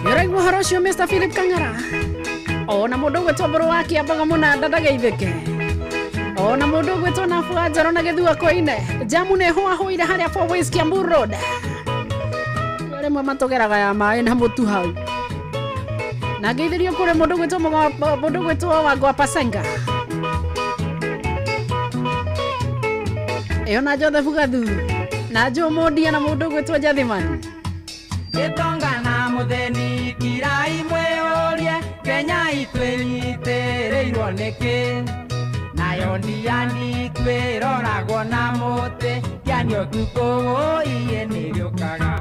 Ũraigua ũhoro ũcio Mr. Philip Kang'ara Ona mũndũ ũgwĩtwo Mbũrũ wa Kĩambaga Mũnanda ndageithĩke. Ona mũndũ ũgwĩtwo Nabu wa Njoro na Gĩthua Koine. Jamu nĩ hũahũire harĩa Four Ways Kiambu Road. Rĩmwe matũgeraga ya maĩ na mũtu hau. Na ngeithĩrio kũrĩ mũndũ ũgwĩtwo mũndũ ũgwĩtwo Wangwa Pasenga. Ĩyo na Joseph Gathu. Na Joe Mondia na mũndũ ũgwĩtwo Jathiman. Gĩtonga na mũthĩni kirai mwĩũrie Kenya itwĩnyitĩrĩirwo nĩkĩ nayo ndiani twĩroragwo na mũtĩ kĩani ũtukũ wũiĩ nĩrĩũkaga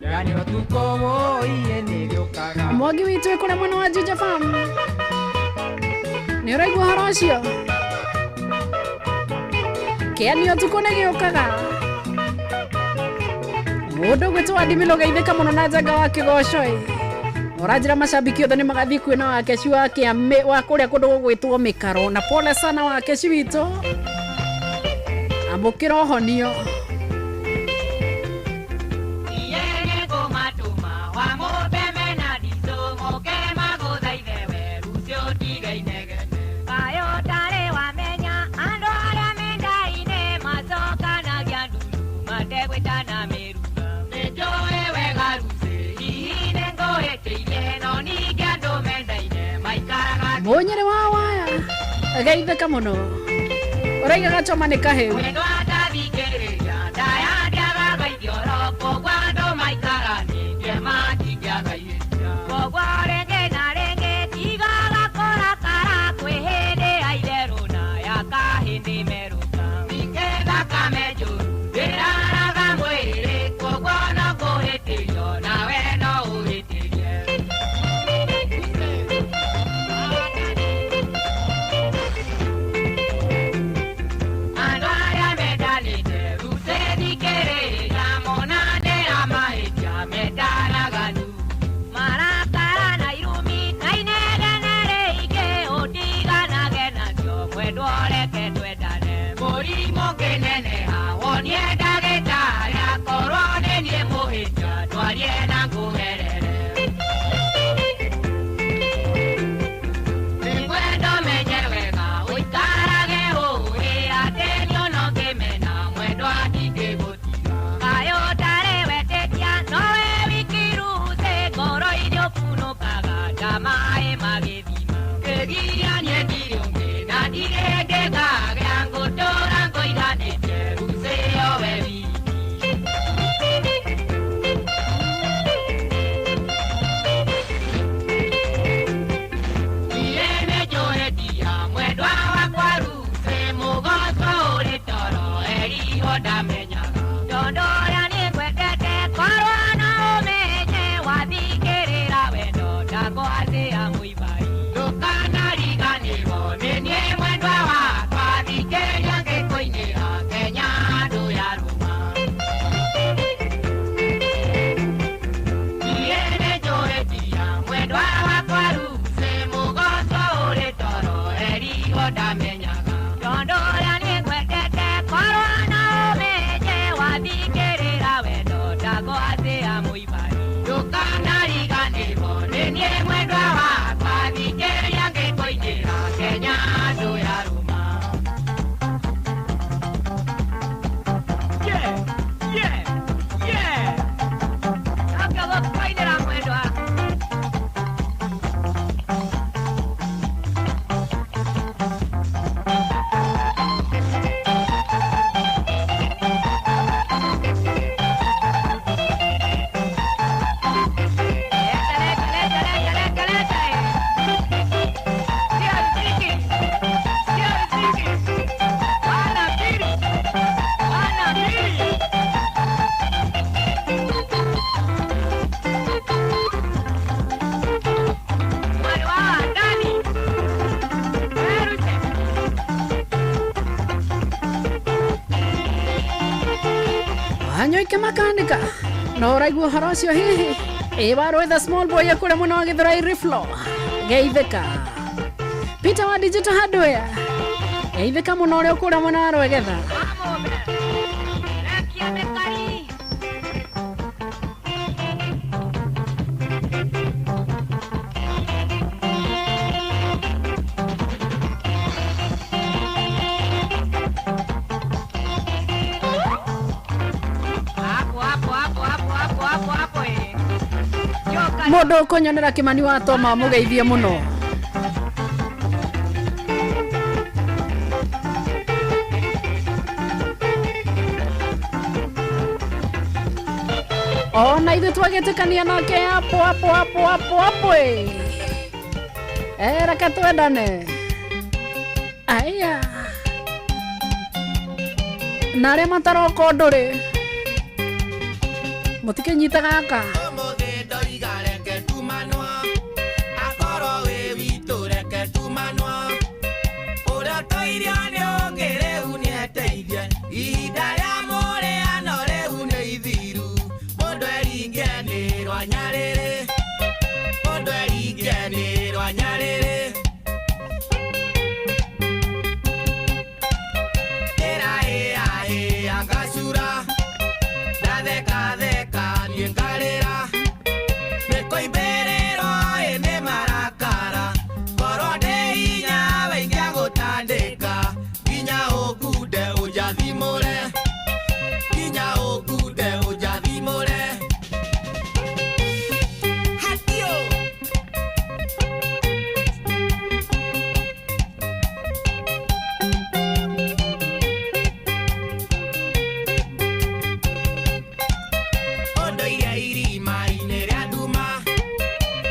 kĩani ũtukũ wũiĩ nĩrĩũkaga. Mwangi witũ wĩ kũrĩa mwena wa Juja Farm. Nĩ ũraigua ũhoro ũcio? Kĩani ũtukũ nĩgĩũkaga. Mũndũ ũgwĩtwo Adimilo geithĩka mũno na Njanga wa Kĩgoco-ĩ. Ũranjĩra macambiki othe nĩ magathiĩ kwĩna Wakeci wa Kĩamĩ wa kũrĩa kũndũ gũgwĩtwo Mĩkaro. Na pole sana Wakeci witũ. Amũkĩra ũhonio. Mũnyĩrĩ wa waya geithĩka mũno. Ũraiga gachoma nĩ kahĩu. Wanyoike makanika. No ũraigua ũhoro ũcio hihi? Ĩ warũĩ the small boy kũrĩa mwena wa Gĩthũrai Riflo. Geithĩka. Peter wa Digital Hardware. Geithĩka mũno ũrĩa ũkũrĩa mwena wa Rwegetha. Mũndũ ũkũnyonera Kĩmani wa Toma mũgeithie mũno. Ona ithuĩ twagĩtĩkania nake hapo hapo hapo hapo hapo ĩ. Eh, reke twendane. Aya. Na arĩa mataroka ũndũ rĩ, mũtikĩnyite gaka. Ũmũthĩ ndoiga reke tumanwo, akorwo wĩ witũ reke tumanwo. Ũrĩa ũtoirio nĩ ũngĩ rĩu nĩeteithie, ihinda rĩa mũrĩano rĩu nĩ ithiru. Mũndũ eringe nĩ rwanyarĩrĩ, mũndũ eringe nĩ rwanyarĩrĩ. Ndĩrahĩahĩa ngacura, ndathekatheka niĩ ngarĩra. Nĩkũimbĩrĩrwo ĩ nĩ marakara, ngorwo ndĩ hinya we ingĩagũtandĩka. Nginya ũngunde ũnjathimũre, nginya ũngunde ũnjathimũre. Hatio! Ũndũire irima-inĩ rĩa nduma,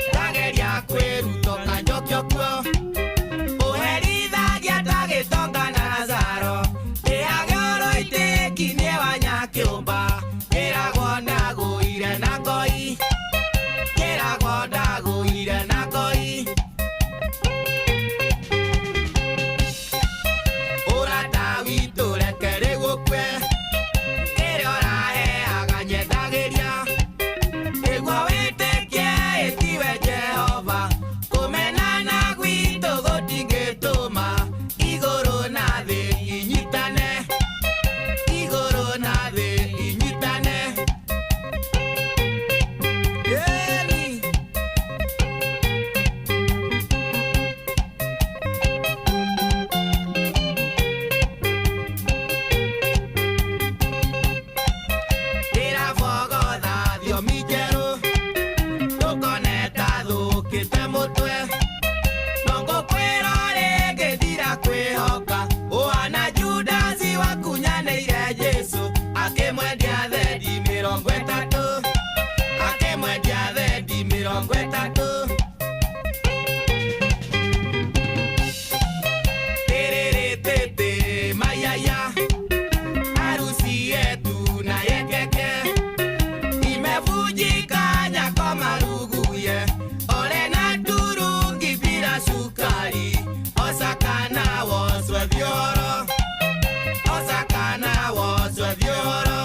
ndageria kwĩruta ũkanjokio kuo. Ũherithagia ta gĩtonga na Lazaro, ndĩage ũrũitĩki niĩ wa nyakĩũmba. Ngĩragwo ndagũire na ngoi, ngĩragwo ndagũire na ngoi. Ũrata witũ reke rĩu ũkue, kĩrĩa ũraheaga nyendagĩria. Nĩguo wĩtĩkie ĩtiwe Jehova, kũmenana gwitũ gũtingĩtũma igũrũ na thĩ inyitane, igũrũ na thĩ inyitane. Ĩni. Ndĩrabogotha thiomi njerũ, ndũkone ta thũkĩte mũtwe. No ngũkwĩra rĩngĩ ndirakwĩhoka, ũhana Judasi wakunyanĩire Jesũ, akĩmwendia thendi 30, akĩmwendia thendi 30. Tĩrĩrĩtĩtĩ mayaya, harusi yetu na yekeke imevunjika nyako maruguye, ole na turungi bila sukari, osakana woswe vyoro, osakana woswe vyoro.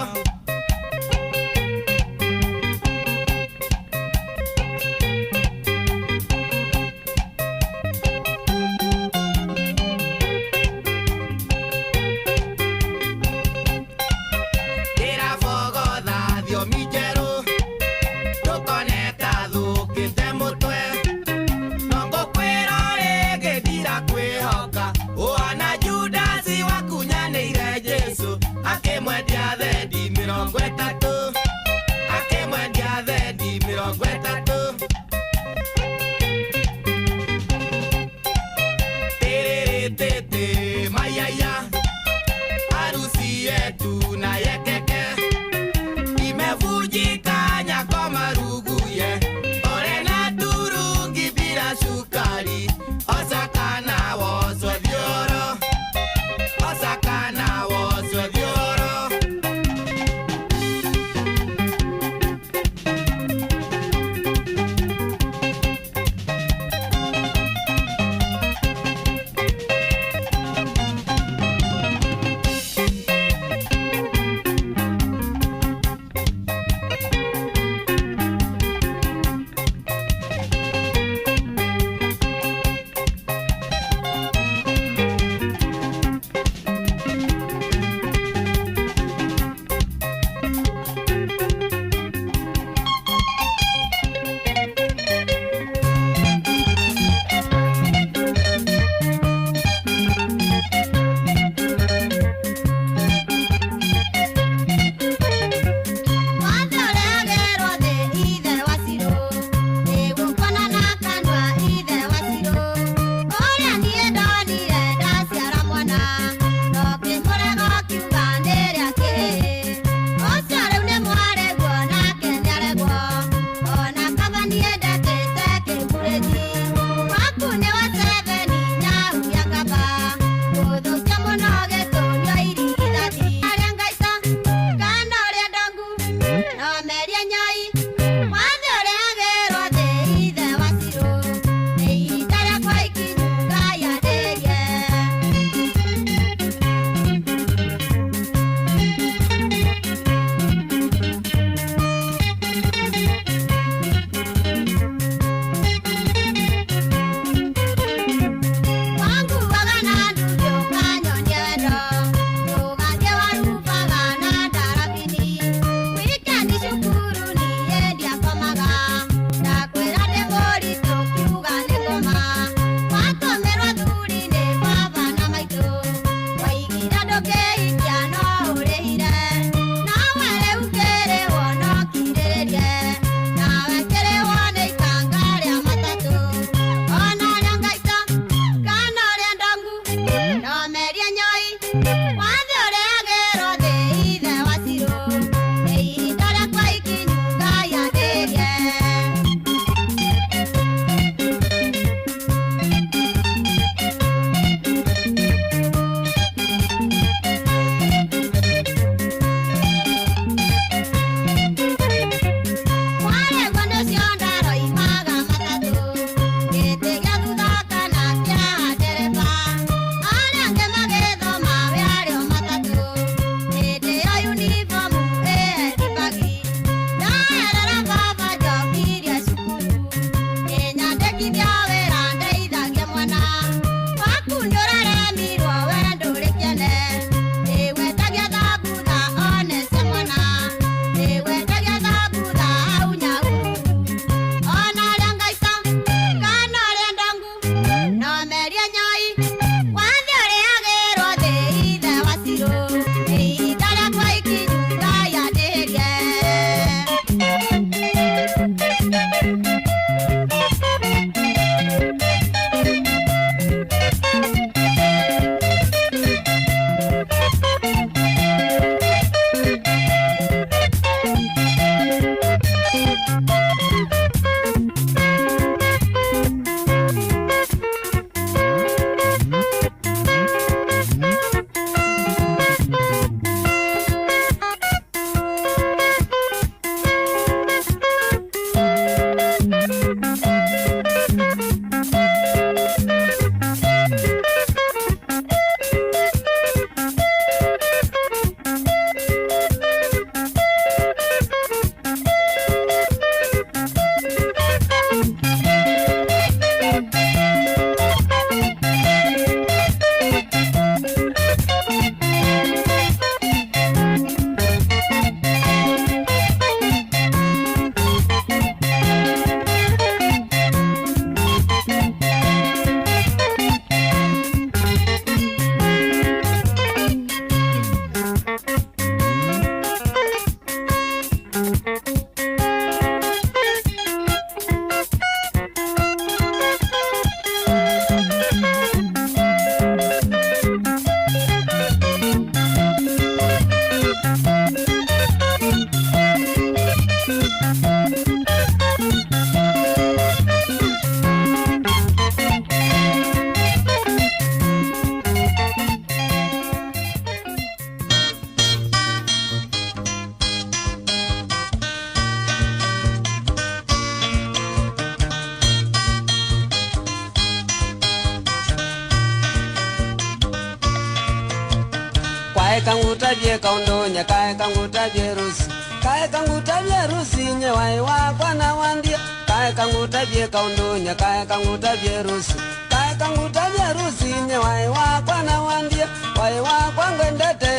kangutavye kaundonya kae kangutavye rusi kae kangutavye rusi nye wai wakwa na wandia kae kangutavye kaundonya kae kangutavye rusi kae kangutavye rusi nye wai wakwa na wandia wai wakwa ngwendete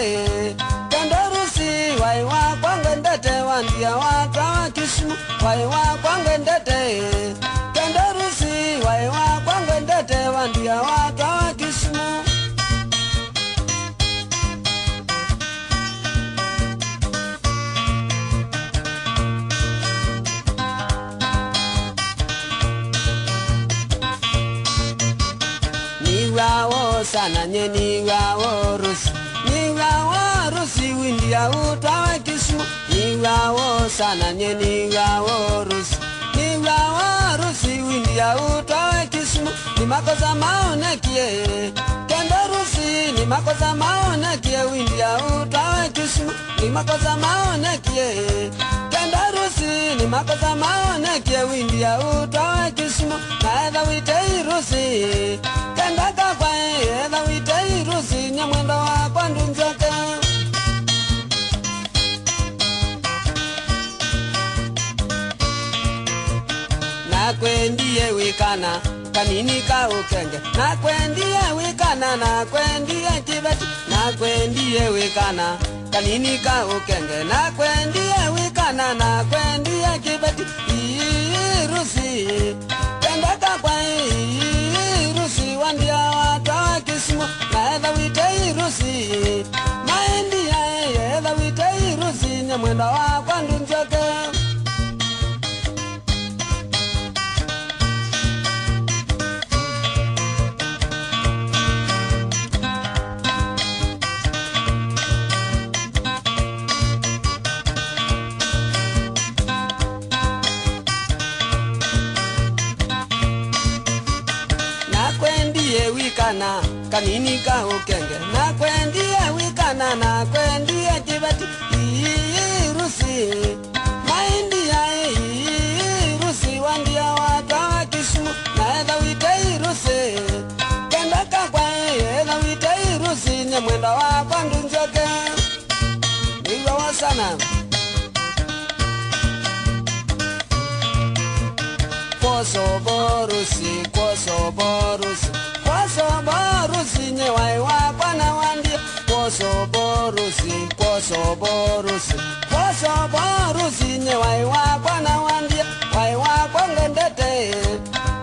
kendo rusi wai wakwa ngwendete wandia wakwa Kisumu wai wakwa ngwendete kendo rusi wai wakwa ngwendete wandia wakwa Kisumu. Niwawo sana nye niwawo rusi niwawo rusi windia utawa Kisumu niwawo sana nye niwawo rusi niwawo rusi windia utawa Kisumu ni makosa maonekie kendo rusi ni makosa maonekie windia utawa Kisumu ni makosa maonekie kendo rusi ni makosa maonekie windia utawa Kisumu naetha wite irusi kenda kakwa etha wite irusi nyamwendo wakwa ndunjoke. Nakwendie wikana kanini ka ukenge nakwendie wikana nakwendie kibeti nakwendie wikana kanini ka ukenge nakwendie wikana nakwendie kibeti irusi kenda kakwa irusi wandia watawa Kisumu naetha wite irusi maendia etha wite irusi nyamwenda wakwa ndunjoke. Nakwendie wikana kanini ka ukenge nakwendie wikana nakwendie kibeti irusi maindia irusi wandia watawa Kisumu naetha wite irusi kenda kakwa etha wite irusi nyamwenda wakwa ndunjoke niwawo sana. Kosoborusi kosoborusi kosoborusi nye wai wakwa na wandia kosoborusi kosoborusi kosoborusi nye wai wakwa na wandia wai wakwa ngwendete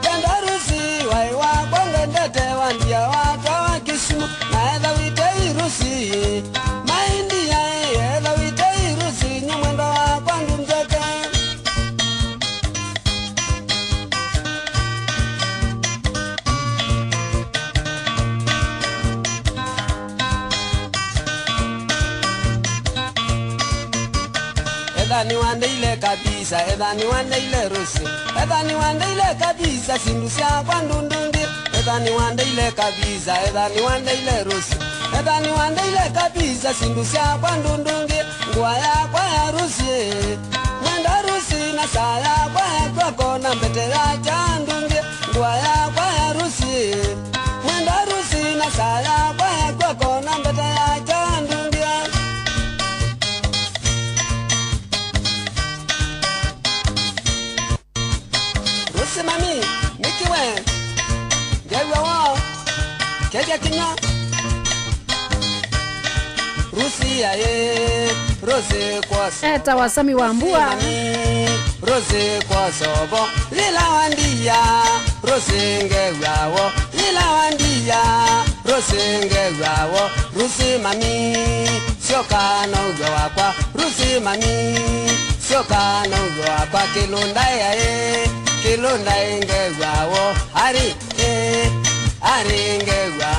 kendo rusi wai wakwa ngwendete wandia wakwa Kisumu naetha wite irusi maindia etha wite irusi nyamwendo wakwa ndunjoke. Ethani wandeile kabisa ethani wandeile rusi ethani wandeile kabisa sindu syakwa ndundungi ethani wandeile kabisa ethani wandeile rusi ethani wandeile kabisa sindu syakwa ndundungi ngua yakwa ya rusi mwenda rusi na saa yakwa ya kwako na mbete ya chandungi ngua yakwa ya rusi mwenda rusi na saa yakwa ya kwako na mbete ya chandungi. Rusi mami nikiwe ngewa wao keja kinywa rusi ya ye rusi kwa eta wasami wa mbua rusi kwa sobo lila wandia rusi ngewa wo lila wandia rusi ngewa wo rusi mami sioka na ugo wakwa rusi mami sioka na ugo wakwa kilunda ya ye kilunda ingewa wo ari ari ngewa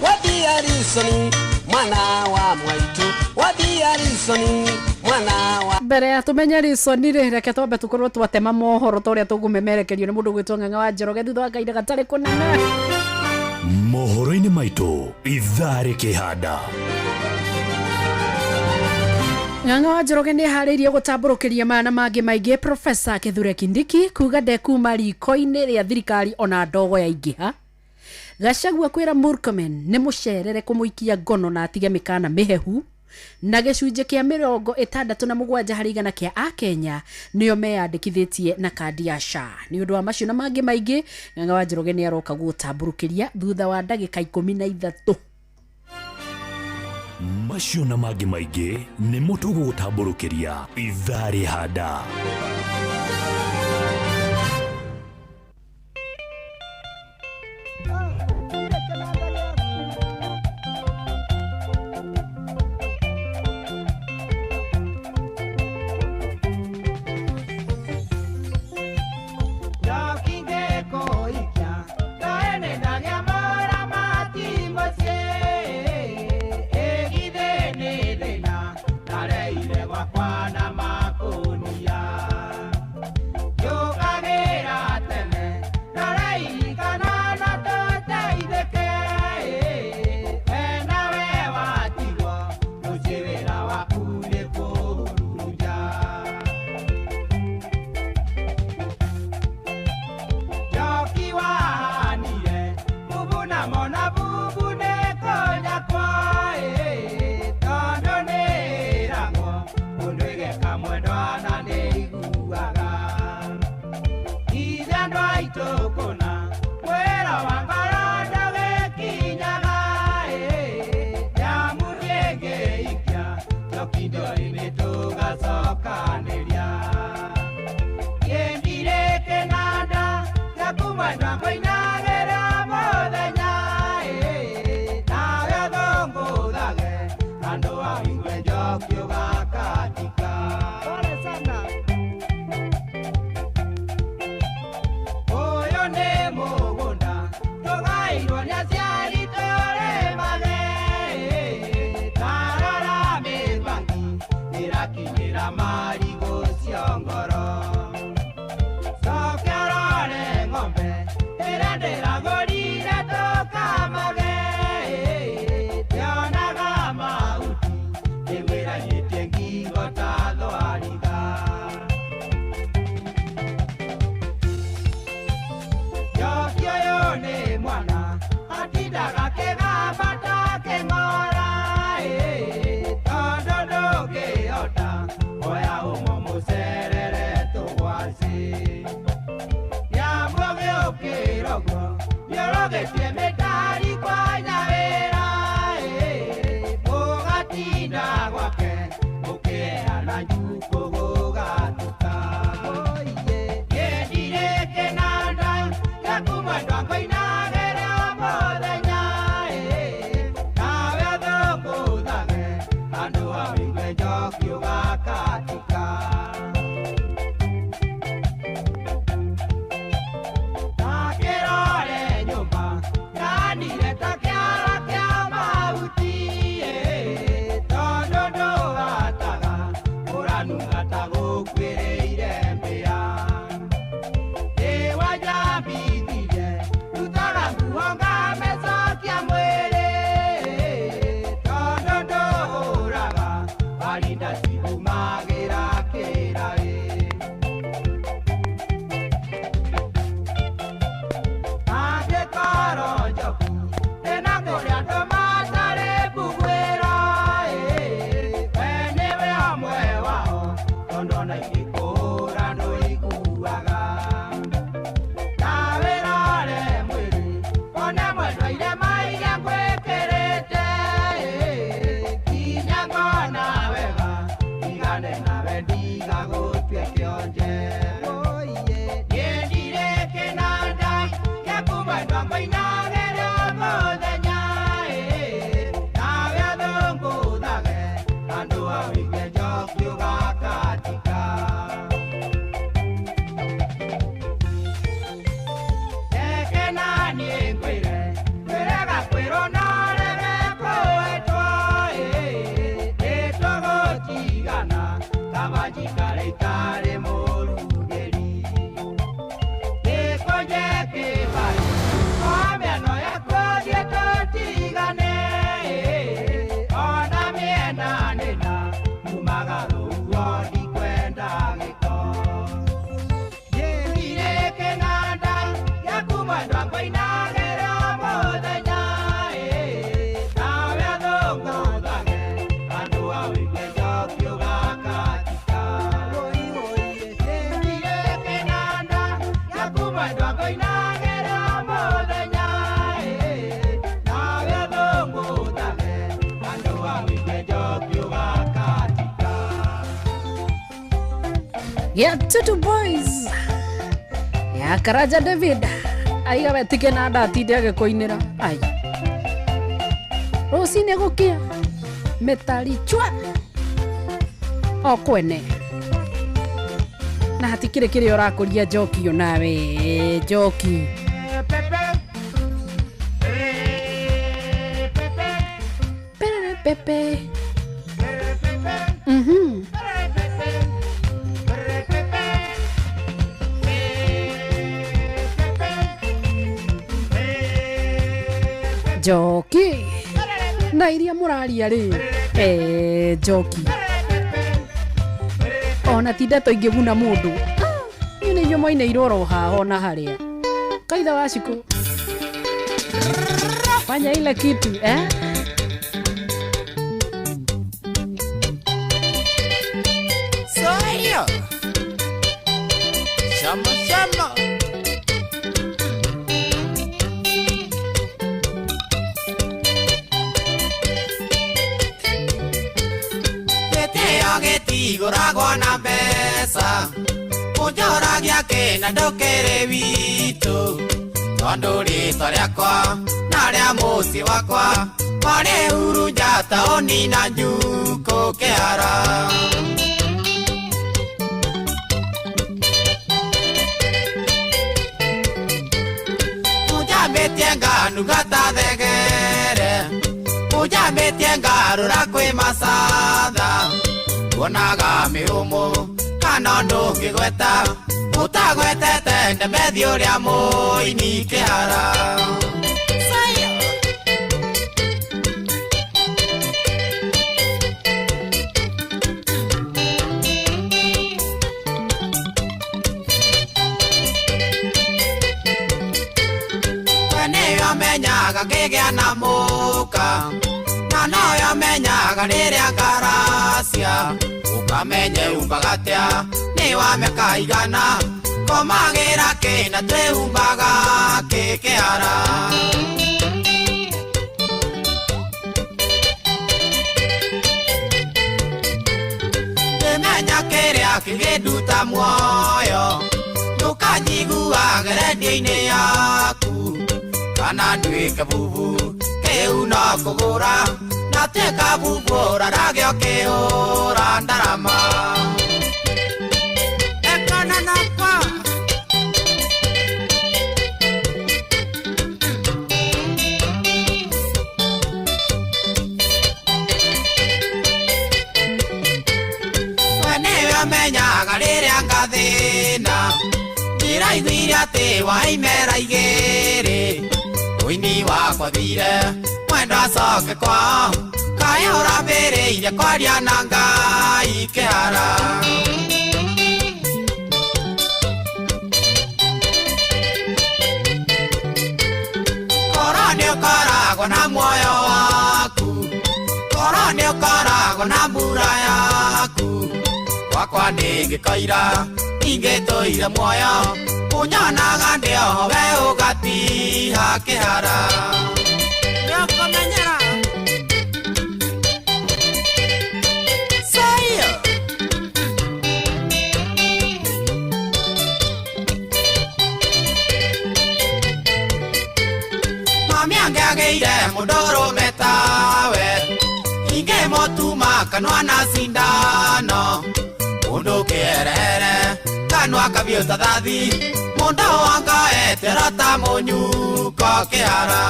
wapi arisoni mwana wa mwaitu wapi arisoni mwana wa mbere ya tumenye Arisoni rĩ reke twambe tukorwo twatema mohoro ta ũrĩa tũkũmemerekerio nĩ mũndũ gwĩtwo Ng'ang'a wa Njoroge thutha wa kahinda gatarĩ kũnene. Mohoro-inĩ maitũ ithaa rĩkĩhanda. Ng'ang'a wa Njoroge nĩ harĩirie gũtambũrũkĩria maya na mangĩ maingĩ Profesa Kithure Kindiki kuga ndekuma riko-inĩ rĩa thirikari ona ndogo yaingĩha. Gachagua kwĩra Murkomen nĩ mũcerere kũmũikia ngono na atige mĩkana mĩhehu. Na gĩcunjĩ kĩa 67 harĩ igana kĩa akenya nĩo meyandĩkithĩtie na kandi ya SHA. Nĩ ũndũ wa macio na mangĩ maingĩ, Ng'ang'a wa Njoroge nĩ aroka gũtambũrũkĩria thutha wa ndagĩka 13. Macio na mangĩ maingĩ nĩmo tũgũgũtambũrũkĩria ithaa rĩhanda. Mwendwa ngũinagĩra Gĩa Tutu Boys ya Karaja David aiga wetike na ndatinde agĩkũinĩra ai rũcinĩ gũkĩa mĩtari chwa o kwene na hatikĩrĩ kĩrĩa ũrakũria njoki onawe njoki. Pepe. Njoki na iria mũraria rĩ njoki ona ti ndeto ingĩguna mũndũ niĩ nĩ inyuĩ mwainĩirwo oro haha ona harĩa kaitha wa Shiko fanya ile kitu eh. Sayo Shama shama Gĩtigũragwo na mbeca ũnjoragia kĩna ndũkĩrĩ witũ tondũ rĩtwa rĩakwa na rĩa mũciĩ wakwa marĩ Hurunja taũni na Njukũ Kĩhara. Ũnjambĩtie nganuga ta thegere ũnjambĩtie ngarũra kwĩ macatha tuonaga mĩhũmũ kana ũndũ ũngĩgweta ũtagwetete Ndemethi ũrĩa mũini Kĩhara. We nĩyo menyaga ngĩgĩa na mũka na noyo menyaga rĩrĩa ngaracia ũkamenye umbaga atĩa nĩ wa mĩaka igana komagĩra kĩna twĩhumbaga kĩ Kĩhara. Ndĩmenya kĩrĩa kĩngĩnduta muoyo ndũkanyiguage rendio-inĩ yaku kana nduĩke bubu kĩu no kũgũra na tuĩka bubu ũrarage ũkĩhũra ndarama. Ekana nakwa We nĩwe ũmenyaga rĩrĩa ngathĩna ndĩraiguire atĩ waimera igĩrĩ ũini wakwa thire mwendwa acoke kwao kaĩ ũrambĩrĩirie kwaria na Ngai Kĩhara. Korwo nĩ ũkoragwo na muoyo waku korwo nĩ ũkoragwo na mbura yaku gwakwa ndĩngĩkoira ingĩtũire muoyo ũnyonaga ndĩ oho we ũgatiha Kĩhara. Nĩũkũmenyera Sayo Mami angĩagĩire mũndũrũme tawe ingĩmũtuma kanua na cindano mũndũ kĩerere kanua kabiũ ta thathi mũndũ wangaetera ta mũnyuko Kĩhara.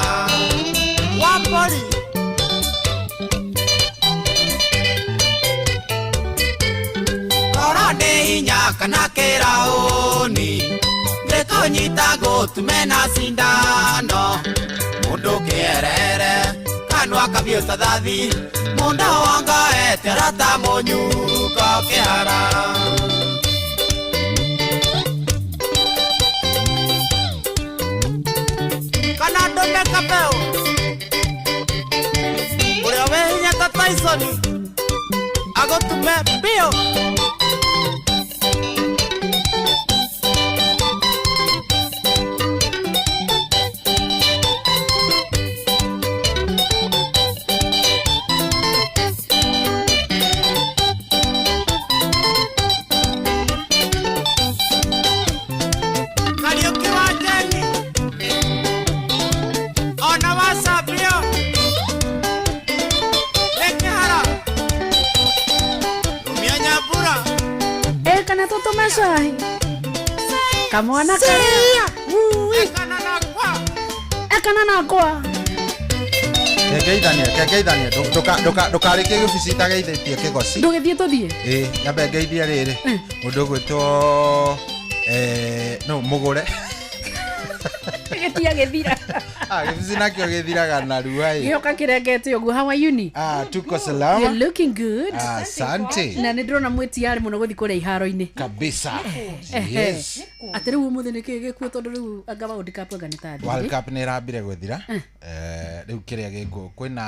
Wambori Korwo ndĩ hinya kana kĩraũni ndĩkũnyita ngũtume na cindano mũndũ kĩerere kanua kabiũ ta thathi mũndũ wangaetera ta mũnyuko Kĩhara. Kana ndũme kabeo ũrĩa wĩ hinya ta Tyson agũtume biũ. Na cai kamwana karĩa ekana nakwa. Kegeithanie, kegeithanie, ndũkarĩkie gĩbuci itageithĩtie kĩgoci. Ndũgĩthiĩ tũthiĩ. Ĩĩ, nyambe ngeithie rĩrĩ mũndũ ũgwĩtwo no mũgũre. Gĩtia gĩthira. Ah, gĩbuci nakĩo gĩthiraga narua ĩ. Gĩoka kĩrengete ũguo. How are you ni? Ah, tuko salama. You're looking good. Asante. Na nĩ ndĩrona mwĩtiarĩ mũno gũthiĩ kũrĩa iharo-inĩ. Kabisa. Yes. Atĩ rĩu ũmũthĩ nĩkĩĩ gĩkuo tondũ rĩu anga World Cup anga nĩ ta World Cup nĩ ĩrambire gũthira. Rĩu kĩrĩa gĩkuo kwĩna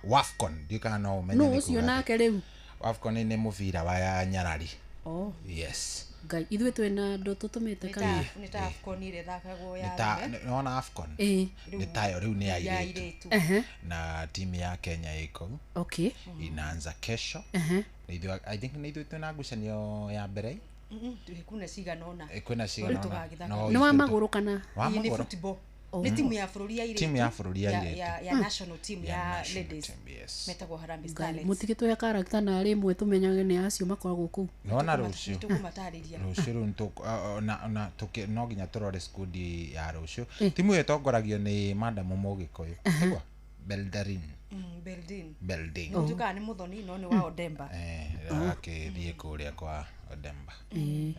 WAFCON, ndiũĩ kana no ũmenye Nũ nĩ ũcio kuga atĩa. Nake rĩu? WAFCON nĩ mũbira wa nyarari. Oh. Yes. Ngai, ithuĩ twĩna andũ tũtũmĩte kana? Nĩ ta AFCON ĩrĩa ĩthakagwo ya Nĩ ta arũme. nĩwona AFCON? Ĩĩ. Nĩ tayo rĩu nĩ ya Ya airĩtu. airĩtu. Ehe. Na timu ya Kenya ĩko. Okay. Inaanza kesho. Ehe. Na ithuĩ, I think nĩ ithuĩ twĩna ngucanio ya mbere. Kwĩna cigana ũna. Kwĩna cigana Rĩu ũna. tũgagĩthaka. No Nĩ wa ithuĩ magũrũ kana? Wa Ĩĩ, nĩ magũrũ. football. Oh. Nĩ timu ya bũrũri ya airĩtu. Timu ya bũrũri ya airĩtu. Ya national team Ya ya national ladies. team, yes. Metagwo Harambee Ngai, Starlets. mũtigĩtũhe karakta na rĩmwe tũmenyage nĩ acio makoragwo kũu. Nĩwona rũciũ. Nĩtũkũmatarĩria. Rũciũ rĩu na no nginya tũrore skundi ya rũciũ. Timu ĩyo ĩtongoragio nĩ Madam Mũgĩkũyũ. Tiguo? Beldarin. Beldin. Beldin. Nĩ gũtuĩkaga nĩ mũthoni no nĩ wa Odemba. Agakĩthiĩ kũrĩa kwa Odemba. Ĩĩ.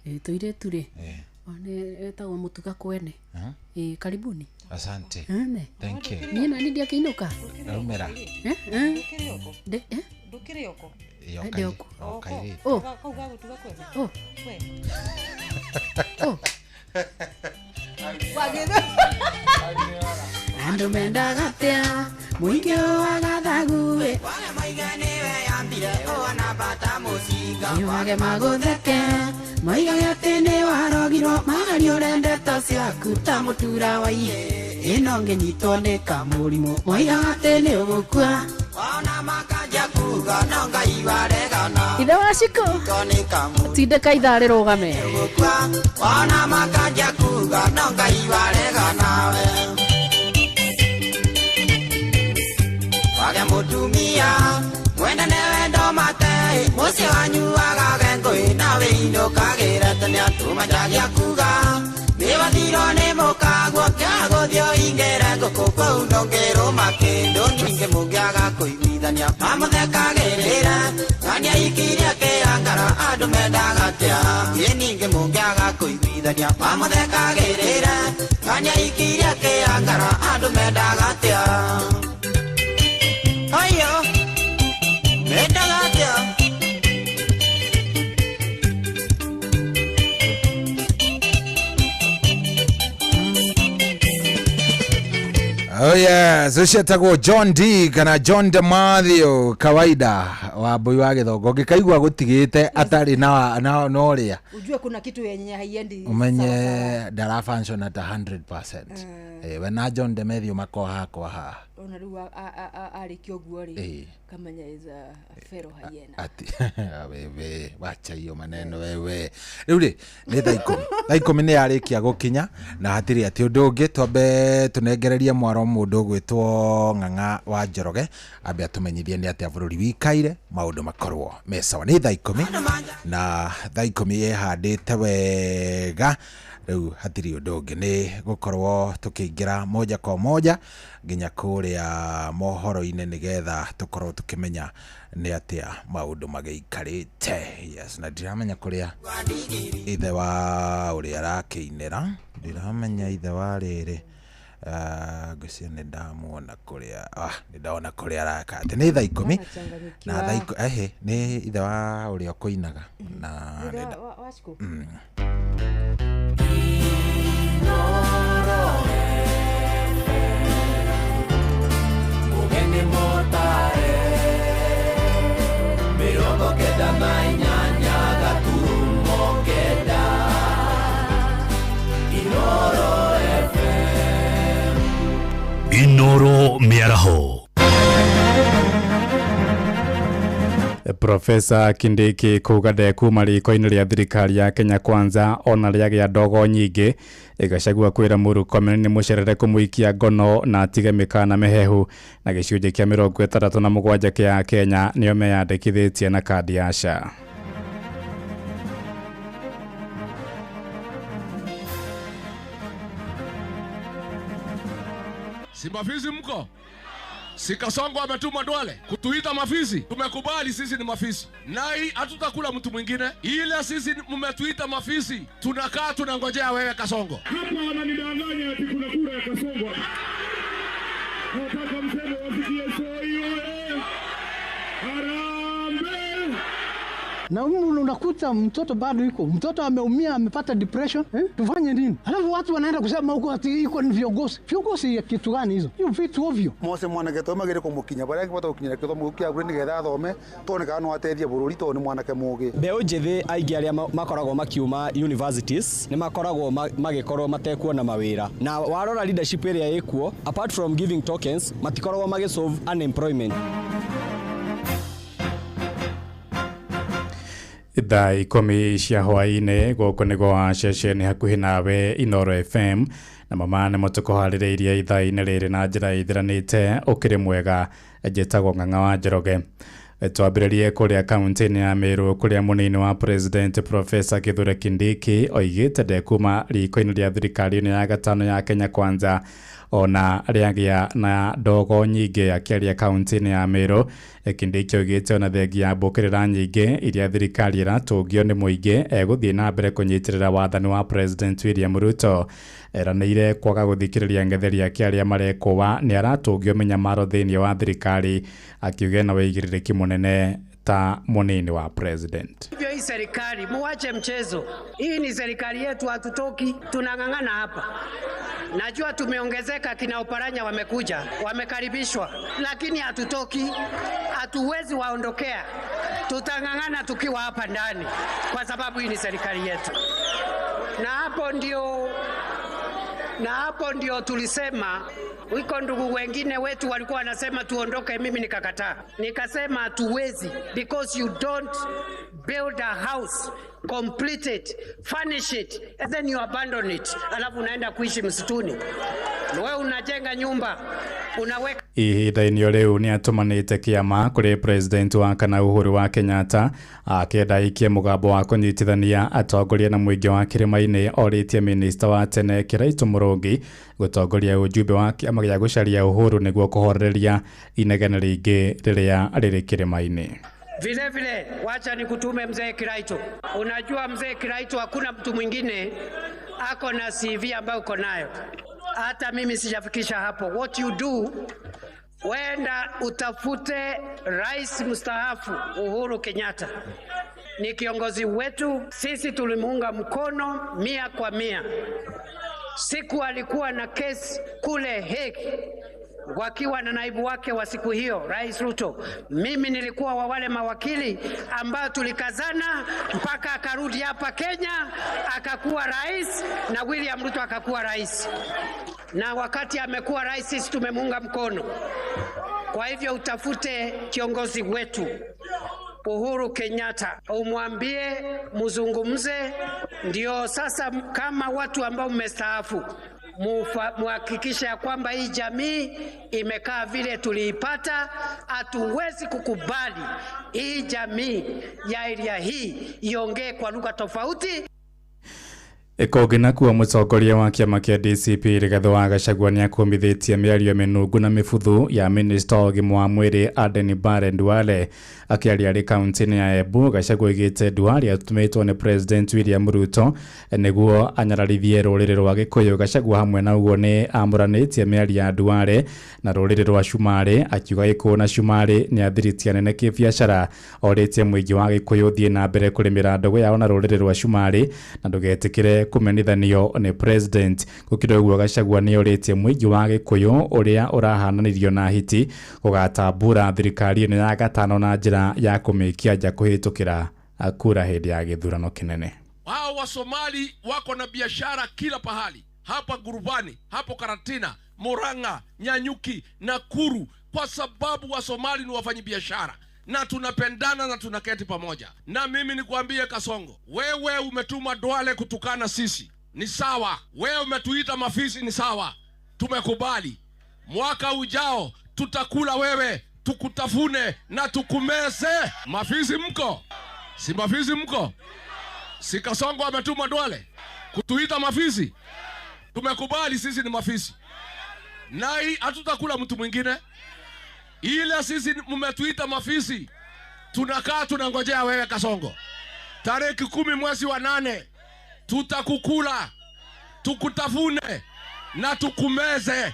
Ĩĩ, tũirĩtu rĩ. Nĩ etagwo Mũtuga Kwene. Ĩĩ, karibuni. Asante. Ene. Thank you. Niĩ nani ndiakĩinũka? Raumĩra. Eh, eh. Ndũkĩrĩ oko? Ndĩ- eh? Ndũkĩrĩ oko? Ĩĩ, Ndĩ oko. o kairĩtu. Oh. Kau ga gũtuga kwene? Oh. Kwene. Oh. Andũ mendaga atĩa mũingĩ wa gathaguĩ Niwage magũtheke moigage atĩ nĩ warogirwo magariũre ndeto ciaku ta mũtura wa iye ĩno ngĩnyitwo nĩ kamũrimũ moigaga atĩ nĩ ũgũkua. Ithe wa Shiko tindĩka ithaa rĩrũgame. Ona makanja kuga no Ngai warega nawe. Wage mũtumia mwendane wendo mate mũciĩ wanyu wagage ngũĩ nawe inũkagĩre tene atũmanjagia kuga nĩwathirwo nĩ mũkaguo kĩagũthiĩ ũingĩre ngũkũ kũu ndũngĩrũma kĩndũ ningĩ mũngĩaga kũiguithania mamũthekagĩrĩra ng'ania ikiria kĩangara andũ mendaga atĩa ĩ ningĩ mũngĩaga kũiguithania mamũthekagĩrĩra ng'ania ikiria kĩangara andũ mendaga atĩa Ayo, mendaga atĩa. Oh yes, ũcio etagwo John D kana John De Mathew kawaida wa mbui wa gĩthongo ngĩkaigua gũtigĩte atarĩ na na ũrĩa Ujue kuna kitu yenye haiendi. Ũmenye ndara function at 100%. We na John De Mathew makoha kwa Ona rĩu arĩkia ũguo rĩ Ĩĩ. kamenya is a feral hyena. Ati wewe wacha hiyo maneno wewe. Rĩu rĩ nĩ thaa ikũmi. Thaa ikũmi nĩ yarĩkia gũkinya na hatirĩ atĩ ũndũ ũngĩ twambe tũnengererie mwaro mũndũ ũgwĩtwo Ng'ang'a wa Njoroge ambe atũmenyithie nĩ atĩa bũrũri wikaire maũndũ makorwo me sawa. Nĩ thaa ikũmi na thaa ikũmi ĩhandĩte wega. Rĩu hatirĩ ũndũ ũngĩ nĩ gũkorwo tũkĩingĩra moja kwa moja nginya kũrĩa mohoro-inĩ nĩgetha tũkorwo tũkĩmenya nĩ atĩa maũndũ magĩikarĩte. Yes, na ndiramenya kũrĩa ithe wa ũrĩa arakĩinĩra, ndiramenya ithe wa rĩrĩ. Ngwĩciria nĩ ndamuona kũrĩa, nĩ ndona kũrĩa araka atĩ nĩ thaa ikũmi na thaa ehe nĩ ithe wa ũrĩa ũkũinaga na Ithe nĩ nda- wa Shiko? Mugeni motare 98 gaturumo kenda Inoro FM. Inoro Mĩaraho. Profesa Kindiki kuga ndekuma riko-inĩ rĩa thirikari ya Kenya Kwanza ona rĩagĩa ndogo nyingĩ. Gachagua kwĩra Murkomen nĩ mũcerere kũmũikia ngono na atige mĩkana mĩhehu na gĩcunjĩ kĩa 67 kĩa Kenya nĩo meyandĩkithĩtie na kandi ya SHA. Si mafisi mko? Si Kasongo ametuma Duale kutuita mafisi? Tumekubali sisi ni mafisi, na hii hatutakula mtu mwingine, ila sisi mmetuita mafisi, tunakaa tunangojea wewe Kasongo. Hapa wananidanganya ati kuna kura ya Kasongo hapa. Nataka mseme wasikie Soi oye! Harambee! Na unakuta mtoto bado iko mtoto ameumia, amepata depression eh? Tufanye nini? Alafu watu wanaenda kusema huko ati iko ni viongozi. Viongozi ya kitu gani hizo? Hiyo vitu ovyo. Mose mwanake to magere kumukinya baria angibota gukinyira kithomo gĩu kĩa nigetha athome tuone kana no ateithie bururi tondu ni mwanake mugi. Mbeũ njĩthĩ aingĩ arĩa makoragwo makiuma universities nĩ makoragwo magĩkorwo matekuona mawĩra, na warora leadership ĩrĩa ĩkuo, apart from giving tokens, matikoragwo magĩsolve unemployment. Thaa 10 cia hwaĩ-inĩ gũkũ nĩ gwa ceceni hakuhĩ nawe Inoro FM na mama nĩmo tũkũharĩrĩirie ithaa-inĩ rĩrĩ na njĩra ĩthiranĩte. Ũkĩrĩ mwega, njĩtagwo Ng'ang'a wa Njoroge. Twambĩrĩrie kũrĩa kaunti-inĩ ya Meru kũrĩa mũnini wa president Professor Kithure Kindiki oigĩte ndekuma riko-inĩ rĩa thirikari-inĩ ya gatano ya Kenya Kwanza ona rĩagĩa na ndogo nyingĩ. Akĩaria kaunti-inĩ ya Meru, Kindiki oigĩte ona thengia ya mbũkĩrĩra nyingĩ iria thirikari ĩratũngio nĩ mũingĩ egũthiĩ na mbere kũnyitĩrĩra wathani wa President William Ruto. Eranĩire kwaga gũthikĩrĩria ng'etheri ake arĩa marekũa nĩ aratũngio mĩnyamaro thĩinĩ wa thirikari, akiuga na wĩigĩrĩrĩki mũnene ta mũnini wa president. Hivyo hii serikali muache mchezo. Hii ni serikali yetu, hatutoki, tunang'ang'ana hapa. Najua tumeongezeka, kina Oparanya wamekuja, wamekaribishwa, lakini hatutoki, hatuwezi waondokea. Tutang'ang'ana tukiwa hapa ndani kwa sababu hii ni serikali yetu. Na hapo ndio tulisema, wiko ndugu wengine wetu walikuwa wanasema tuondoke, mimi nikakataa. Nikasema hatuwezi, because you don't build a house, complete it, furnish it, and then you abandon it. Alafu unaenda kuishi msituni. Wewe unajenga nyumba, unaweka. Ihinda-inĩ o rĩu nĩ atũmanĩte kĩama kũrĩ president wa kana Uhuru wa Kenyatta akĩenda aikie mũgambo wa kũnyitithania atongoria na mũingĩ wa kĩrĩma-inĩ. Orĩtie minista wa tene Kĩraitũ Mũrũngi gũtongoria ujumbe wa kĩama gĩa gũcaria uhuru nĩguo kũhoreria inegene rĩingĩ rĩrĩa rĩrĩ kĩrĩma-inĩ. Vile vile wacha nikutume mzee Kiraito. Unajua mzee Kiraito, hakuna mtu mwingine ako na CV ambayo uko nayo. Hata mimi sijafikisha hapo. What you do, wenda utafute rais mstaafu Uhuru Kenyatta. Ni kiongozi wetu, sisi tulimuunga mkono 100%. Siku alikuwa na kesi kule Hague wakiwa na naibu wake wa siku hiyo Rais Ruto, mimi nilikuwa wa wale mawakili ambao tulikazana mpaka akarudi hapa Kenya akakuwa rais, na William Ruto akakuwa rais. Na wakati amekuwa rais sisi tumemuunga mkono. Kwa hivyo utafute kiongozi wetu Uhuru Kenyatta, umwambie muzungumze, ndio sasa kama watu ambao mmestaafu muhakikishe ya kwamba hii jamii imekaa vile tuliipata. Hatuwezi kukubali hii jamii ya area hii iongee kwa lugha tofauti. Kũngĩ nakuo mũtongoria wa kĩama kĩa DCP Rigathĩ wa Gachagua nĩakũmithĩtie mĩario mĩnungu na mĩbuthu ya minista wa ũgima wa mwĩrĩ Aden Barre Duale. Akĩaria arĩ kaunti-inĩ ya Embu, Gachagua oigĩte Duale atũmĩtwo nĩ President William Ruto nĩguo anyararithie rũrĩrĩ rwa Gĩkũyũ. Gachagua hamwe na ũguo nĩ amũranĩtie mĩario ya Duale na rũrĩrĩ rwa Cumarĩ, akiuga Gĩkũyũ na Cumarĩ nĩ athiriti anene kĩbiacara. Orĩtie mũingĩ wa Gĩkũyũ ũthiĩ na mbere kũrĩmĩra ndũgũ yao na rũrĩrĩ rwa Cumarĩ na ndũgetĩkĩre kũmenithanio nĩ president. Gũkĩrĩ ũguo, Gachagua nĩ orĩtie mũingĩ wa Gĩkũyũ ũrĩa ũrahananĩrio na hiti gũgatambũra thirikari ĩno ya gatano na njĩra ya kũmĩikia nja kũhĩtũkĩra kura hĩndĩ ya gĩthurano kĩnene. Hao wa Somali wako na biashara kila pahali, hapa Gurubani, hapo Karatina, Murang'a, Nyanyuki, Nakuru, kwa sababu wa Somali ni wafanyabiashara na tunapendana na tunaketi pamoja. Na mimi nikuambie Kasongo, wewe umetuma Duale kutukana sisi, ni sawa. Wewe umetuita mafisi, ni sawa, tumekubali. Mwaka ujao tutakula wewe, tukutafune na tukumeze. Mafisi mko? Si mafisi mko? Si Kasongo ametuma Duale kutuita mafisi? Tumekubali sisi ni mafisi. Na hii hatutakula mtu mwingine. Ile sisi mmetuita mafisi, tunakaa tunangojea wewe Kasongo. Tarehe 10 mwezi wa 8 tutakukula, tukutafune na tukumeze.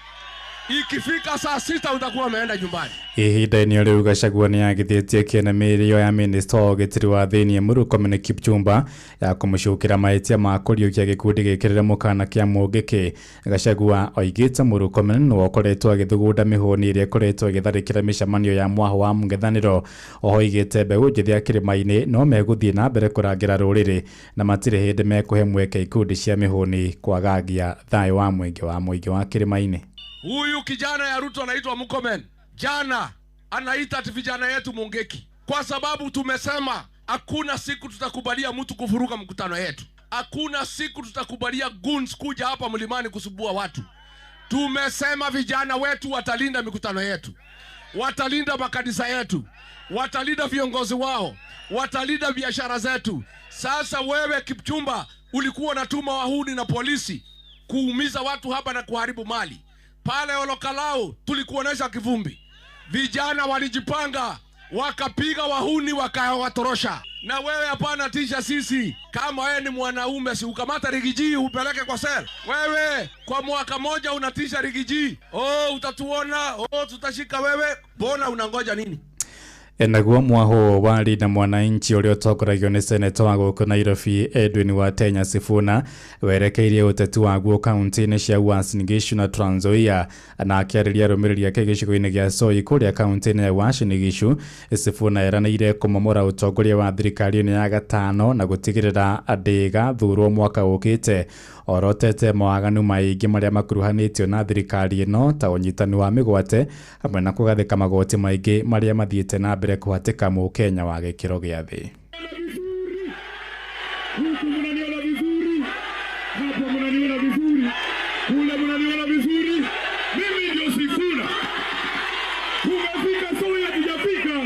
Ikifika saa 6 utakuwa umeenda nyumbani. Ihinda-inĩ o rĩu Gachagua nĩ agithĩtie kĩene mĩario ya minista wa ũgitĩri wa thĩinĩ Murkomen Kipchumba ya kũmũcukĩra mahĩtia ma kũriũkia gĩkundi gĩkĩrĩre mũkana kĩa Mũngĩkĩ. Gachagua oigĩte Murkomen nĩwe ũkoretwo agĩthugunda mĩhũni ĩrĩa ĩkoretwo ĩgĩtharĩkĩra mĩcemanio ya mwahũ wa mũng'ethanĩro. Oho oigĩte mbeũ njĩthĩ ya kĩrĩma-inĩ no megũthiĩ na mbere kũrangĩra rũrĩrĩ na matirĩ hĩndĩ mekũhe mweke ikundi cia mĩhũni kwagagia thayũ wa mũingĩ wa kĩrĩma-inĩ. Huyu kijana ya Ruto anaitwa Murkomen, jana anaita ati vijana yetu Mungeki, kwa sababu tumesema hakuna siku tutakubalia mtu kufuruka mkutano yetu. Hakuna siku tutakubalia goons kuja hapa mlimani kusumbua watu. Tumesema vijana wetu watalinda mikutano yetu, watalinda makanisa yetu, watalinda viongozi wao, watalinda biashara zetu. Sasa wewe Kipchumba ulikuwa unatuma wahuni na polisi kuumiza watu hapa na kuharibu mali. Pale Olokalao tulikuonesha kivumbi. Vijana walijipanga, wakapiga wahuni wakawatorosha. Na wewe hapana tisha sisi. Kama wewe ni mwanaume si ukamata Rigiji upeleke kwa sel. Wewe kwa mwaka moja unatisha Rigiji. Oh, utatuona, oh tutashika wewe. Bona unangoja nini? Naguo mwaho wa Linda Mwananchi ũrĩa ũtongoragio nĩ seneta wa gũkũ Nairobi Edwin Watenya Sifuna werekeirie ũteti waguo kaunti-inĩ cia Uasin Gishu na Trans Nzoia, na akĩarĩria arũmĩrĩri ake gĩcigo-inĩ gĩa Soy kũrĩa kaunti-inĩ ya Uasin Gishu. Sifuna eranĩire kũmomora ũtongoria wa thirikari ĩno ya gatano na gũtigĩrĩra ndĩgathurwo mwaka ũkĩte. Orotete mawaganu maingĩ marĩa makuruhanĩtio na thirikari ĩno ta ũnyitani wa mĩgwate hamwe na kũgathĩka magoti maingĩ marĩa mathiĩte na mbere kũhatĩka mũkenya wa gĩkĩro gĩa thĩ. Huku mnaniona vizuri, hapa mnaniona vizuri, kule mnaniona vizuri. Mimi ndio Sifuna. Tumefika Soy, hatujafika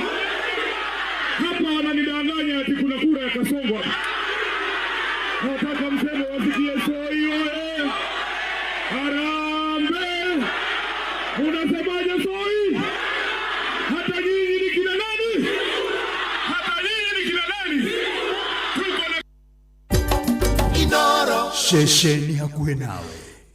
hapa. Wananidanganya ati kuna kura ya Kasongo. Nataka mseme wasikie Soy oye! Harambee! Unasemaje Soy? Hata nyinyi ni kina nani? Hata nyinyi ni kina nani? Tuko na Inoro ceceni hakuhĩ nawe.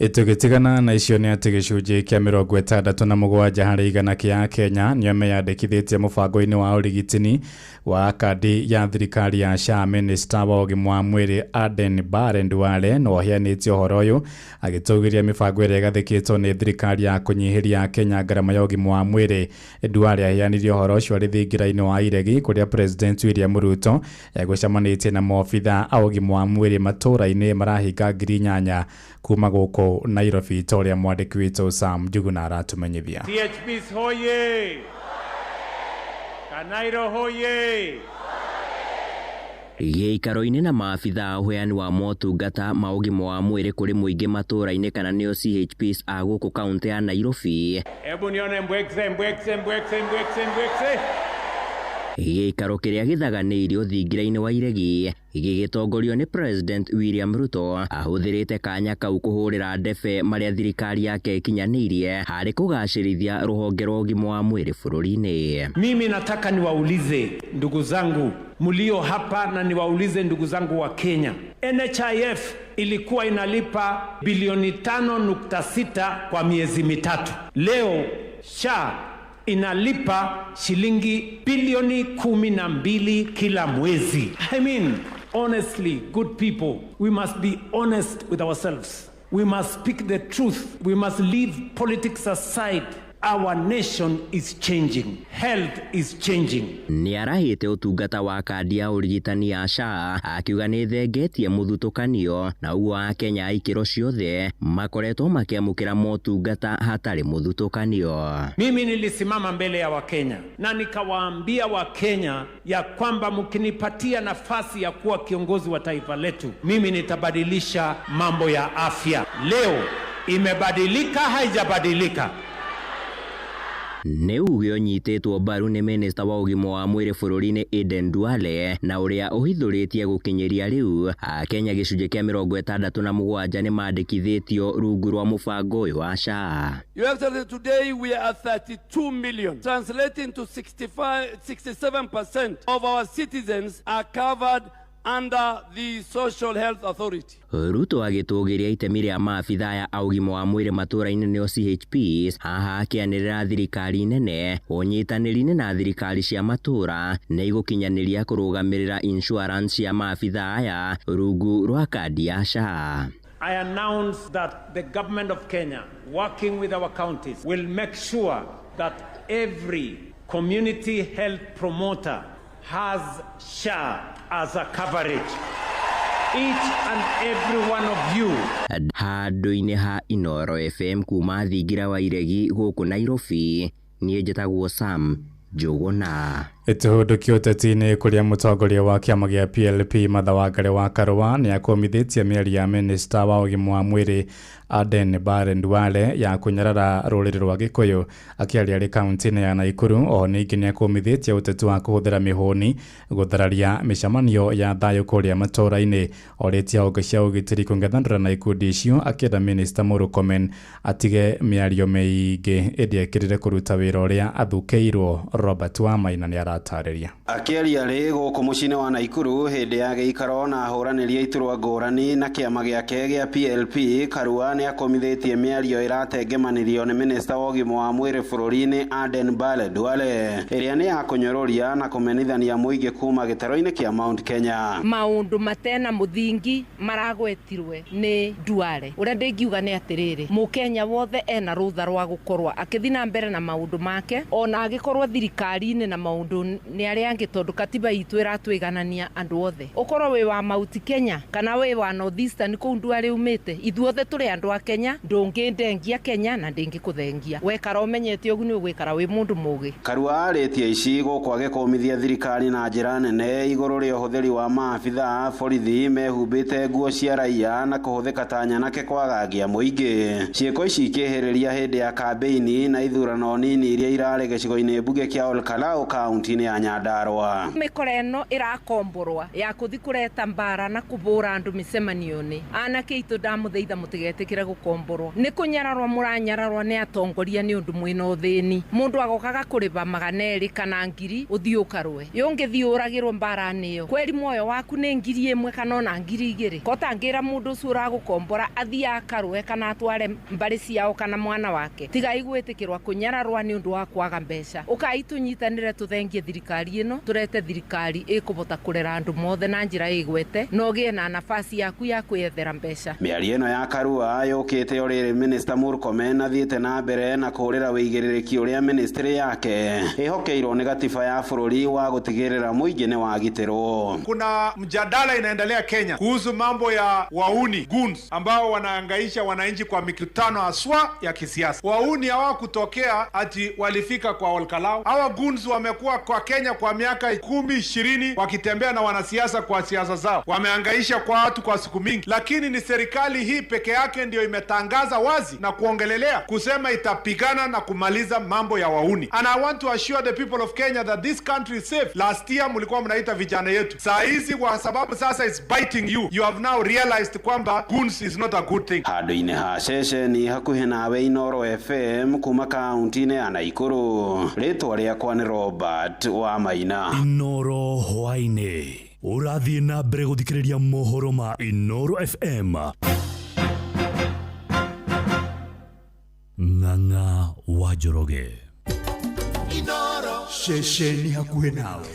Tũgĩtigana na icio nĩ atĩ gĩcunjĩ kĩa 67 harĩ igana kĩa Kenya nĩo meyandĩkithĩtie mũbango-inĩ wa ũrigitani wa kandi ya thirikari ya SHA. Minista wa ũgima wa mwĩrĩ Aden Barre Duale no aheanĩte ũhoro ũyũ agĩtũgĩria mĩbango ĩrĩa ĩgathĩkĩtwo nĩ thirikari ya kũnyihĩria Kenya ngarama ya ũgima wa mwĩrĩ. Duale aheanire ũhoro ũcio arĩ thingira-inĩ wa Iregi kũrĩa President William Ruto egũcemanĩtie na maobitha a ũgima wa mwĩrĩ matũũra-inĩ marahinga 8,000 kuma gũkũ Nairobi, ta ũrĩa mwandĩki witũ Sam Njuguna aratumenyithia. THPs hoye! Kanairo hoye! Gĩikaro-inĩ na maabitha a ũheani wa motungata ma ũgima wa mwĩrĩ kũrĩ mũingĩ matũũra-inĩ kana nĩo CHPs a gũkũ kaunti ya Nairobi. Hebu nione mbwekse mbwekse mbwekse mbwekse mbwekse. Gĩikaro kĩrĩa gĩthaganĩirio thingira-inĩ wa Iregi gĩgĩtongorio nĩ President William Ruto ahũthĩrĩte kanya kau kũhũrĩra ndebe marĩa thirikari yake ĩkinyanĩirie harĩ kũgacĩrithia rũhonge rwa ũgima wa mwĩrĩ bũrũri-inĩ. Mimi nataka niwaulize ndugu zangu mlio hapa na niwaulize ndugu zangu wa Kenya. NHIF ilikuwa inalipa bilioni 5.6 kwa miezi mitatu. Leo SHA inalipa shilingi bilioni 12 kila mwezi. I mean, honestly, good people, we must be honest with ourselves. We must speak the truth. We must leave politics aside. Our nation is changing. Health is changing. Nĩ arahĩte ũtungata wa kandi ya ũrigitani ya SHA akiuga nĩ thengetie mũthutũkanio na ũguo Akenya a ikĩro ciothe makoretwo makĩamũkĩra motungata hatarĩ mũthutũkanio. Mimi nilisimama mbele ya Wakenya na nikawaambia Wakenya ya kwamba mkinipatia nafasi ya kuwa kiongozi wa taifa letu, mimi nitabadilisha mambo ya afya. Leo imebadilika, haijabadilika? Nĩ uge ũnyitĩtwo mbaru nĩ minista wa ũgima wa mwĩrĩ bũrũri-inĩ Aden Duale na ũrĩa ũhithũrĩtie gũkinyĩria rĩu Akenya gĩcunjĩ kĩa 67 nĩ mandĩkithĩtio rungu rwa mũbango ũyũ wa SHA. Your Excellency, today we are at 32 million, translating to 67% of our citizens are covered under the Social Health Authority. Ruto agĩtũgĩria itemi rĩa maabithaa ya ũgima wa mwĩrĩ matũũra-inĩ nĩo CHPs haha akĩanĩrĩra thirikari nene ũnyitanĩri-inĩ na thirikari cia matũũra nĩ igũkinyanĩria kũrũgamĩrĩra insurance ya maabithaa aya rungu rwa kandi ya SHA. I announce that the government of Kenya, working with our counties, will make sure that every community health promoter has SHA as a coverage. Each and every one of you. Handũ-inĩ ha Inoro FM kuma thingira wa Iregi gũkũ Nairobi, niĩ njĩtagwo Sam Njũgũna. Ĩtũhũndũkio ũteti-inĩ kũrĩa mũtongoria wa kĩama gĩa PLP Martha Wangari wa Karũa nĩ akũmithĩtie mĩario ya minista wa ũgima wa mwĩrĩ Aden Barre Duale ya kũnyarara rũrĩrĩ rwa Gĩkũyũ akĩaria arĩ kaunti-inĩ ya Naikuru. O ningĩ nĩ akũmithĩtie ũteti wa kũhũthĩra mĩhũni gũthararia mĩcemanio ya thayũ kũrĩa matũũra-inĩ. Orĩtie honge cia ũgitĩri kũng'ethanĩra na ikundi icio akĩenda minista Murkomen atige mĩario mĩingĩ ĩndĩ ekĩrĩre kũruta wĩra ũrĩa athukĩirwo. Robert Wamaina nĩ aratarĩria. Akĩaria rĩ gũkũ mũciĩ-inĩ wa Naikuru hĩndĩ ya gĩikaro na ahũranĩri a iturwa ngũrani na kĩama gĩake gĩa PLP, Karua nĩ akomithĩtie mĩario ĩratengemanĩrio nĩ minista wa ũgima wa mwĩrĩ bũrũri-inĩ Aden Barre Duale ĩrĩa nĩ ya kũnyũrũria na kũmenithania mũingĩ kuma gĩtaro-inĩ kĩa Mount Kenya. Maũndũ matena mũthingi maragwetirwe nĩ Duale. Ũrĩa ndĩngiuga nĩ atĩrĩrĩ, mũkenya wothe ena rũtha rwa gũkorwo akĩthiĩ na mbere na maũndũ make ona agĩkorwo thirikari-inĩ na maũndũ nĩ arĩa angĩ, tondũ katiba itũ ĩratwĩganania andũ othe. Ũkorwo wĩ wa Mount Kenya kana wĩ wa North Eastern kũu Duale umĩte, ithuothe tũrĩ andũ a Kenya, ndũngĩndengia Kenya na ndĩngĩkũthengia. Wekara ũmenyete ũguo nĩ ũgwĩkara wĩ mũndũ mũgĩ. Karua arĩtie ici gũkũ agĩkũmithia thirikari na njĩra nene igũrũ rĩa ũhũthĩri wa maabithaa a borithi mehumbĩte nguo cia raia na kũhũthĩka ta nyanake kwagagia mũingĩ. Ciĩko ici ikĩhĩrĩria hĩndĩ ya kambĩini na ithurano nini iria irarĩ gĩcigo-inĩ mbunge kĩa Olkalau kaunti-inĩ ya Nyandarua. Mĩkora ĩno ĩrakomborwa ya kũthi kũreta mbara na kũbũra andũ mĩcemanio-inĩ. Anake itũ ndamũthaitha mũtigetĩkĩre gũkomborwo. Nĩ kũnyararwo mũranyararwo nĩ atongoria nĩ ũndũ mwĩna ũthĩni. Mũndũ agokaga kũrĩba 200 kana 1000 ũthiĩ ũkarũe. Yũngĩthiĩ ũragĩrwo mbara-inĩ ĩyo, kweri muoyo waku nĩ 1000 kana ona 2000. Kotangĩra mũndũ ũcio ũragũkombora athiĩ akarũe kana atware mbarĩ ciao kana mwana wake. Tigai gwĩtĩkĩrwo kũnyararwa nĩ ũndũ wa kwaga mbeca. Ũkai tũnyitanĩre tũthengie thirikari ĩno, tũrete thirikari ĩkũbota kũrera andũ mothe na njĩra ĩgwete na ũgĩe na nafasi yaku ya kwĩyethera mbeca. Mĩario ĩno ya Karua yũkĩte o rĩrĩ minista Murkomen athiĩte na mbere na kũhũrĩra wĩigĩrĩrĩki ũrĩa ministry yake ĩhokeirwo nĩ gatiba ya bũrũri wa gũtigĩrĩra mũingĩ nĩ wagitĩrwo. Kuna mjadala inaendelea Kenya kuhusu mambo ya wauni goons ambao wanahangaisha wananchi kwa mikutano haswa ya kisiasa. Wauni hawakutokea ati walifika kwa Olkalau. Hawa goons wamekuwa kwa Kenya kwa miaka 10, 20 wakitembea na wanasiasa kwa siasa zao. Wamehangaisha kwa watu kwa siku mingi, lakini ni serikali hii peke yake ndio imetangaza wazi na kuongelelea kusema itapigana na kumaliza mambo ya wauni. And I want to assure the people of Kenya that this country is safe. Last year mlikuwa mnaita vijana yetu. Saa hizi kwa sababu sasa it's biting you. You have now realized kwamba goons is not a good thing. Handũ-inĩ ha ceceni hakuhĩ nawe Inoro FM kuma kaunti-inĩ ya Naikuru. Rĩtwa rĩakwa nĩ Robert wa Maina. Inoro hwaĩ-inĩ ũrathiĩ na mbere gũthikĩrĩria mohoro ma Inoro FM. Ng'ang'a wa Njoroge. Inoro ceceni hakuhĩ nawe.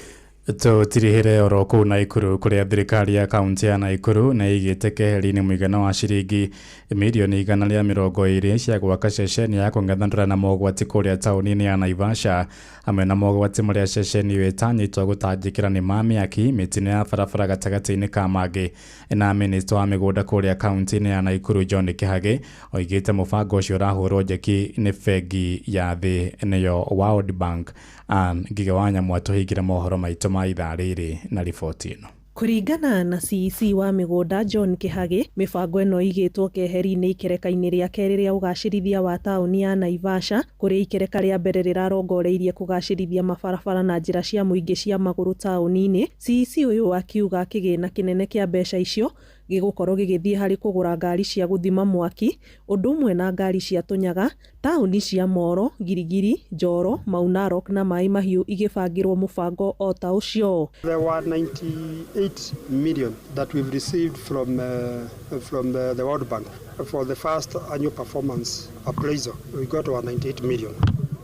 Tũtirihĩre oro kũu Naikuru kũrĩa thirikari ya kaunti ya Naikuru nĩ ĩigĩte keheri-inĩ mũigana wa ciringi mirioni 120 cia gwaka ceceni ya kũng'ethanĩra na mogwati kũrĩa taũni-inĩ ya Naivasha, hamwe na mogwati marĩa ceceni ĩyo ĩtanyĩtwo gũtangĩkĩra nĩ ma mĩaki, mĩtino ya barabara gatagatĩ-inĩ ka mangĩ. Na minista wa mĩgũnda kũrĩa kaunti-inĩ ya Naikuru John Kĩhagĩ oigĩte mũbango ũcio ũrahũrwo njeki nĩ bengi ya thĩ nĩyo World Bank. Ngige wa Nyamũ atũhingĩre mohoro maitũ ma ithaa rĩrĩ na riboti ĩno. Kũringana na CEC wa mĩgũnda John Kĩhagĩ, mĩbango ĩno ĩigĩtwo keheri-inĩ ikereka-inĩ rĩa kerĩ rĩa ũgacĩrithia wa taũni ya Naivasha, kũrĩa ikereka rĩa mbere rĩrarongoreirie kũgacĩrithia mabarabara na njĩra cia mũingĩ cia magũrũ taũni-inĩ. CEC ũyũ akiuga kĩgĩna kĩnene kĩa mbeca icio gĩgũkorwo gĩgĩthiĩ harĩ kũgũra ngari cia gũthima mwaki, ũndũ ũmwe na ngari cia tũnyaga. Taũni cia Moro, Giligili, Njoro, Mau Narok na Mai Mahiũ igĩbangĩrwo mũbango o ta ũcio. There were 98 million that we've received from the World Bank for the first annual performance appraisal. We got our 98 million.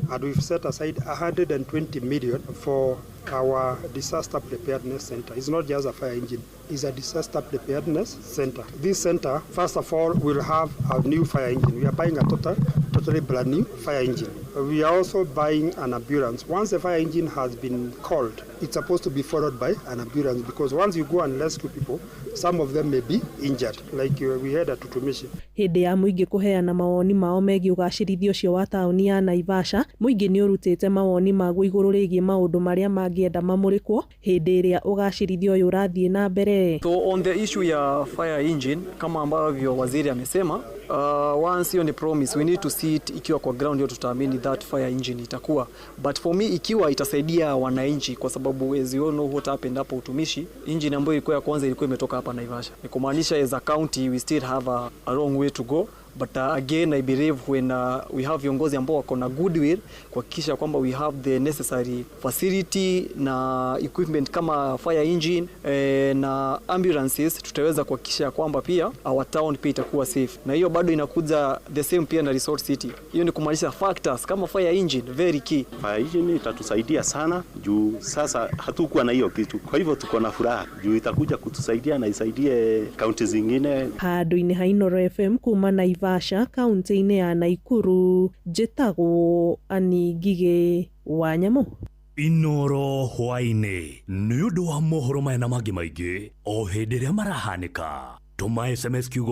And we've set aside 120 million for our disaster preparedness center. It's not just a fire engine, it's a disaster preparedness center. This center, first of all, will have a new fire engine. We are buying a totally brand new fire engine. We are also buying an ambulance. Once the fire engine has been called, it's supposed to be followed by an ambulance, because once you go and rescue people, some of them may be injured, like we had at Utumishi. Hĩndĩ ya mũingĩ kũheana mawoni mao megiĩ ũgacĩrithia ũcio wa taũni ya Naivasha, mũingĩ nĩ ũrutĩte mawoni maguo igũrũ rĩgiĩ maũndũ marĩa mangĩenda mamũrĩkwo hĩndĩ ĩrĩa ũgacĩrithia ũyũ ũrathiĩ na mbere. So on the issue ya fire engine, kama ambavyo waziri amesema, once hiyo ni promise, we need to see it ikiwa kwa ground, hiyo tutaamini that fire engine itakuwa. But for me, ikiwa itasaidia wananchi, kwa sababu as you all know what happened hapo Utumishi, engine ambayo ilikuwa ya kwanza ilikuwa imetoka hapa Naivasha. Ni kumaanisha as a county we still have a long way to go, but again, I believe when we have viongozi ambao wako na goodwill kuhakikisha kwamba we have the necessary facility na equipment kama fire engine na ambulances, tutaweza kuhakikisha kwamba pia our town pia itakuwa safe, na hiyo bado inakuja the same pia na resort city. Hiyo ni kumaanisha factors kama fire engine, very key. Fire engine itatusaidia sana juu sasa hatukuwa na hiyo kitu, kwa hivyo tuko na furaha juu itakuja kutusaidia na isaidie kaunti zingine. Handũ-inĩ ha Inooro FM kuma Naivasha, kaunti-inĩ ya Naikuru, njĩtagwo Annie Ngigĩ wa Nyamũ. Inoro hwaĩ-inĩ nĩ ũndũ wa mohoro maya na mangĩ maingĩ o hĩndĩ ĩrĩa marahanĩka, tũma SMS kiugo